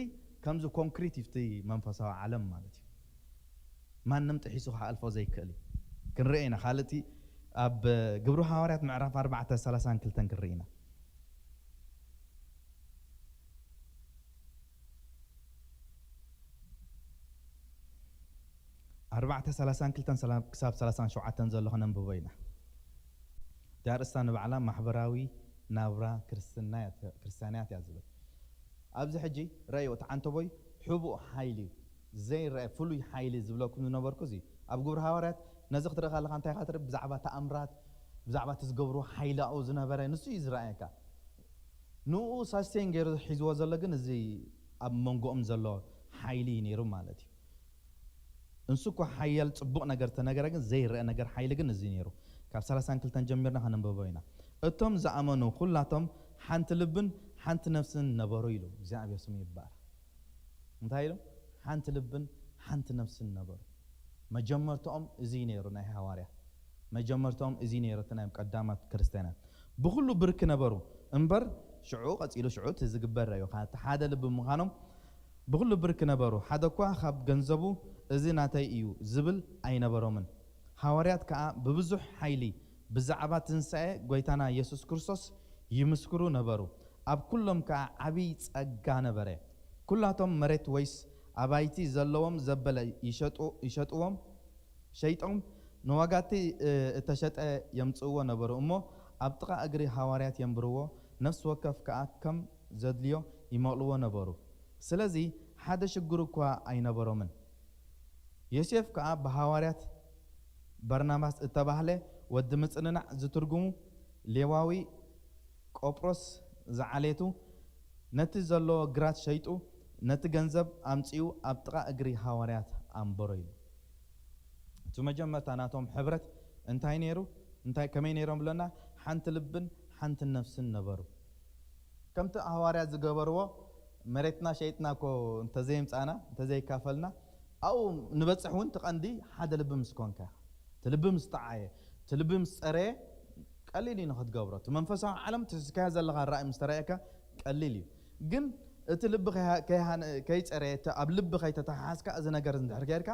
ከምዚ ኮንክሪት እዩ፣ እቲ መንፈሳዊ ዓለም ማለት እዩ። ማንም ጥሒሱ ክሓልፎ ዘይክእል እዩ። ክንርኢ ኢና። ካልእቲ ኣብ ግብሪ ሃዋርያት ምዕራፍ ኣርባዕተ ሰላሳን ክልተን ክንርኢ ኢና። ኣርባዕተ ሰላሳን ክልተን ሰላ-፣ ክሳብ ሰላሳን ሸውዓተን ዘሎ ከነንብቦ ኢና። እዛ ኣርእስታ ንባዕላ ማሕበራዊ ናብራ ክርስትና እያ፣ ክርስትያናት እያ ዝብል። ኣብዚ ሕጂ ረእዮ፣ እቲ ዓንተቦይ ሕቡእ ሓይሊ እዩ፣ ዘይረአ ፍሉይ ሓይሊ ዝብለኩም ዝነበርኩ እዚ ኣብ ግብሪ ሃዋርያት ነዚ ክትርኢ ከለኻ እንታይ ኢኻ ትርኢ? ብዛዕባ ተኣምራት፣ ብዛዕባ እቲ ዝገብርዎ ሓይላኡ ዝነበረ ንሱ እዩ ዝረኣየካ። ንኡ ሳስቴን ገይሩ ሒዝዎ ዘሎ ግን እዚ ኣብ መንጎኦም ዘሎ ሓይሊ እዩ ነይሩ ማለት እዩ። እንሱ እኮ ሓያል ጽቡቕ ነገር ተነገረ፣ ግን ዘይረአ ነገር ሓይሊ ግን እዚ ነይሩ። ካብ ሰላሳን ክልተን ጀሚርና ከነንብቦ ኢና። እቶም ዝኣመኑ ኩላቶም ሓንቲ ልብን ሓንቲ ነፍስን ነበሩ ኢሉ። እግዚኣብሔር ስሙ ይባረክ። እንታይ ኢሉ? ሓንቲ ልብን ሓንቲ ነፍስን ነበሩ። መጀመርታኦም እዚ ነይሩ፣ ናይ ሃዋርያ መጀመርታኦም እዚ ነይሩ፣ እቲ ናይ ቀዳማት ክርስትያናት። ብኹሉ ብርክ ነበሩ እምበር፣ ሽዑ ቀጺሉ ሽዑ እቲ ዝግበር እዩ። እቲ ሓደ ልቢ ምዃኖም ብኹሉ ብርክ ነበሩ። ሓደ እኳ ካብ ገንዘቡ እዚ ናተይ እዩ ዝብል ኣይነበሮምን። ሃዋርያት ከኣ ብብዙሕ ሓይሊ ብዛዕባ ትንሳኤ ጐይታና የሱስ ክርስቶስ ይምስክሩ ነበሩ። ኣብ ኩሎም ከኣ ዓቢይ ጸጋ ነበረ። ኩላቶም መሬት ወይስ ኣባይቲ ዘለዎም ዘበለ ይሸጡ-፣ ይሸጥዎም፣ ሸይጦም ንዋጋቲ፣ እ፣ እተሸጠ የምጽእዎ ነበሩ እሞ፣ ኣብ ጥቓ እግሪ ሃዋርያት የንብርዎ፣ ነፍሲ ወከፍ ከኣ ከም ዘድልዮ ይመቕልዎ ነበሩ። ስለዚ ሓደ ሽግር እኳ ኣይነበሮምን። ዮሴፍ ከኣ ብሃዋርያት በርናባስ እተባህለ ወዲ ምጽንናዕ ዝትርጉሙ ሌዋዊ ቆጵሮስ ዝዓሌቱ ነቲ ዘለዎ ግራት ሸይጡ ነቲ ገንዘብ ኣምጺኡ ኣብ ጥቓ እግሪ ሃዋርያት ኣንበሮ ኢሉ። እቲ መጀመርታ ናቶም ሕብረት እንታይ ነይሩ? እንታይ፣ ከመይ ነይሮም ብለና? ሓንቲ ልብን ሓንቲ ነፍስን ነበሩ። ከምቲ ሃዋርያት ዝገበርዎ መሬትና ሸይጥና እኮ እንተዘየምጻና፣ እንተዘይካፈልና፣ ኣብኡ ንበጽሕ እውን እቲ ቀንዲ ሓደ ልቢ ምስ ኮንካ፣ እቲ ልቢ ምስ ጠዓየ፣ እቲ ልቢ ምስ ጸረየ፣ ቀሊል እዩ ንኽትገብሮ። እቲ መንፈሳዊ ዓለም እቲ ዝስካዮ ዘለኻ ራእይ ምስ ተረኣየካ ቀሊል እዩ። ግን እቲ ልቢ ከይሃ-፣ ከይሃነ-፣ ከይጸረየ፣ እቲ ኣብ ልቢ ከይተተሓሓዝካ፣ እዚ ነገር እንድሕር ጌርካ፣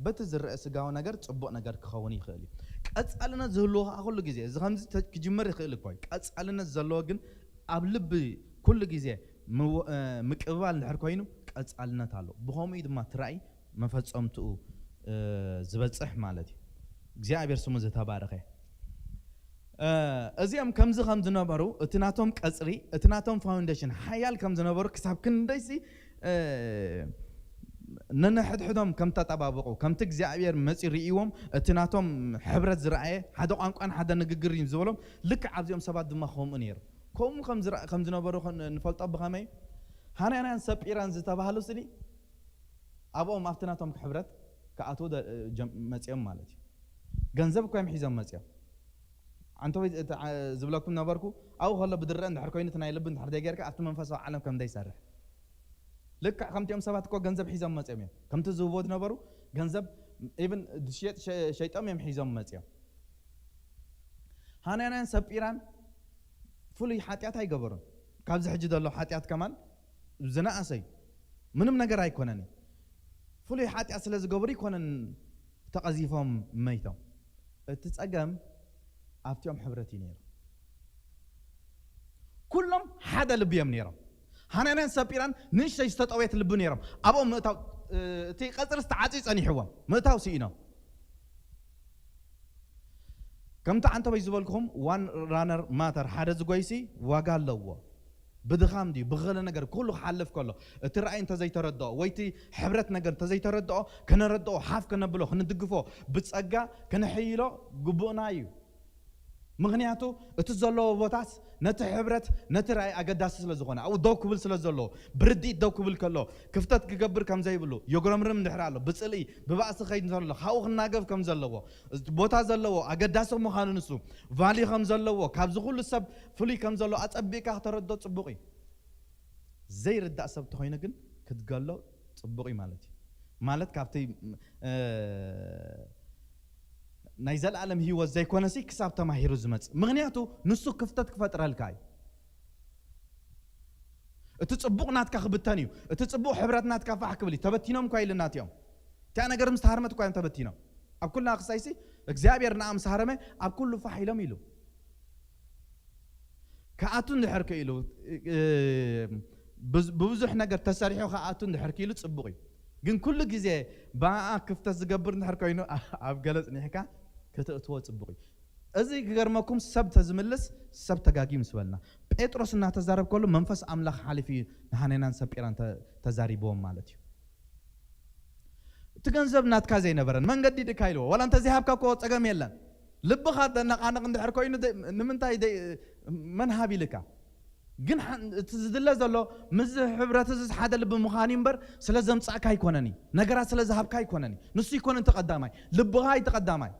በቲ ዝረአ ስጋዊ ነገር ጽቡቕ ነገር ክኸውን ይኽእል እዩ። ቀጻልነት ዝህልዎ ከኣ ኩሉ ግዜ፣ እዚ ከምዚ ተ-፣ ክጅመር ይኽእል እኮ እዩ። ቀጻልነት ዘለዎ ግን ኣብ ልቢ ኩሉ ግዜ ምው-፣ እ፣ ምቅብባል እንድሕር ኮይኑ ቀጻልነት ኣሎ። ብኸምኡ እዩ ድማ እቲ ራእይ መፈጸምትኡ፣ እ፣ ዝበጽሕ ማለት እዩ። እግዚኣብሔር ስሙ ዝተባረኸ። እ፣ እዚኦም ከምዚ ከም ዝነበሩ፣ እቲ ናቶም ቀጽሪ፣ እቲ ናቶም ፋውንዴሽን ሓያል ከም ዝነበሩ ክሳብ ክንደይሲ፣ እ፣ ነንሕድሕዶም ከም ተጠባበቑ፣ ከምቲ እግዚኣብሔር መጺኡ ርእይዎም፣ እቲ ናቶም ሕብረት ዝረኣየ፣ ሓደ ቋንቋን ሓደ ንግግር እዩ ዝበሎም፣ ልክዕ ኣብዚኦም ሰባት ድማ ከምኡ ነይሩ። ከምኡ ከም ዝረ-፣ ከም ዝነበሩ ኸን-፣ ንፈልጦ ብኸመይ? ሃናንያን ሰጲራን ዝተባህሉ ስኒ ኣብኦም ኣብቲ ናቶም ሕብረት ክኣትዉ ደ-፣ ጀም-፣ መጺኦም ማለት እዩ። ገንዘብ እኮ እዮም ሒዞም መጺኦም። ኣንተ ወይ እቲ ዓ-፣ ዝብለኩም ነበርኩ፣ ኣብኡ ከሎ ብድረ እንድሕር ኮይኑ እቲ ናይ ልቢ እንድሕር ዘይጌርካ ኣብቲ መንፈሳዊ ዓለም ከም ዘይሰርሕ። ልክዕ ከምቲኦም ሰባት እኮ ገንዘብ ሒዞም መጺኦም እዮም። ከምቲ ዝህብዎ ዝነበሩ ገንዘብ ኢቭን ዝሽየጥ ሸ-፣ ሸይጦም እዮም ሒዞም መጺኦም። ሃናንያን ሰጲራን ፍሉይ ሓጢኣት ኣይገበሩን። ካብዚ ሕጂ ዘሎ ሓጢኣት ከማን ዝነኣሰ እዩ። ምንም ነገር ኣይኮነን እዩ። ፍሉይ ሓጢኣት ስለ ዝገበሩ ኣይኮነን ተቐዚፎም መይቶም። እቲ ጸገም ኣብቲኦም ሕብረት እዩ ነይሩ። ኩሎም ሓደ ልቢ እዮም ነይሮም። ሃናንያን ሰጲራን ንእሽተይ ዝተጠወየት ልቢ ነይሮም። ኣብኦም ምእታው፣ እ፣ እቲ ቀጽሪ ዝተዓጽዩ ጸኒሕዎም። ምእታው ስኢኖም። ከምቲ ዓንተበይ ዝበልኩኹም ዋን ራነር ማተር ሓደ ዝጎይሲ ዋጋ ኣለዎ። ብድኻም ድዩ ብገለ ነገር ኩሉ ክሓልፍ ከሎ እቲ ራእይ እንተዘይተረድኦ ወይ እቲ ሕብረት ነገር እንተዘይተረድኦ ከነረድኦ ሓፍ ከነብሎ ክንድግፎ ብጸጋ ከነሕይሎ ግቡእና እዩ። ምኽንያቱ እቲ ዘለዎ ቦታስ ነቲ ሕብረት ነቲ ራእይ ኣገዳሲ ስለ ዝኾነ ኣብኡ ደው ክብል ስለ ዘለዎ ብርድኢት ደው ክብል ከሎ ክፍተት ክገብር ከም ዘይብሉ የጉረምርም እንድሕር ኣሎ ብጽልኢ ብባእሲ ኸይድ እንተሎ ካብኡ ክናገፍ ከም ዘለዎ ቦታ ዘለዎ ኣገዳሲ ምዃኑ ንሱ ቫልዩ ከም ዘለዎ ካብዚ ኩሉ ሰብ ፍሉይ ከም ዘሎ ኣጸቢቕካ ክተረድኦ ጽቡቕ እዩ። ዘይርዳእ ሰብ ተኾይኑ ግን ክትገሎ ጽቡቕ እዩ ማለት እዩ። ማለት ካብቲ ናይ ዘለኣለም ህይወት ዘይኮነሲ ክሳብ ተማሂሩ ዝመጽእ ምኽንያቱ ንሱ ክፍተት ክፈጥረልካ እዩ። እቲ ጽቡቕ ናትካ ክብተን እዩ። እቲ ጽቡቕ ሕብረት ናትካ ፋሕ ክብል እዩ። ተበቲኖም እኳ ኢልና እቲኦም እቲኣ ነገር ምስ ተሃርመት እኳ እዮም ተበቲኖም። ኣብ ኩልና ክሳይሲ እግዚኣብሔር ንኣ ምስ ሃረመ ኣብ ኩሉ ፋሕ ኢሎም ኢሉ ክኣቱ እንድሕር ክኢሉ ብብዙሕ ነገር ተሰሪሑ ክኣቱ እንድሕር ክኢሉ ጽቡቕ እዩ። ግን ኩሉ ግዜ ብኣኣ ክፍተት ዝገብር እንድሕር ኮይኑ ኣብ ገለ ጽኒሕካ ክትእትዎ ጽቡቕ እዩ። እዚ ክገርመኩም ሰብ ተዝምልስ ሰብ ተጋጊ ምስ በልና ጴጥሮስ እናተዛረብ ከሎ መንፈስ ኣምላኽ ሓሊፉ እዩ ንሃነናን ሰጲራን ተዛሪብዎም ማለት እዩ። እቲ ገንዘብ ናትካ ዘይነበረን መንገዲ ድካ ኢልዎ ዋላ እንተዘይሃብካ እኮ ጸገም የለን። ልብኻ ደነቃንቕ እንድሕር ኮይኑ ንምንታይ መን ሃብ ኢልካ? ግን እቲ ዝድለ ዘሎ ምስ ሕብረት እዚ ሓደ ልቢ ምዃን እዩ እምበር ስለ ዘምጻእካ ኣይኮነን እዩ። ነገራት ስለ ዝሃብካ ኣይኮነን እዩ። ንሱ ይኮን እቲ ቀዳማይ ልብኻ እዩ እቲ ቀዳማይ።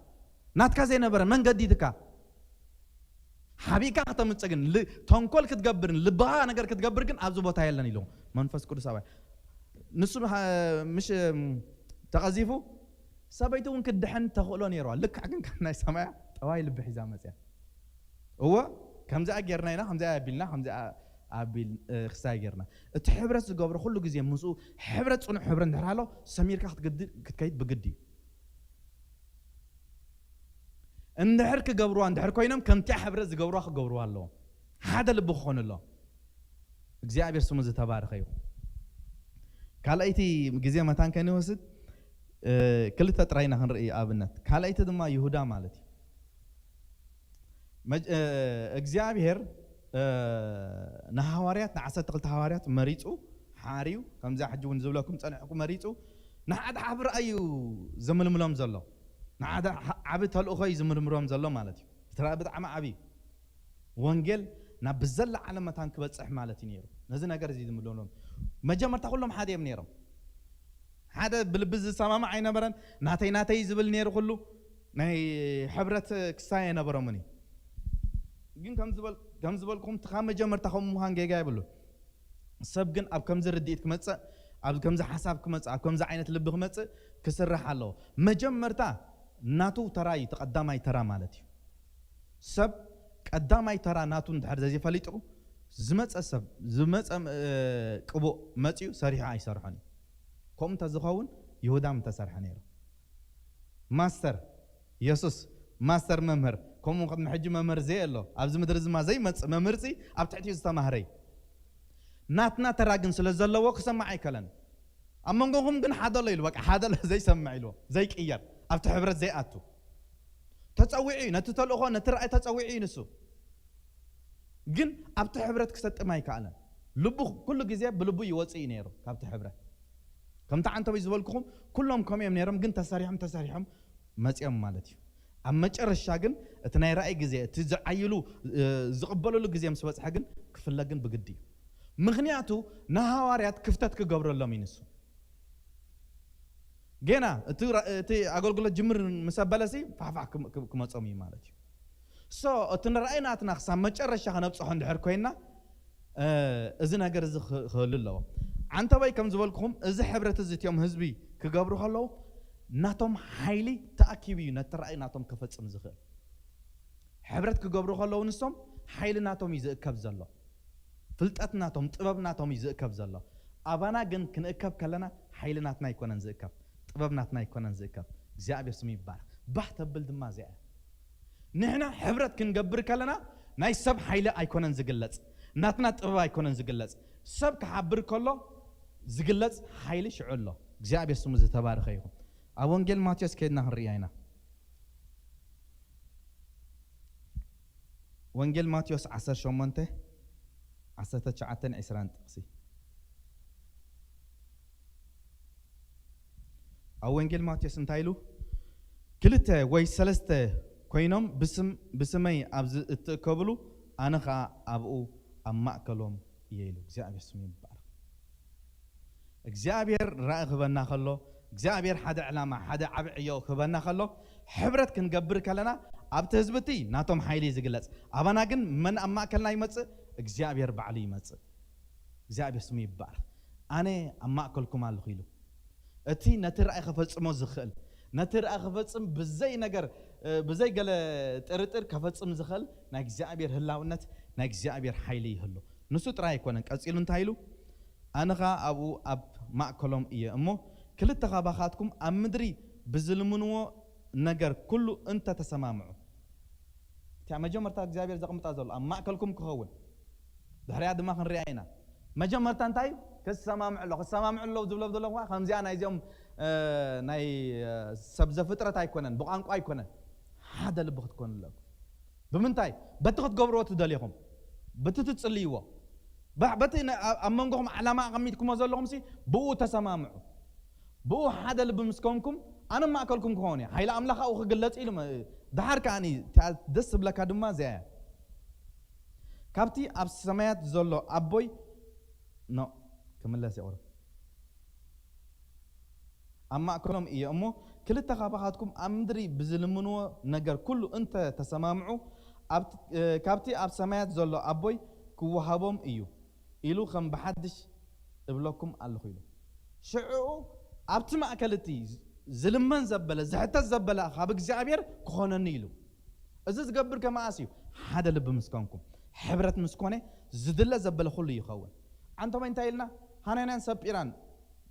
ናትካ ዘይነበረ መንገዲ ትካ ሓቢእካ ከተምጽእ ግን ተንኮል ክትገብርን ልብኻ ነገር ክትገብር ግን ኣብዚ ቦታ የለን ኢሉ መንፈስ ቅዱስ ኣባይ ንሱ ምሽ ተቐዚፉ ሰበይቲ እውን ክድሕን ተኽእሎ ነይርዋ። ልክዕ ግን ካብ ናይ ሰማያ ጠዋይ ልቢ ሒዛ መፅያ። እወ ከምዚኣ ጌርና ኢና፣ ከምዚኣ ኣቢልና፣ ከምዚኣ ኣቢል ክሳይ ጌርና። እቲ ሕብረት ዝገብሮ ኩሉ ግዜ ምስኡ ሕብረት፣ ፅኑዕ ሕብረት እንድሕር ኣሎ ሰሚርካ ክትከይድ ብግዲ እዩ። እንድሕር ክገብርዋ እንድሕር ኮይኖም ከምቲኣ ሕብረት ዝገብርዋ ክገብርዋ ኣለዎም። ሓደ ልቢ ክኾኑ ኣለዎም። እግዚኣብሔር ስሙ ዝተባረኸ ይኹን። ካልኣይቲ ግዜ መታን ከንወስድ ክልተ ጥራይና ክንርኢ ኣብነት። ካልኣይቲ ድማ ይሁዳ ማለት እዩ። እግዚኣብሔር ንሃዋርያት ንዓሰርተ ክልተ ሃዋርያት መሪፁ ሓርዩ ከምዚ ሕጂ እውን ዝብለኩም ፀንሕኩ መሪፁ ንሓደ ዓቢ ራእዩ ዝምልምሎም ዘሎ ንሓደ ዓቢ ተልእኾ እዩ ዝምርምሮም ዘሎ ማለት እዩ። እቲ ራእይ ብጣዕሚ ዓቢ እዩ። ወንጌል ናብ ብዘላ ዓለም መታን ክበፅሕ ማለት እዩ ነይሩ። ነዚ ነገር እዚ ዝምልምሎም መጀመርታ ኩሎም ሓደ እዮም ነይሮም። ሓደ ብልቢ ዝሰማማዕ ኣይነበረን። ናተይ ናተይ ዝብል ነይሩ ኩሉ ናይ ሕብረት ክሳይ ኣይነበሮምን እዩ። ግን ከም ዝበልኩም እቲ ካብ መጀመርታ ከምኡ ምዃን ጌጋ የብሉን። ሰብ ግን ኣብ ከምዚ ርድኢት ክመፅእ፣ ኣብ ከምዚ ሓሳብ ክመፅእ፣ ኣብ ከምዚ ዓይነት ልቢ ክመፅእ ክስራሕ ኣለዎ። መጀመርታ ናቱ ተራ እዩ፣ ተቐዳማይ ተራ ማለት እዩ። ሰብ ቀዳማይ ተራ ናቱ እንድሕር ዘይፈሊጡ ዝመፀ ሰብ ዝመፀ ቅቡእ መፅኡ ሰሪሑ ኣይሰርሖን እዩ። ከምኡ እንተዝኸውን ይሁዳ ምተሰርሐ ነይሩ። ማስተር የሱስ ማስተር መምህር ከምኡ ቅድሚ ሕጂ መምህር ዘይ ኣሎ ኣብዚ ምድሪ ዝማ ዘይመፅእ መምህርፂ ኣብ ትሕቲኡ ዝተማህረ እዩ። ናትና ተራ ግን ስለ ዘለዎ ክሰማዕ ኣይከለን። ኣብ መንጎኹም ግን ሓደ ኣሎ ኢሉ በቃ ሓደ ኣሎ ዘይሰምዕ ኢልዎ ዘይቅየር ኣብቲ ሕብረት ዘይኣቱ ተፀዊዑ እዩ። ነቲ ተልእኾ ነቲ ራእይ ተፀዊዑ እዩ ንሱ። ግን ኣብቲ ሕብረት ክሰጥም ኣይከኣለን። ልቡ ኩሉ ግዜ ብልቡ ይወፅእ እዩ ነይሩ ካብቲ ሕብረት። ከምቲ ዓንተበይ ዝበልኩኹም ኩሎም ከምኡ እዮም ነይሮም፣ ግን ተሰሪሖም ተሰሪሖም መፂኦም ማለት እዩ። ኣብ መጨረሻ ግን እቲ ናይ ራእይ ግዜ እቲ ዝዓይሉ ዝቕበልሉ ግዜ ምስ በፅሐ ግን ክፍለ ግን ብግዲ እዩ። ምኽንያቱ ንሃዋርያት ክፍተት ክገብረሎም እዩ ንሱ። ጌና እቲ ኣገልግሎት ጅምር ምስ ኣበለሲ ፋሕፋሕ ክመፆም እዩ ማለት እዩ። ሶ እቲ ንራእይ ናትና ክሳብ መጨረሻ ከነብፅሖ እንድሕር ኮይና እዚ ነገር እዚ ክህሉ ኣለዎ። ዓንተበይ ከም ዝበልኩኹም እዚ ሕብረት እዚ እቲኦም ህዝቢ ክገብሩ ከለዉ ናቶም ሓይሊ ተኣኪቡ እዩ ነቲ ራእይ ናቶም ክፈፅም ዝኽእል። ሕብረት ክገብሩ ከለዉ ንሶም ሓይሊ ናቶም እዩ ዝእከብ ዘሎ። ፍልጠት ናቶም ጥበብ ናቶም እዩ ዝእከብ ዘሎ። ኣባና ግን ክንእከብ ከለና ሓይሊ ናትና ኣይኮነን ዝእከብ፣ ጥበብ ናትና ኣይኮነን ዝእከብ። እግዚኣብሔር ስሙ ይባረክ። ባህ ተብል ድማ እዚኣ ንሕና ሕብረት ክንገብር ከለና ናይ ሰብ ሓይሊ ኣይኮነን ዝግለጽ፣ ናትና ጥበብ ኣይኮነን ዝግለጽ። ሰብ ክሓብር ከሎ ዝግለጽ ሓይሊ ሽዑ ኣሎ። እግዚኣብሔር ስሙ ዝተባረኸ ይኹን። ኣብ ወንጌል ማቴዎስ ከይድና ክንርእያ ኢና። ወንጌል ማቴዎስ ዓሰርተ ሸሞንተ ዓሰርተ ትሽዓተን ዕስራን ጥቕሲ። ኣብ ወንጌል ማቴዎስ እንታይ ኢሉ? "ክልተ ወይ ሰለስተ ኮይኖም ብስም-፣ ብስመይ ኣብዚ እትእከብሉ፣ ኣነ ኸኣ ኣብኡ ኣብ ማእከሎም እየ" ኢሉ። እግዚኣብሔር ስሙ ይባረኽ። እግዚኣብሔር ራእይ ክህበና ከሎ፣ እግዚኣብሔር ሓደ ዕላማ፣ ሓደ ዓቢ ዕዮ ክህበና ከሎ፣ ሕብረት ክንገብር ከለና፣ ኣብቲ ህዝቢ እቲ ናቶም ሓይሊ እዩ ዝግለጽ። ኣባና ግን መን ኣብ ማእከልና ይመጽእ? እግዚኣብሔር ባዕሉ ይመጽእ። እግዚኣብሔር ስሙ ይባረኽ። "ኣነ ኣብ ማእከልኩም ኣለኹ" ኢሉ። እቲ ነቲ ራእይ ከፈጽሞ ዝኽእል፣ ነቲ ራእይ ከፈጽም ብዘይ ነገር፣ እ፣ ብዘይ ገለ ጥርጥር ከፈጽም ዝኽእል ናይ እግዚኣብሔር ህላውነት፣ ናይ እግዚኣብሔር ሓይሊ ይህሉ። ንሱ ጥራይ ኣይኮነን። ቀጺሉ እንታይ ኢሉ? "ኣነ ኸኣ ኣብኡ ኣብ ማእከሎም እየ እሞ፣ ክልተ ኻባኻትኩም ኣብ ምድሪ ብዝልምንዎ ነገር ኩሉ እንተ ተሰማምዑ"። እቲኣ መጀመርታ እግዚኣብሔር ዘቕምጣ ዘሎ ኣብ ማእከልኩም ክኸውን፣ ድሕሪኣ ድማ ክንሪኣ ኢና። መጀመርታ እንታይ እዩ? ክሰማምዑ ኣሎ። ክሰማምዑ ኣለዉ ዝብሎ ዘሎ እኳ ከምዚኣ ናይዚኦም፣ እ፣ ናይ፣ እ፣ ሰብ ዘፍጥረት ኣይኮነን፣ ብቋንቋ ኣይኮነን። ሓደ ልቢ ክትኮኑ ኣለኩም። ብምንታይ? በቲ ክትገብርዎ ትደልይኹም፣ በቲ ትጽልይዎ፣ በ-፣ በቲ ነ-፣ ኣብ፣ ኣብ መንጎኹም ዓላማ ኣቐሚጥኩሞ ዘለኹምሲ ብኡ ተሰማምዑ። ብኡ ሓደ ልቢ ምስ ኮንኩም፣ ኣነ ማእከልኩም ክኸውን እየ። ሓይሊ ኣምላኽ ኣብኡ ክግለጽ ኢሉ መ-፣ ደሓር ከኣ እታ ደስ ዝብለካ ድማ እዚኣ እያ። "ካብቲ ኣብ ሰማያት ዘሎ ኣቦይ"፣ ኖ፣ ክምለስ ይቕሩ። "ኣብ ማእከሎም እየ እሞ፣ ክልተ ኻባኻትኩም ኣብ ምድሪ ብዝልምንዎ ነገር ኩሉ እንተ ተሰማምዑ፣ ኣብቲ-፣ እ፣ ካብቲ ኣብ ሰማያት ዘሎ ኣቦይ ክወሃቦም እዩ" ኢሉ ከም ብሓድሽ እብለኩም ኣለኹ ኢሉ። ሽዑ ኣብቲ ማእከል እቲ ዝልመን ዘበለ፣ ዝሕተት ዘበለ ካብ እግዚኣብሔር ክኾነኒ ኢሉ። እዚ ዝገብር ከመኣስ እዩ? ሓደ ልቢ ምስ ኮንኩም፣ ሕብረት ምስ ኮነ፣ ዝድለ ዘበለ ኩሉ ይኸውን። ኣንቶመይ እንታይ ኢልና? ሃናንያን ሰጲራን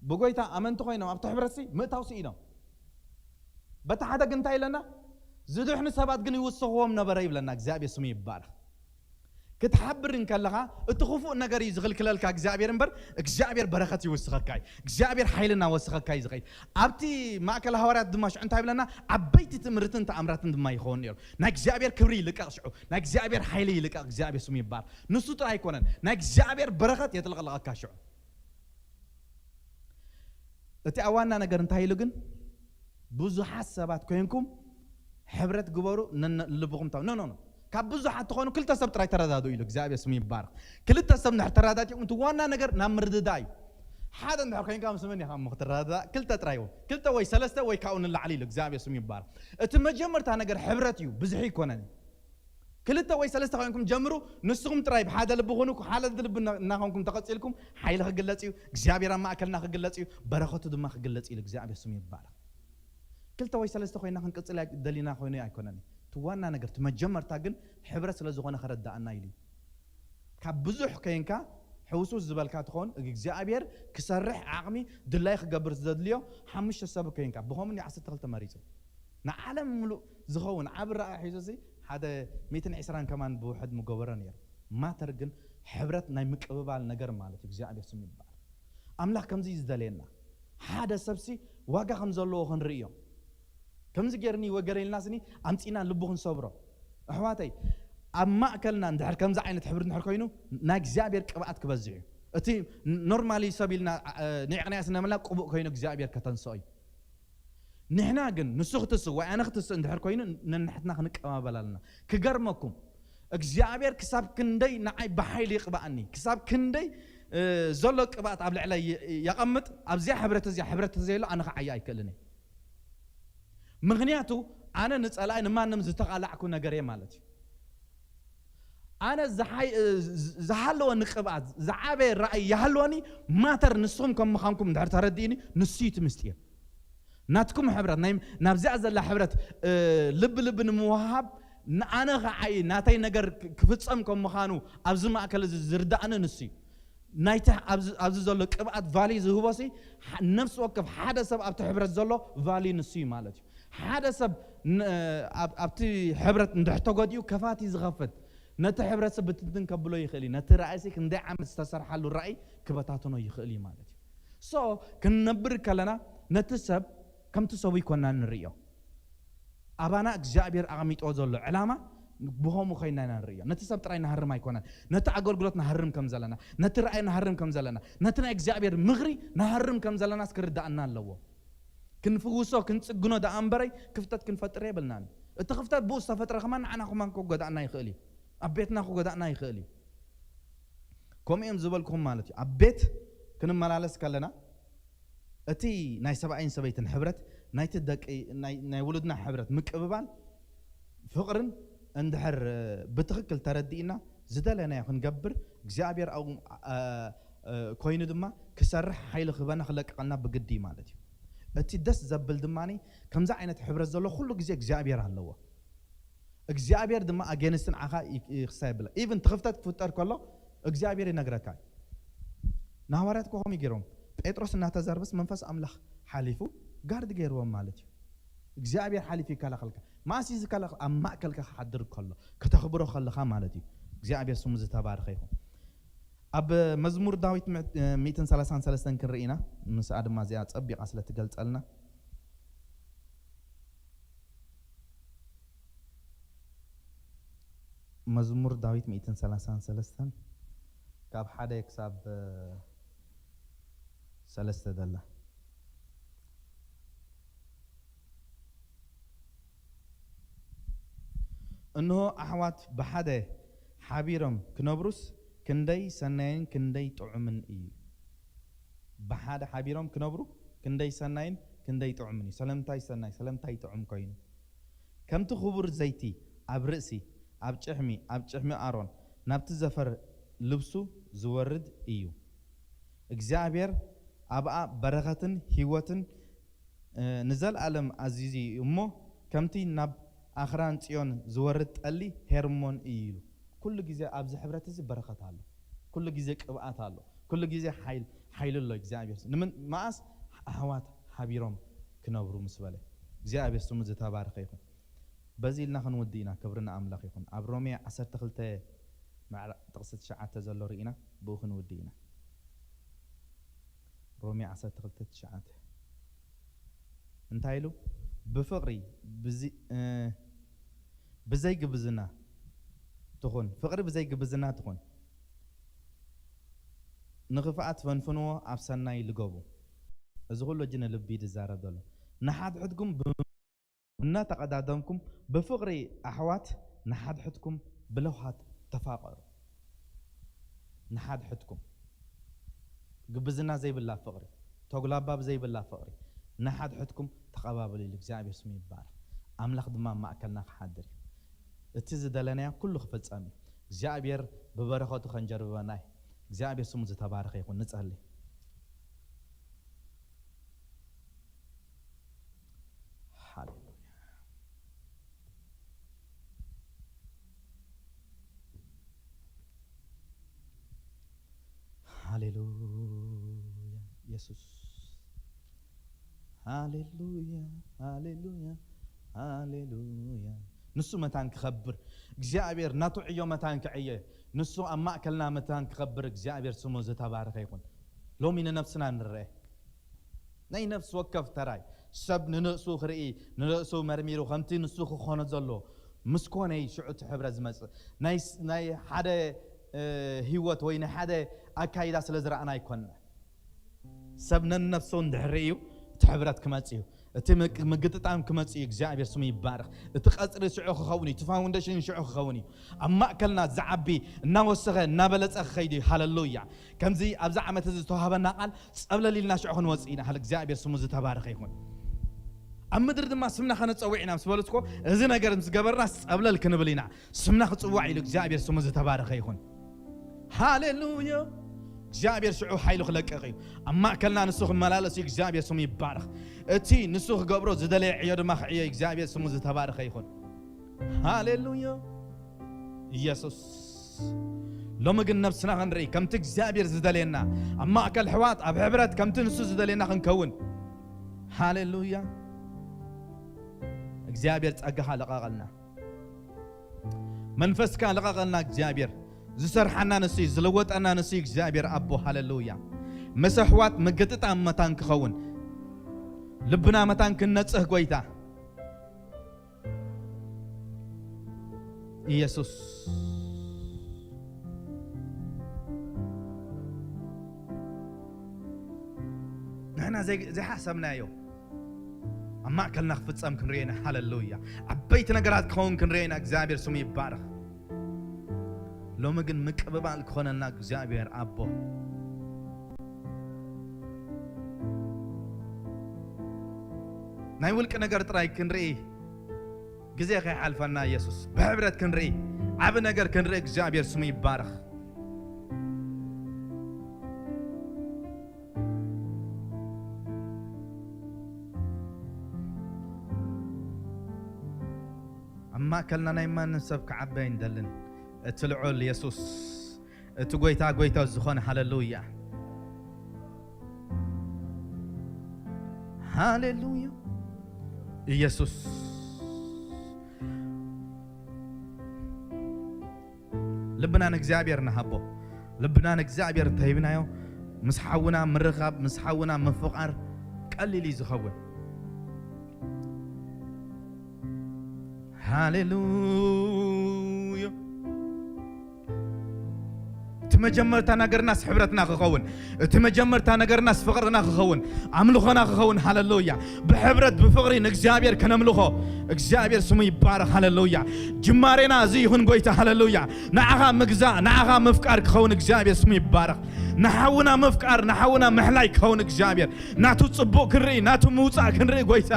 ብጎይታ ኣመንቲ ኮይኖም ኣብቲ ሕብረትሲ ምእታው ስኢኖም። በቲ ሓደ ግን እንታይ ኢለና? ዝድሕኑ ሰባት ግን ይውስኽዎም ነበረ ይብለና። እግዚኣብሔር ስሙ ይባረኽ። ክትሓብር እንከለኻ እቲ ክፉእ ነገር እዩ ዝኽልክለልካ እግዚኣብሔር እምበር፣ እግዚኣብሔር በረኸት ይውስኸካ እዩ። እግዚኣብሔር ሓይሊ እናወስኸካ እዩ ዝኸይድ። ኣብቲ ማእከል ሃዋርያት ድማ ሽዑ እንታይ ይብለና? ዓበይቲ ትምህርትን ተኣምራትን ድማ ይኸውን ነይሩ። ናይ እግዚኣብሔር ክብሪ ይልቀቕ ሽዑ፣ ናይ እግዚኣብሔር ሓይሊ ይልቀቕ። እግዚኣብሔር ስሙ ይባረኽ። ንሱ ጥራይ ኣይኮነን፣ ናይ እግዚኣብሔር በረኸት የጥለቕለቐካ ሽዑ። እቲ ኣብ ዋና ነገር እንታይ ኢሉ ግን? ብዙሓት ሰባት ኮይንኩም ሕብረት ግበሩ፣ ነነ-፣ ልብኹም ታው-፣ ኖ፣ ኖ፣ ኖ። ካብ ብዙሓት ትኾኑ ክልተ ሰብ ጥራይ ተረዳድኡ ኢሉ። እግዚኣብሔር ስሙ ይባረኽ። ክልተ ሰብ እንድሕር ተረዳዲእኩም፣ እቲ ዋና ነገር ናብ ምርድዳእ እዩ። ሓደ እንድሕር ኮይንካ ምስ መን ኢኻ እሞ ክትረዳዳእ? ክልተ ጥራይ እውን። ክልተ ወይ ሰለስተ ወይ ካብኡ ንላዕሊ ኢሉ። እግዚኣብሔር ስሙ ይባረኽ። እቲ መጀመርታ ነገር ሕብረት እዩ፣ ብዙሕ ኣይኮነን። ክልተ ወይ ሰለስተ ኮይንኩም ጀምሩ። ንስኹም ጥራይ ብሓደ ልቢ ኩኑ። ሓደ ልቢ እና-፣ እናኾንኩም ተቐጺልኩም፣ ሓይሊ ክግለጽ እዩ። እግዚኣብሔር ኣብ ማእከልና ክግለጽ እዩ። በረኸቱ ድማ ክግለጽ እዩ። እግዚኣብሔር ስሙ ይባረኽ። ክልተ ወይ ሰለስተ ኮይና ክንቅጽል ኣይ-፣ ደሊና ኮይኑ ኣይኮነን። እቲ ዋና ነገር፣ እቲ መጀመርታ ግን ሕብረት ስለ ዝኾነ ከረዳኣና ኢሉ እዩ። ካብ ብዙሕ ኮይንካ ሕውስውስ ዝበልካ ትኸውን፣ እግዚኣብሔር ክሰርሕ ዓቕሚ ድላይ ክገብር ዘድልዮ ሓሙሽተ ሰብ ኮይንካ፣ ብኸምን እዩ ዓሰርተ ክልተ መሪጹ። ንዓለም ምሉእ ዝኸውን ዓቢ ራእይ ሒዙ ሲ ሓደ ሚእትን ዕስራን ከማን ብውሕድ ምገበሮ ነይሩ። ማተር ግን ሕብረት ናይ ምቅብባል ነገር ማለት እዩ። እግዚኣብሔር ስሙ ይባረኽ። ኣምላኽ ከምዚ እዩ ዝደልየና። ሓደ ሰብሲ ዋጋ ከም ዘለዎ ክንርእዮ። ከምዚ ጌርኒ ወገረ ኢልና ስኒ ኣምጺና ልቡ ክንሰብሮ። ኣሕዋተይ፣ ኣብ ማእከልና እንድሕር ከምዚ ዓይነት ሕብሪ እንድሕር ኮይኑ፣ ናይ እግዚኣብሔር ቅብኣት ክበዝሕ እዩ። እቲ ኖርማሊ ሰብ ኢልና፣ እ፣ ንዕቕንያ ስነምልና ቅቡእ ኮይኑ እግዚኣብሔር ከተንስኦ እዩ። ንሕና ግን ንሱ ክትስእ ወይ ኣነ ክትስእ እንድሕር ኮይኑ፣ ነንሕትና ክንቀባበል ኣለና። ክገርመኩም፣ እግዚኣብሔር ክሳብ ክንደይ ንዓይ ብሓይሊ ይቕብኣኒ፣ ክሳብ ክንደይ፣ እ፣ ዘሎ ቅብኣት ኣብ ልዕለይ ይ-፣ የቐምጥ፣ ኣብዚኣ ሕብረት እዚኣ ሕብረት ተዘየሎ ኣነ ክዓያ ኣይክእልን እየ። ምኽንያቱ ኣነ ንጸላኢ ንማንም ዝተቓላዕኩ ነገር እየ ማለት እዩ። ኣነ ዝሓይ-፣ እ፣ ዝ-፣ ዝሃለወኒ ቅብኣት፣ ዝዓበየ ራእይ ይሃለወኒ፣ ማተር ንስኹም ከም ምዃንኩም እንድሕር ተረዲእኒ፣ ንሱ እዩ እቲ ምስጢር። ናትኩም ሕብረት፣ ናይ፣ ናብዚኣ ዘላ ሕብረት፣ እ፣ ልቢ ልቢ ንምውሃብ፣ ንኣነ ኸዓይ ናተይ ነገር ክ-፣ ክፍጸም ከም ምዃኑ ኣብዚ ማእከል እዚ ዝርዳእኒ ንሱ እዩ። ናይቲ ኣብዚ፣ ኣብዚ ዘሎ ቅብኣት ቫሊ ዝህቦ ሲ፣ ሓ-፣ ነፍሲ ወከፍ ሓደ ሰብ ኣብቲ ሕብረት ዘሎ ቫሊ ንሱ እዩ ማለት እዩ። ሓደ ሰብ ን-፣ ኣብ-፣ ኣብቲ ሕብረት እንድሕር ተጎዲኡ ከፋት እዩ ዝኸፍት። ነቲ ሕብረት ሰብ ብትንትን ከብሎ ይኽእል እዩ። ነቲ ራእይ ሲ ክንደይ ዓመት ዝተሰርሓሉ ራእይ ክበታትኖ ይኽእል እዩ ማለት እዩ። ሶ፣ ክንነብር ከለና ነቲ ሰብ ከምቲ ሰቡ ይኮና ንርእዮ። ኣባና እግዚኣብሔር ኣቐሚጥዎ ዘሎ ዕላማ ብኸምኡ ኮይና ኢና ንርእዮ። ነቲ ሰብ ጥራይ ንሃርም ኣይኮነን። ነቲ ኣገልግሎት ንሃርም ከም ዘለና፣ ነቲ ራእይ ንሃርም ከም ዘለና፣ ነቲ ናይ እግዚኣብሔር ምኽሪ ንሃርም ከም ዘለናስ ክርዳእና ኣለዎ። ክንፍውሶ፣ ክንጽግኖ ደኣ እምበረይ ክፍተት ክንፈጥር የብልናን። እቲ ክፍተት ብኡ ዝተፈጥረ ከማን ንዓና ከማን ክጎዳእና ይኽእል እዩ። ኣብ ቤትና ክጎዳእና ይኽእል እዩ። ከምኡ እዮም ዝበልኩኹም ማለት እዩ። ኣብ ቤት ክንመላለስ ከለና እቲ ናይ ሰብኣይን ሰበይትን ሕብረት፣ ናይቲ ደቂ፣ ናይ፣ ናይ ውሉድና ሕብረት ምቅብባል፣ ፍቕርን እንድሕር ብትኽክል ተረዲእና ዝደለናዮ ክንገብር እግዚኣብሔር ኣብኡ፣ እ፣ እ፣ ኮይኑ ድማ ክሰርሕ ሓይሊ ክህበና ክለቅቐልና ብግዲ እዩ ማለት እዩ። እቲ ደስ ዘብል ድማ ከምዚ ዓይነት ሕብረት ዘሎ ኩሉ ግዜ እግዚኣብሔር ኣለዎ። እግዚኣብሔር ድማ ኣጌንስትን ዓኻ ይ-፣ ይኽሳ የብለ። ኢቭን ትኽፍተት ክፍጠር ከሎ እግዚኣብሔር ይነግረካ እዩ። ንሃዋርያት እኮ ከምኡ ገይሮም። ጴጥሮስ እናተዛረበስ መንፈስ ኣምላኽ ሓሊፉ ጋርድ ገይርዎም ማለት እዩ። እግዚኣብሔር ሓሊፉ ይከላኸልካ። ማእሲ ዝከላኸል ኣብ ማእከልካ ክሓድር ከሎ፣ ከተኽብሮ ከለኻ ማለት እዩ። እግዚኣብሔር ስሙ ዝተባረኸ ይኹን። ኣብ መዝሙር ዳዊት ምዕ-፣ ሚእትን ሰላሳን ሰለስተን ክንርኢ ኢና። ምስኣ ድማ እዚኣ ጸቢቓ ስለ ትገልጸልና። መዝሙር ዳዊት ሚእትን ሰላሳን ሰለስተን ካብ ሓደ ክሳብ ሰለስተ ዘላ። እንሆ ኣሕዋት ብሓደ ሓቢሮም ክነብሩስ ክንደይ ሰናይን ክንደይ ጥዑምን እዩ። ብሓደ ሓቢሮም ክነብሩ ክንደይ ሰናይን ክንደይ ጥዑምን እዩ። ሰለምታይ ሰናይ፣ ሰለምታይ ጥዑም ኮይኑ። ከምቲ ክቡር ዘይቲ ኣብ ርእሲ፣ ኣብ ጭሕሚ፣ ኣብ ጭሕሚ ኣሮን ናብቲ ዘፈር ልብሱ ዝወርድ እዩ። እግዚኣብሔር ኣብኣ በረኸትን ህይወትን፣ እ፣ ንዘለኣለም ኣዚዙ እዩ እሞ፣ ከምቲ ናብ ኣኽራን ጽዮን ዝወርድ ጠሊ ሄርሞን እዩ ኢሉ። ኩሉ ግዜ ኣብዚ ሕብረት እዚ በረኸት ኣሎ። ኩሉ ግዜ ቅብኣት ኣሎ። ኩሉ ግዜ ሓይል፣ ሓይሊ ኣሎ እግዚኣብሔር። ንምን-፣ መኣስ ኣሕዋት ሓቢሮም ክነብሩ ምስ በለ። እግዚኣብሔር ስሙ ዝተባረኸ ይኹን። በዚ ኢልና ክንውድእ ኢና። ክብሪ ንኣምላኽ ይኹን። ኣብ ሮሜ ዓሰርተ ክልተ ምዕራ-፣ ጥቕሲ ትሽዓተ ዘሎ ርኢና ብኡ ክንውድእ ኢና። ሮሜ ዓሰርተ ክልተ ትሽዓተ እንታይ ኢሉ? ብፍቕሪ ብዚ-፣ እ፣ ብዘይ ግብዝና ትኹን፣ ፍቕሪ ብዘይ ግብዝና ትኹን። ንኽፍኣት ፈንፍንዎ፣ ኣብ ሰናይ ልገቡ። እዚ ኩሉ እጂ ንልቢ እዩ ዝዛረብ ዘሎ። ንሓድሕድኩም ብ-፣ እናተቐዳደምኩም ብፍቕሪ ኣሕዋት ንሓድሕድኩም ብለውሃት ተፋቐሩ። ንሓድሕድኩም ግብዝና ዘይብላ ፍቕሪ፣ ተጉላባብ ዘይብላ ፍቕሪ፣ ንሓድሕድኩም ተቐባበሉ ኢሉ እግዚኣብሔር ስሙ ይባረኽ። ኣምላኽ ድማ ኣብ ማእከልና ክሓድር እዩ። እቲ ዝደለናዮ ኩሉ ክፍጸም እዩ። እግዚኣብሔር ብበረኸቱ ከንጀርብበና እዩ። እግዚኣብሔር ስሙ ዝተባረኸ ይኹን። ንጸሊ። ሃሌሉያ። ሃሌሉያ። የሱስ። ሃሌሉያ፣ ሃሌሉያ፣ ሃሌሉያ። ንሱ መታን ክኸብር፣ እግዚኣብሔር ናቱ ዕዮ መታን ክዕየ፣ ንሱ ኣብ ማእከልና መታን ክኸብር፣ እግዚኣብሔር ስሙ ዝተባረኸ ይኹን። ሎሚ ንነፍስና ንርአ። ናይ ነፍሲ ወከፍ ተራይ ሰብ ንርእሱ ክርኢ፣ ንርእሱ መርሚሩ ከምቲ ንሱ ክኾኖ ዘሎ ምስ ኮነ እዩ ሽዑ እቲ ሕብረት ዝመጽእ። ናይ ስ-፣ ናይ ሓደ፣ እ፣ ህይወት ወይ ናይ ሓደ ኣካይዳ ስለ ዝረኣና ኣይኮንና። ሰብ ነንነፍሱ እንድሕር እዩ እቲ ሕብረት ክመጽእ እዩ። እቲ ምግ-፣ ምግጥጣም ክመጽእ እዩ። እግዚኣብሔር ስሙ ይባረኽ። እቲ ቀጽሪ ሽዑ ክኸውን እዩ። እቲ ፋውንዴሽን ሽዑ ክኸውን እዩ። ኣብ ማእከልና ዝዓቢ እናወሰኸ እናበለጸ ክኸይድ እዩ። ሃሌሉያ። ከምዚ ኣብዚ ዓመት እዚ ዝተዋህበና ቃል ጸብለል ኢልና ሽዑ ክንወጽእ ኢና። ሃለ እግዚኣብሔር ስሙ ዝተባረኸ ይኹን። ኣብ ምድሪ ድማ ስምና ከነጸውዕ ኢና ምስ በሉትኮ፣ እዚ ነገር ምስ ገበርና ጸብለል ክንብል ኢና። ስምና ክጽዋዕ ኢሉ እግዚኣብሔር ስሙ ዝተባረኸ ይኹን። ሃሌሉያ። እግዚኣብሔር ሽዑ ሓይሉ ክለቅቕ እዩ። ኣብ ማእከልና ንሱ ክመላለስ እዩ። እግዚኣብሔር ስሙ ይባረኽ። እቲ ንሱ ክገብሮ ዝደለየ ዕዮ ድማ ክዕዮ እዩ። እግዚኣብሔር ስሙ ዝተባረኸ ይኹን። ሃሌሉያ። ኢየሱስ። ሎሚ ግን ነብስና ክንርኢ፣ ከምቲ እግዚኣብሔር ዝደልየና፣ ኣብ ማእከል ኣሕዋት፣ ኣብ ሕብረት ከምቲ ንሱ ዝደልየና ክንከውን። ሃሌሉያ። እግዚኣብሔር ጸጋኻ ልቐቐልና። መንፈስካ ልቐቐልና እግዚኣብሔር። ዝሰርሓና ንሱ እዩ፣ ዝለወጠና ንሱ እዩ እግዚኣብሔር ኣቦ። ሃሌሉያ። ምስ ኣሕዋት ምግጥጣም መታን ክኸውን፣ ልብና መታን ክንነጽህ ጎይታ። ኢየሱስ። ንሕና ዘይ-፣ ዘይሓሰብናዮ ኣብ ማእከልና ክፍጸም ክንርኢ ኢና። ሃሌሉያ። ዓበይቲ ነገራት ክኸውን ክንርኢ ኢና። እግዚኣብሔር ስሙ ይባረኽ። ሎሚ ግን ምቅብባል ክኾነና እግዚኣብሔር ኣቦ። ናይ ውልቂ ነገር ጥራይ ክንርኢ፣ ግዜ ከይሓልፈና ኢየሱስ፣ ብሕብረት ክንርኢ፣ ዓቢ ነገር ክንርኢ እግዚኣብሔር ስሙ ይባረኽ። ኣብ ማእከልና ናይ ማንም ሰብ ክዓቢ ኣይንደልን። እቲ ልዑል የሱስ፣ እቲ ጐይታ ጐይታ ዝኾነ፣ ሃሌሉያ፣ ሃሌሉያ፣ ኢየሱስ። ልብና ንእግዚኣብሔር ንሃቦ። ልብና ንእግዚኣብሔር እንተሂብናዮ፣ ምስ ሓውና ምርኻብ፣ ምስ ሓውና ምፍቓር ቀሊል እዩ ዝኸውን። ሃሌሉያ። እቲ መጀመርታ ነገርናስ ሕብረትና ክኸውን፣ እቲ መጀመርታ ነገርናስ ፍቕርና ክኸውን፣ ኣምልኾና ክኸውን። ሃሌሉያ። ብሕብረት ብፍቕሪ ንእግዚኣብሔር ከነምልኾ፣ እግዚኣብሔር ስሙ ይባረኽ። ሃሌሉያ። ጅማሬና እዚ ይኹን ጐይታ። ሃሌሉያ። ንዓኻ ምግዛእ፣ ንዓኻ ምፍቃር ክኸውን እግዚኣብሔር ስሙ ይባረኽ። ንሓውና ምፍቃር፣ ንሓውና ምሕላይ ክኸውን እግዚኣብሔር። ናቱ ጽቡቕ ክንርኢ፣ ናቱ ምውጻእ ክንርኢ ጐይታ።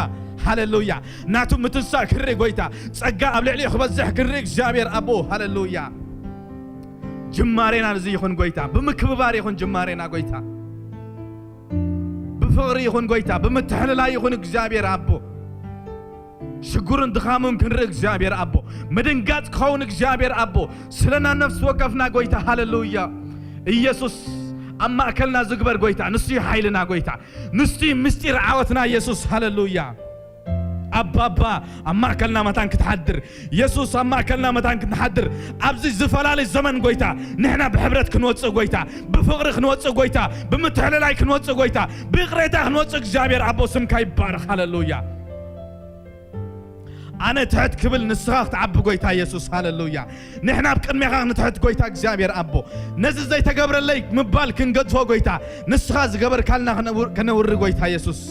ሃሌሉያ። ናቱ ምትንሳእ ክንርኢ ጐይታ። ጸጋ ኣብ ልዕሊኡ ክበዝሕ ክንርኢ እግዚኣብሔር ኣቦ። ሃሌሉያ። ጅማሬና እዚ ይኹን ጐይታ። ብምክብባር ይኹን ጅማሬና ጐይታ። ብፍቕሪ ይኹን ጐይታ። ብምትሕልላይ ይኹን እግዚኣብሔር ኣቦ። ሽጉርን ድኻሙን ክንርኢ እግዚኣብሔር ኣቦ። ምድንጋጽ ክኸውን እግዚኣብሔር ኣቦ። ስለና ነፍሲ ወከፍና ጐይታ። ሃሌሉያ። ኢየሱስ ኣብ ማእከልና ዝግበር ጐይታ። ንሱ እዩ ሓይልና ጐይታ። ንሱ እዩ ምስጢር ዓወትና ኢየሱስ። ሃሌሉያ። ኣባባ ኣብ ማእከልና መታን ክትሓድር፣ የሱስ ኣብ ማእከልና መታን ክትሓድር፣ ኣብዚ ዝፈላለይ ዘመን ጐይታ፣ ንሕና ብሕብረት ክንወጽእ ጐይታ፣ ብፍቕሪ ክንወጽእ ጐይታ፣ ብምትሕልላይ ክንወጽእ ጐይታ፣ ብይቕሬታ ክንወጽእ እግዚኣብሔር ኣቦ ስምካ ይባረኽ። ሃሌሉያ። ኣነ ትሕት ክብል ንስኻ ክትዓቢ ጐይታ የሱስ። ሃሌሉያ። ንሕና ኣብ ቅድሜኻ ንትሕት ጐይታ እግዚኣብሔር ኣቦ። ነዚ ዘይተገብረለይ ምባል ክንገድፎ ጐይታ፣ ንስኻ ዝገበርካልና ከነውር-፣ ከነውሪ ጐይታ የሱስ።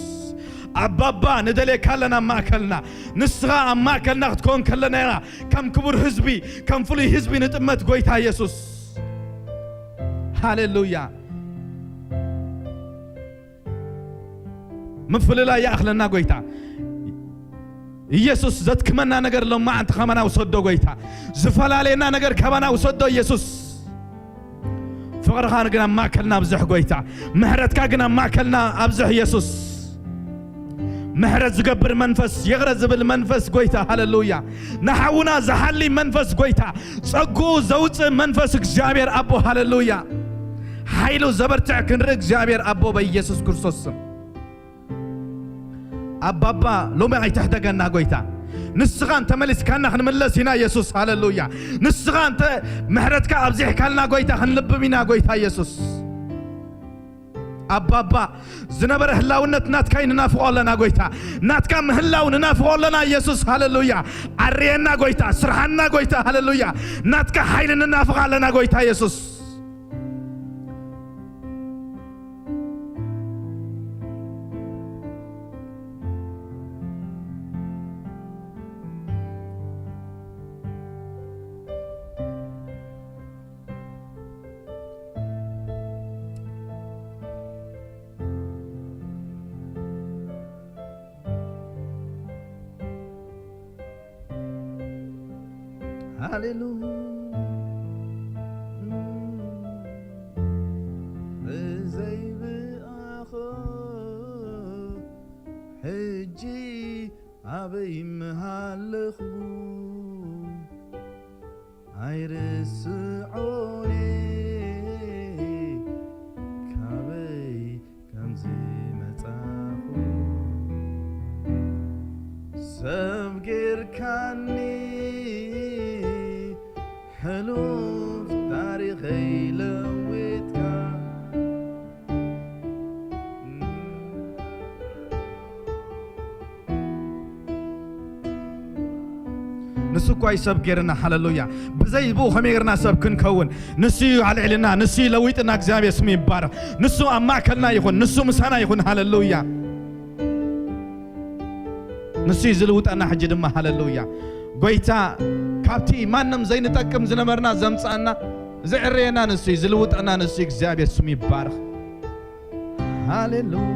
ኣባባ ንደልየካ ኣለና ኣብ ማእከልና። ንስኻ ኣብ ማእከልና ክትከውን ከለና ኢና ከም ክቡር ህዝቢ፣ ከም ፍሉይ ህዝቢ ንጥመት ጐይታ የሱስ። ሃሌሉያ። ምፍልላይ ይኣኽለና ጐይታ። ኢየሱስ ዘድክመና ነገር ሎማዓንቲ ካባና ውሰዶ ጐይታ። ዝፈላለየና ነገር ካባና ውሰዶ ኢየሱስ። ፍቕርኻ ግን ኣብ ማእከልና ኣብዝሕ ጐይታ። ምሕረትካ ግን ኣብ ማእከልና ኣብዝሕ ኢየሱስ። ምሕረት ዝገብር መንፈስ፣ ይቕረ ዝብል መንፈስ ጐይታ። ሃሌሉያ። ንሓውና ዝሓሊ መንፈስ ጐይታ። ጸግኡ ዘውጽእ መንፈስ እግዚኣብሔር ኣቦ። ሃሌሉያ። ሓይሉ ዘበርትዕ ክንርኢ እግዚኣብሔር ኣቦ በኢየሱስ ክርስቶስ ስም። ኣባባ ሎሚ ኣይትሕደገና ጐይታ። ንስኻ እንተመሊስካና ክንምለስ ኢና ኢየሱስ። ሃሌሉያ። ንስኻ እንተ ምሕረትካ ኣብዚሕካልና ጐይታ ክንልብም ኢና ጐይታ ኢየሱስ። ኣባባ ዝነበረ ህላውነት ናትካ ንናፍቖ ኣለና ጐይታ። ናትካ ምህላው ንናፍቖ ኣለና ኢየሱስ። ሃሌሉያ። ዓርየና ጐይታ፣ ስርሓና ጐይታ። ሃሌሉያ። ናትካ ሓይሊ ንናፍቕ ኣለና ጐይታ ኢየሱስ። ሃሌሉያ። ብዘይብኣኸ ሕጂ ኣበይ ምሃለኹ? ኣይርስዖን ካበይ ከምዚ መጻኹ። ሰብ ጌርካኒ ሕሉፍ ታሪኸይ ለዊጥካ። ንሱ እኳ እዩ ሰብ ገይርና። ሃለሉያ። ብዘይ ብኡ ከመይ ገይርና ሰብ ክንከውን? ንሱ እዩ ኣልዒልና፣ ንሱ እዩ ለዊጥና። እግዚኣብሔር ስሙ ይባረኽ። ንሱ ኣብ ማእከልና ይኹን፣ ንሱ ምሳና ይኹን። ሃለሉያ። ንሱ እዩ ዝልውጠና። ሕጂ ድማ ሃለሉያ፣ ጎይታ ካብቲ ማንም ዘይንጠቅም ዝነበርና ዘምጻና፣ ዝዕረየና ንሱ እዩ፣ ዝልውጠና ንሱ እዩ። እግዚኣብሔር ስሙ ይባረኽ። ሃሌሉያ።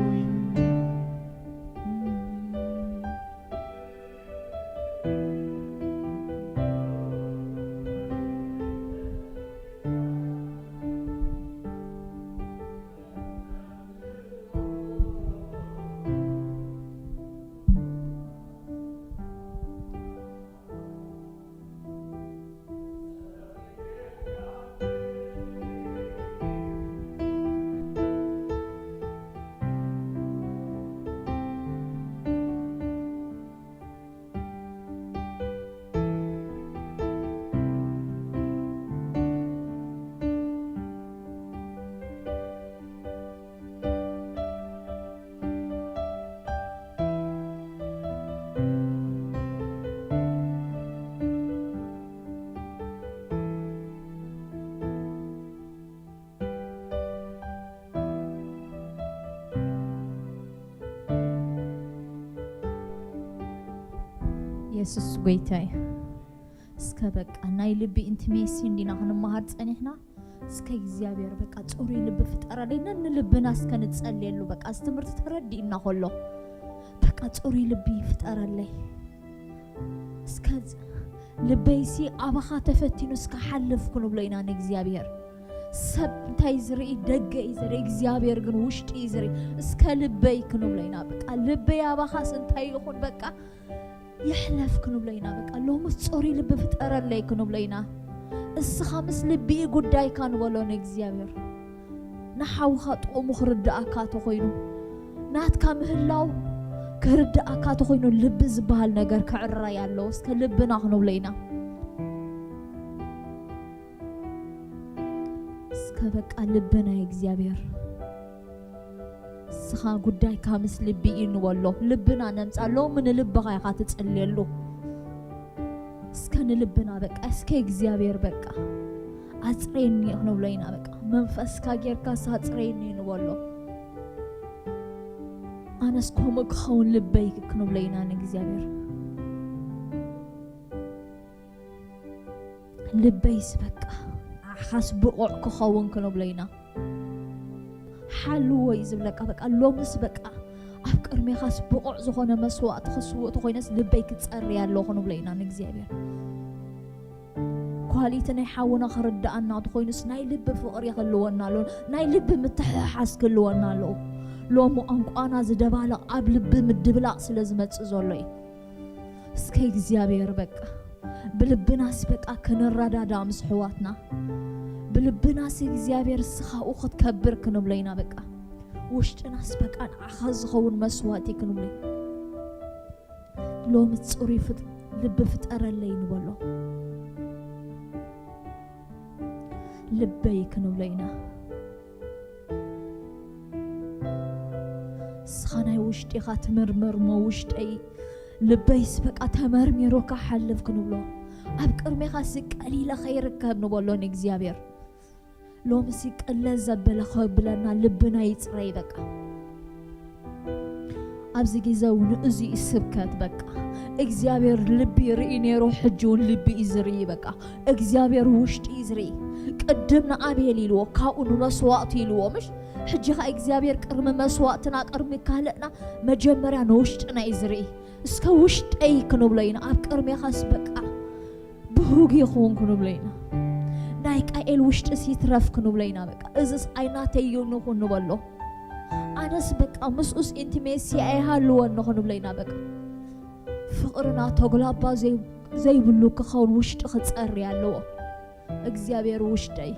የሱስ ጎይታ እዩ። እስከ በቃ ናይ ልቢ ኢንቲሜሲ እንዲና ክንመሃር ጸኒሕና። እስከ እግዚኣብሔር በቃ ጽሩይ ልቢ ፍጠረለይና፣ ንልብና እስከ ንጸልየሉ። በቃ እዚ ትምህርቲ ተረዲእና ከሎ በቃ ጽሩይ ልቢ ፍጠረለይ። እስከ ዝ-፣ ልበይሲ ኣባኻ ተፈቲኑ እስከ ሓልፍ ክንብሎ ኢና ንእግዚኣብሔር። ሰብ እንታይ ዝርኢ? ደገ እዩ ዝርኢ፣ እግዚኣብሔር ግን ውሽጢ እዩ ዝርኢ። እስከ ልበይ ክንብሎ ኢና። በቃ ልበይ ኣባኻስ እንታይ ይኹን በቃ ይሕለፍ ክንብሎ ኢና። በቃ ሎምስ ጽሩይ ልቢ ፍጠረለይ ክንብሎ ኢና። እስኻ ምስ ልቢ እዩ ጉዳይካ ንበሎ ንእግዚኣብሔር። ንሓውኻ ጥቕሙ ክርድኣካ ተኾይኑ፣ ናትካ ምህላው ክርድኣካ ተኾይኑ፣ ልቢ ዝበሃል ነገር ክዕረይ ኣለዎ። እስከ ልብና ክንብሎ ኢና። እስከ በቃ ልብና እግዚኣብሔር፣ እስኻ ጉዳይካ ምስ ልቢ እዩ ንበሎ። ልብና ነምጻ። ሎሚ ንልብኻ ኢኻ ትጽልየሉ። እስከ ንልብና በቃ፣ እስከ እግዚኣብሔር በቃ ኣጽረየኒ ክንብሎ ኢና። በቃ መንፈስካ ጌርካ ኣጽረየኒ ንበሎ። ኣነስ ከምኡ ክኸውን ልበይ ክንብሎ ኢና ንእግዚኣብሔር። ልበይስ በቃ ንዓኻስ ብቑዕ ክኸውን ክንብሎ ኢና። ሓልዎ እዩ ዝብለካ። በቃ ሎምስ በቃ ኣብ ቅድሜኻስ ብቑዕ ዝኾነ መስዋእቲ ክስውእ ተኾይነስ ልበይ ክጸሪ ኣለኹ ክንብሎ ኢና ንእግዚኣብሔር። ኳሊቲ ናይ ሓውና ክርድኣና ተኾይኑስ ናይ ልቢ ፍቕሪ ክህልወና ኣለዎ። ናይ ልቢ ምትሕሓዝ ክህልወና ኣለዎ። ሎሚ ቋንቋና ዝደባለቕ ኣብ ልቢ ምድብላቕ ስለ ዝመጽእ ዘሎ እዩ። እስከ እግዚኣብሔር በቃ ብልብናስ በቃ ክንረዳዳ ምስ ኣሕዋትና፣ ብልብናስ እግዚኣብሔር እስኻ ኣብኡ ክትከብር ክንብሎ ኢና። በቃ ውሽጥናስ በቃ ንዓኻ ዝኸውን መስዋእቲ ክንብሎ ኢና። ሎሚ ጽሩይ ፍጥ-፣ ልቢ ፍጠረለይ ንበሎ። ልበይ ክንብሎ ኢና። እስኻ ናይ ውሽጢኻ ትምርምር እሞ ውሽጠይ ልበይስ በቃ ተመርሚሩ ክሓልፍ ክንብሎ። ኣብ ቅድሜኻሲ ቀሊለ ከይርከብ ንበሎ ንእግዚኣብሔር። ሎምሲ ቅለ ዘበለ ከብለና ልብና ይጽረይ በቃ። ኣብዚ ግዜ እውን እዚ እዩ ስብከት በቃ። እግዚኣብሔር ልቢ ይርኢ ነይሩ፣ ሕጂ እውን ልቢ እዩ ዝርኢ በቃ። እግዚኣብሔር ውሽጢ እዩ ዝርኢ። ቅድም ንኣቤል ኢልዎ፣ ካብኡ ንመስዋእቱ ኢልዎ፣ ምሽ? ሕጂ ኸኣ እግዚኣብሔር ቅድሚ መስዋእትና፣ ቅድሚ ካልእና መጀመርያ ንውሽጥና እዩ ዝርኢ። እስከ ውሽጠይ ክንብሎ ኢና። ኣብ ቅድሜኻስ በቃ ብሁግ ይኹን ክንብሎ ኢና። ናይ ቃኤል ውሽጥስ ይትረፍ ክንብሎ ኢና። በቃ እዝስ ኣይናተይ እዩ ንኹን ንበሎ። ኣነስ በቃ ምስኡስ ኢንቲሜሲ ኣይሃልወኒ ክንብሎ ኢና። በቃ ፍቕርና ተጉላባ ዘይ-፣ ዘይብሉ ክኸውን ውሽጢ ክጸሪ ኣለዎ። እግዚኣብሔር ውሽጠይ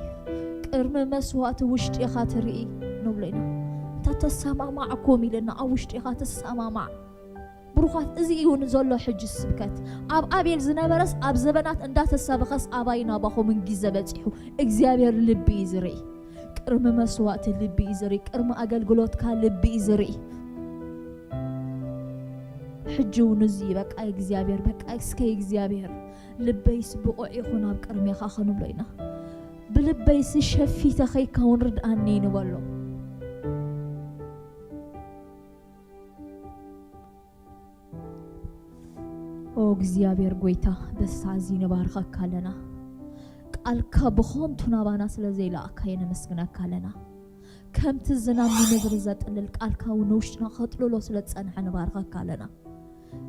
ቅድሚ መስዋእቲ ውሽጢኻ ትርኢ ንብሎ ኢና። እንተ ተሰማማዕኩም ኢልና ኣብ ውሽጢኻ ትሰማማዕ። ብሩኻት፣ እዚ እዩ ንዘሎ ሕጂ ስብከት። ኣብ ኣቤል ዝነበረስ ኣብ ዘበናት እንዳተሰበኸስ ኣባይ ናባኹምን ግዜ በጺሑ። እግዚኣብሔር ልቢ እዩ ዝርኢ። ቅድሚ መስዋእቲ ልቢ እዩ ዝርኢ። ቅድሚ ኣገልግሎትካ ልቢ እዩ ዝርኢ። ሕጂ እውን እዚ በቃ እግዚኣብሔር፣ በቃ እስከ እግዚኣብሔር፣ ልበይስ ብቑዕ ይኹን ኣብ ቅድሜኻ ክንብሎ ኢና። ብልበይስ ሸፊተ ከይከውን ርድኣኒ ንበሎ። ኦ እግዚኣብሔር ጎይታ፣ በሳዕ እዚ ንባርኸካ ኣለና። ቃልካ ብኾንቱ ናባና ስለ ዘይለኣካ የነመስግነካ ኣለና። ከምቲ ዝናብ ንምድሪ ዘጥልል ቃልካ እውን ንውሽጥና ከጥልሎ ስለ ዝጸንሐ ንባርኸካ ኣለና።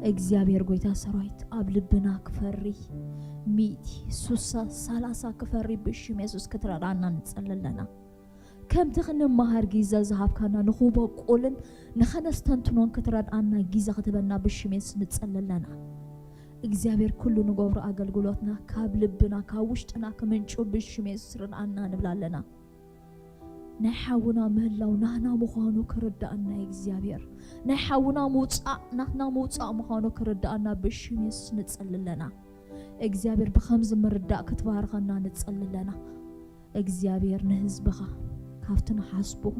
እግዚኣብሔር ጎይታ ሰራዊት ኣብ ልብና ክፈሪ፣ ሚእቲ፣ ሱሳ፣ ሰላሳ ክፈሪ ብሽም የሱስ ክትረዳና ንጸሊ ኣለና። ከምቲ ክንመሃር ግዜ ዝሃብካና ንኽበቁልን ንኸነስተንትኖን ክትረድኣና ግዜ ክትበና ብሽም የሱስ ንጸሊ ኣለና። እግዚኣብሔር ኩሉ ንገብሮ ኣገልግሎትና ካብ ልብና ካብ ውሽጥና ክምንጩ ብሽም የሱስ ርድኣና ንብላ ኣለና። ናይ ሓውና ምህላው ናህና ምዃኑ ክርድኣና እግዚኣብሔር፣ ናይ ሓውና ምውፃእ ናትና ምውፃእ ምዃኑ ክርድኣና ብሽም የሱስ ንጸሊ ኣለና። እግዚኣብሔር ብኸምዚ ምርዳእ ክትባርኸና ንጸሊ ኣለና። እግዚኣብሔር ንህዝብኻ ካብቲ ንሓስቦን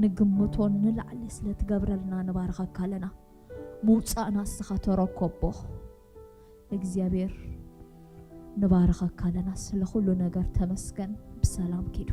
ንግምቶን ንላዕሊ ስለ ትገብረልና ንባርኸካ ኣለና። ምውፃእ ናስኻ ተረከቦ። እግዚኣብሔር ንባርኸካ ኣለና። ስለ ኩሉ ነገር ተመስገን። ብሰላም ኪዱ።